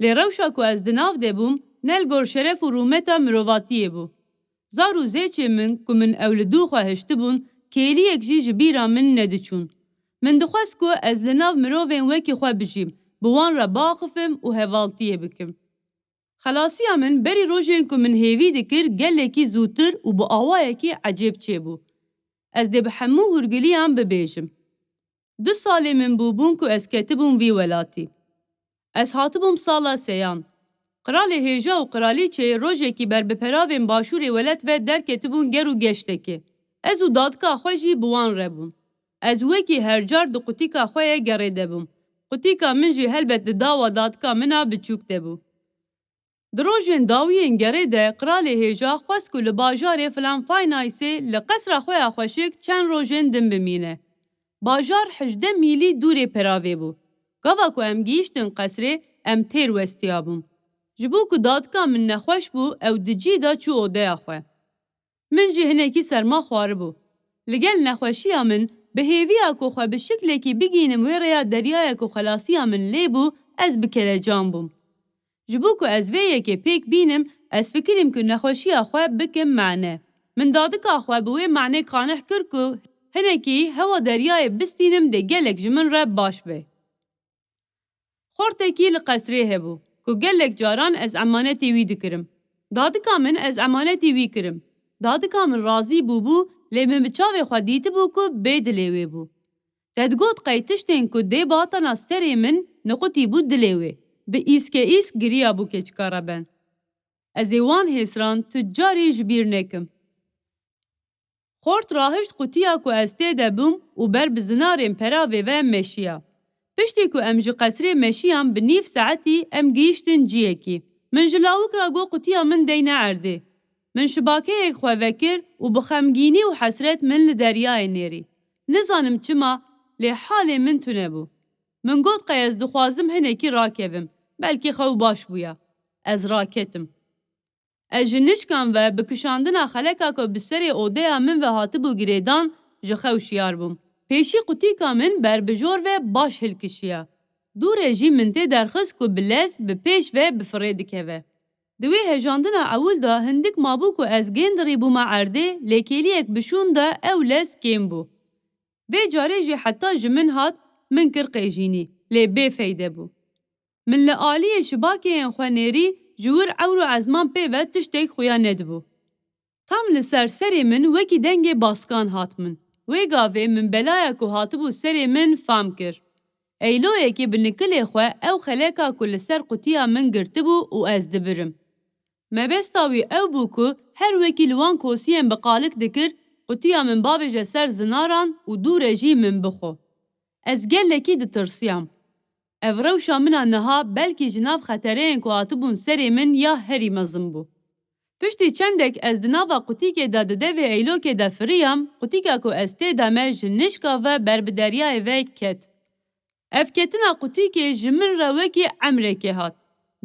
Lê rewşa ku ez di nav de bûm, ne li gor şeref û rûmeta mirovatiyê bû. Zar û zêçê min ku min ew li dû xwe hiştibûn, kêliyek jî ji bîra min nediçûn. Min dixwest ku ez li nav mirovên wekî xwe bijîm, bi wan re biaxifim û hevaltiyê bikim. Xelasiya min berî rojên ku min hêvî dikir gelekî zûtir û bi awayekî ecêb çêbû. Ez dê bi hemû hûrgiliyan bibêjim. Du salê min bûbûn ku ez ketibûm vî welatî. Ez hatibûm sala seyan. Qralê hêja û qralîçeyê rojekî ber bi peravên başûrê welat ve derketibûn ger û geştekê. Ez û dadika xwe jî bi wan re bûn. Ez wekî her car di qutîka xwe ye gerê de bûm. Qutîka min jî helbet di dawa dadika min a biçûk de bû. Di rojên dawiyên gerê de qralê hêja xwest ku li bajarê Flanfaynaysê li qesra xwe ya xweşik çend rojên din bimîne. Bajar hejdeh mîlî dûrê peravê bû. Gava ku em gihîştin qesrê, em têr westiyabûn. Ji bo ku dadika min nexweş bû, ew di cî de çû odeya xwe. Min jî hinekî serma xwaribû. Li gel nexweşiya min, bi hêviya ku xwe bi şiklekî bigihînim wê rêya deryaya ku xelasiya min lê bû, ez bi kelecan bûm. Ji bo ku ez vê yekê pêk bînim, ez fikirîm ku nexweşiya xwe bikim mane. Min dadika xwe bi wê manê qaneh kir ku hinekî hewa deryayê bistînim dê gelek ji min re baş be. Xortekî li qesrê hebû, ku gelek caran ez emanetê wî dikirim. Dadika min ez emanetî wî kirim. Dadika min razî bûbû, lê min bi çavê xwe dîtibû ku bê dilê wê bû. Te digot qey tiştên ku dê bihatana serê min niqutîbû dilê wê. Bi îske îsk giriyabû keçika reben. Ez ê wan hêsran tu carî ji bîr nekim. Xort rahişt qutiya ku ez tê de bûm û ber bi zinarên peravê ve meşiya. Piştî ku em ji qesrê meşiyan bi nîv saetî em gihîştin ciyekî. Min ji lawik re got qutiya min deyne erdê. Min şibakeyek xwe vekir û bi xemgînî û hesret min li deryayê nêrî. Nizanim çima, lê halê min tune bû. Min got qey ez dixwazim hinekî rakevim, belkî xew baş bûya. Ez raketim. Ez ji nişkan ve bi kişandina xeleka ku bi serê odeya min ve hatibû girêdan, ji xew şiyar bûm. Pêşî qutîka min ber bi jor ve baş hilkişiya. Dûre jî min tê derxist ku bi lez bi pêş ve bi firê dikeve. Di wê hejandina ewil de hindik mabû ku ez gêndirî bûma erdê, lê kêliyek bi şûn de ew lez kêm bû. Vê carê jî heta ji min hat, min kir qêjînî, lê bêfeyde bû. Min li aliyê şibakeyên xwe nêrî, ji wir ewr û ezman pê ve tiştek xuya nedibû. Tam li ser serê min wekî dengê baskan hat min. Wê gavê min belaya ku hatibû serê min fam kir. Eyloyekê bi nikilê xwe ew xeleka ku li ser qutiya min girtibû û ez dibirim. Mebesta wî ew bû ku her wekî li wan kosiyên bi qalik dikir, qutiya min bavêje ser zinaran û dûre jî min bixwe. Ez gelekî ditirsiyam. Ev rewşa min a niha belkî ji nav xetereyên ku hatibûn serê min ya herî mezin bû. Piştî çendek ez di nava qutîkê de di devê eylokê de firiyam, qutîka ku ez tê de me ji nişka ve ber bi deryayê ve ket. Ev ketina qutîkê ji min re wekî emrekê hat.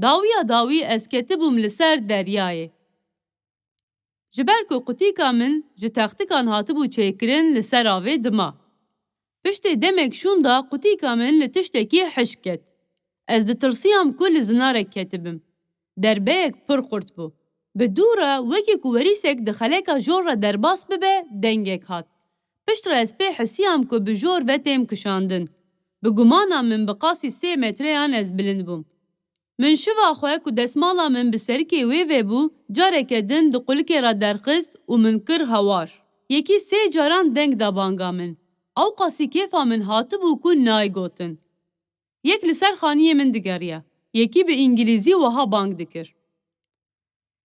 Dawiya dawî ez ketibûm li ser deryayê. Ji ber ku qutîka min ji textikan hatibû çêkirin, li ser avê dima. Piştê demek şûnda qutîka min li tiştekî hişk ket. Ez ditirsiyam ku li zinarek ketibim. Derbeyek pir xurt bû. Bi dû re wekî ku werîsek di xeleka jor re derbas bibe, dengek hat. Pişt re ez pê hisiyam ku bi jor ve têm kişandin. Bi gumana min bi qasî sê metreyan ez bilind bûm. Min şiva xwe ku desmala min bi serikê wê ve bû, careke din di qulikê re derxist û min kir hewar. Yekî sê caran deng da banga min. Ewqasî kêfa min hatibû ku nayê gotin. Yek li ser xaniyê min digeriya. Yekî bi îngilîzî wiha bang dikir.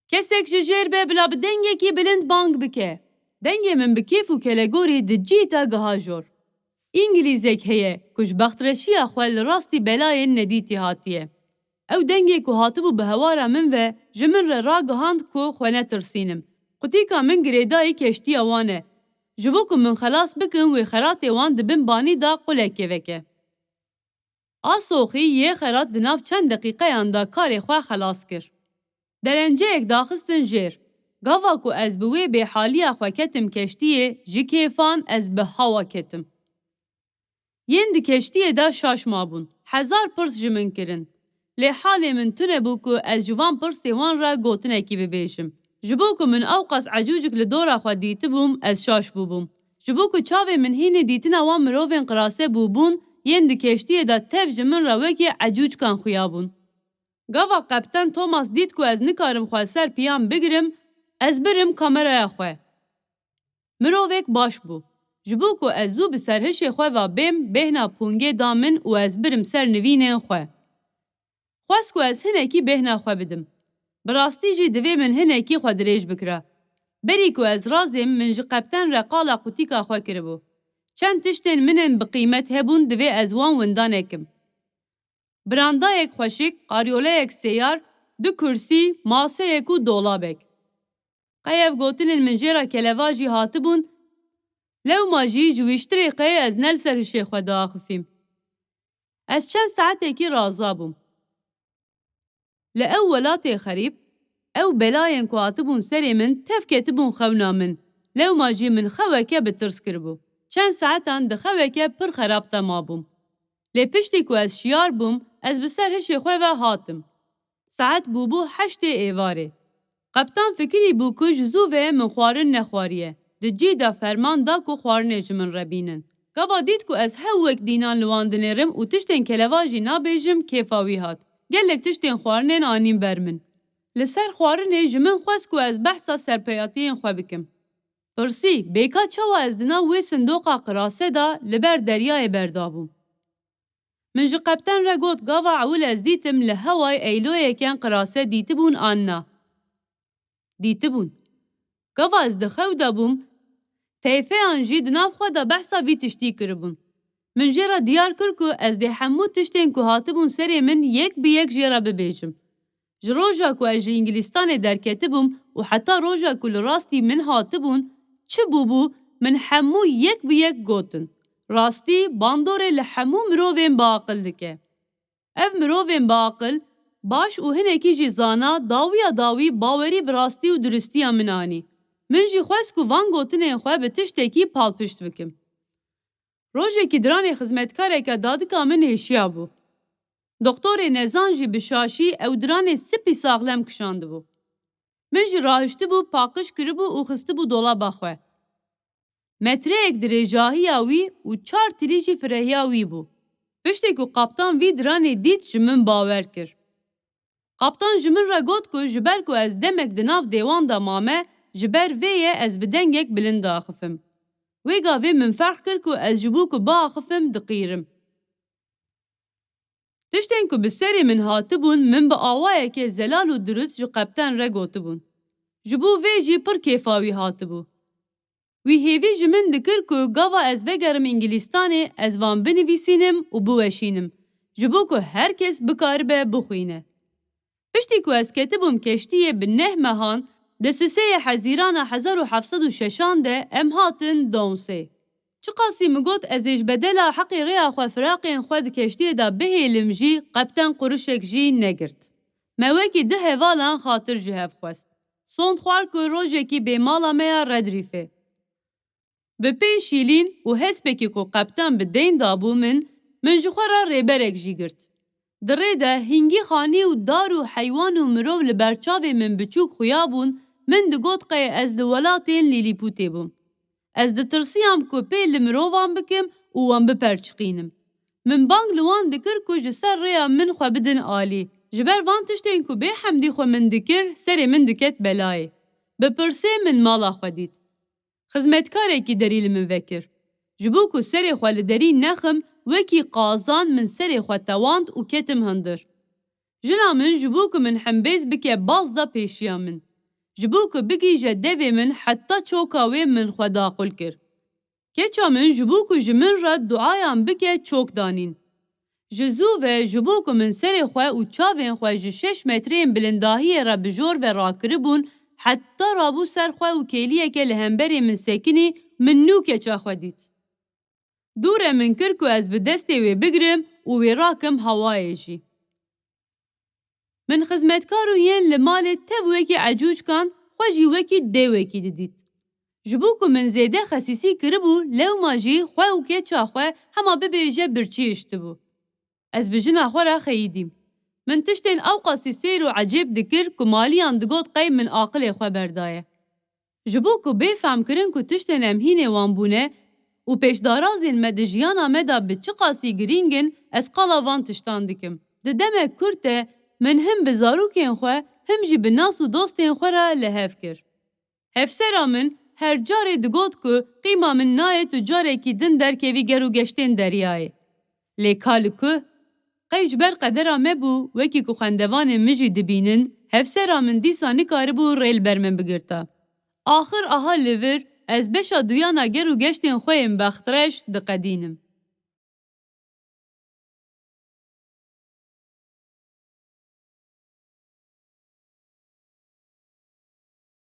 Kesek ji jêr be bila bi dengekî bilind bang bike. Dengê min bi kêf û kelegorî di cî de giha jor. Îngilîzek heye ku ji bextreşiya xwe li rastî belayên nedîtî hatiye. Ew dengê ku hatibû bi hewara min ve ji min re ragihand ku xwe netirsînim. Qutîka min girêdayî keştiya wan e. Ji bo ku min xelas bikin wê xeratê wan di bin banî de qulekê veke. Asoxî yê xerat di nav çend deqîqeyan de karê xwe xelas kir. Derenceyek daxistin jêr. Gava ku ez bi wê bêhaliya xwe ketim keştiyê, ji kêfan ez bi hawa ketim. Yên di keştiyê de şaş mabûn. Hezar pirs ji min kirin. Lê halê min tune bû ku ez ji van pirsê wan re gotinekî bibêjim. Ji bo ku min ewqas ecûcik li dora xwe dîtibûm, ez şaş bûbûm. Ji bo ku çavê min hînî dîtina wan mirovên qirase bûbûn, yên di keştiyê de tev ji min re wekî ecûçkan xuyabûn. Gava qepten Thomas dît ku ez nikarim xwe li ser piyan bigirim, ez birim kameraya xwe. Mirovek baş bû. Ji bo ku ez zû bi serhişê xwe ve bêm, bêhna pûngê da min û ez birim ser nivînên xwe. Xwest ku ez hinekî bêhna xwe bidim. Bi rastî jî divê min hinekî xwe dirêj bikira. Berî ku ez razêm, min ji qepten re qala qutîka xwe kiribû. Çend tiştên min ên bi qîmet hebûn, divê ez wan winda nekim. Brandayek xweşik, qaryoleyek sêyar, du kursî, maseyek û dolabek. Qey ev gotinên min jê re kelevajî hatibûn, lewma jî ji wîştirê qey ez ne li ser hişê xwe diaxifîm. Ez çend saetekî raza bûm. Li ew welatê xerîb, ew belayên ku hatibûn serê min tev ketibûn xewna min, lewma jî min xeweke bi tirs kiribû. Çend saetan di xeweke pir xerab de mabûm. Lê piştî ku ez şiyar bûm, ez bi ser hişê xwe ve hatim. Saet bûbû heştê êvarê. Qeptan fikirî bû ku ji zû ve min xwarin nexwariye. Di cî de ferman da ku xwarinê ji min re bînin. Gava dît ku ez hew wek dînan li wan dinêrim û tiştên kelevajî nabêjim, kêfa wî hat. Gelek tiştên xwarinên anîn ber min. Li ser xwarinê ji min xwest ku ez behsa serpeyatiyên xwe bikim. Pirsî, bêka çawa ez di nav wê sindoqa qirase de li ber deryayê berdabûm? Min ji qepten re got, gava ewil ez dîtim li hewayê eyloyeken qirase dîtibûn an na. Dîtibûn. Gava ez di xew de bûm, teyfeyan jî di nav xwe de behsa vî tiştî kiribûn. Min jê re diyar kir ku ez dê hemû tiştên ku hatibûn serê min yek bi yek jê re bibêjim. Ji roja ku ez ji Îngilîstanê derketibûm û heta roja ku li rastî min hatibûn, çi bûbû, min hemû yek bi yek gotin. Rastî bandorê li hemû mirovên biaqil dike. Ev mirovên biaqil, baş û hinekî jî zana, dawiya dawî bawerî bi rastî û duristiya min anî. Min jî xwest ku van gotinên xwe bi tiştekî palpişt bikim. Rojekî diranê xizmetkareke dadika min êşiya bû. Doktorê nezan jî bi şaşî ew diranê spî saxlem kişandibû. Min jî rahiştibû, paqij kiribû û xistibû dolaba xwe. Metreyek dirêjahiya wî û çar tilî jî firehiya wî bû. Piştî ku qaptan vî diranê dît, ji min bawer kir. Qaptan ji min re got ku ji ber ku ez demek di nav dêwan de mame, ji ber vê ye ez bi dengek bilind diaxifim. Wê gavê min ferq kir ku ez ji bo ku biaxifim diqîrim. Tiştên ku bi serê min hatibûn, min bi awayeke zelal û durust ji qepten re gotibûn. Ji bo vê jî pir kêfa wî hatibû. Wî hêvî ji min dikir ku gava ez vegerim Îngilîstanê, ez van binivîsînim û biweşînim, ji bo ku her kes bikaribe bixwîne. Piştî ku ez ketibûm keştiyê bi neh mehan, di sisê yê Hezîrana hezar û heft sed û şeşan de em hatin Donsê. Çiqasî min got ez ê ji bedela heqê rêya xwe firaqên xwe di keştiyê de bihêlim jî, qepten qurişek jî negirt. Me wekî du hevalan xatir ji hev xwest. Sond xwar ku rojekî bê mala me ya Redrîfê. Bi pê şîlîn û hespekî ku qeptan bi deyn dabû min, min ji xwe re rêberek jî girt. Di rê de hingî xanî û dar û heywan û mirov li ber çavê min biçûk xuya bûn, min digot qey ez li welatên Lîlîpûtê bûm. Ez ditirsiyam ku pê li mirovan bikim û wan biperçiqînim. Min bang li wan dikir ku ji ser rêya min xwe bidin alî. Ji ber van tiştên ku bêhemdî xwe min dikir, serê min diket belayê. Bi pirsê min mala xwe dît. Xizmetkarekî derî li min vekir. Ji bo ku serê xwe li derî nexim, wekî qazan min serê xwe tewand û ketim hundir. Jina min ji bo ku min hembêz bike baz da pêşiya min. Ji bo ku bigihîje devê min heta çoka wê min xwe daqul kir. Keça min ji bo ku ji min re duayan bike çok danîn. Ji zû ve ji bo ku min serê xwe û çavên xwe ji şeş metreyên bilindahiyê re bi jor ve rakiribûn, heta rabû ser xwe û kêliyeke li hemberê min sekinî, min nû keça xwe dît. Dû re min kir ku ez bi destê wê bigrim û wê rakim hawayê jî. Min xizmetkar û yên li malê tev wekî ecûçkan xwe jî wekî dêwekî didît. Ji bo ku min zêde xesîsî kiribû, lewma jî xwe û keça xwe hema bibêje birçî hiştibû. Ez bi jina xwe re xeyidîm. Min tiştên ewqasî seyr û ecêb dikir ku maliyan digot qey min aqilê xwe berdaye. Ji bo ku bê fehmkirin ku tiştên em hînê wan bûne û pêşdarazên me di jiyana me de bi çiqasî girîng in, ez qala van tiştan dikim. Di demek kurt de min him bi zarokên xwe, him jî bi nas û dostên xwe re li hev kir. Hevsera min her carê digot ku qîma min nayê tu carekî din derkevî ger û geştên deryayê. Lê ka li ku? Qey ji ber qedera me bû, wekî ku xwendevanên min jî dibînin, hevsera min dîsa nikaribû rê li ber min bigirta. Axir aha li vir ez beşa duyana ger û geştên xwe yên bextreş diqedînim.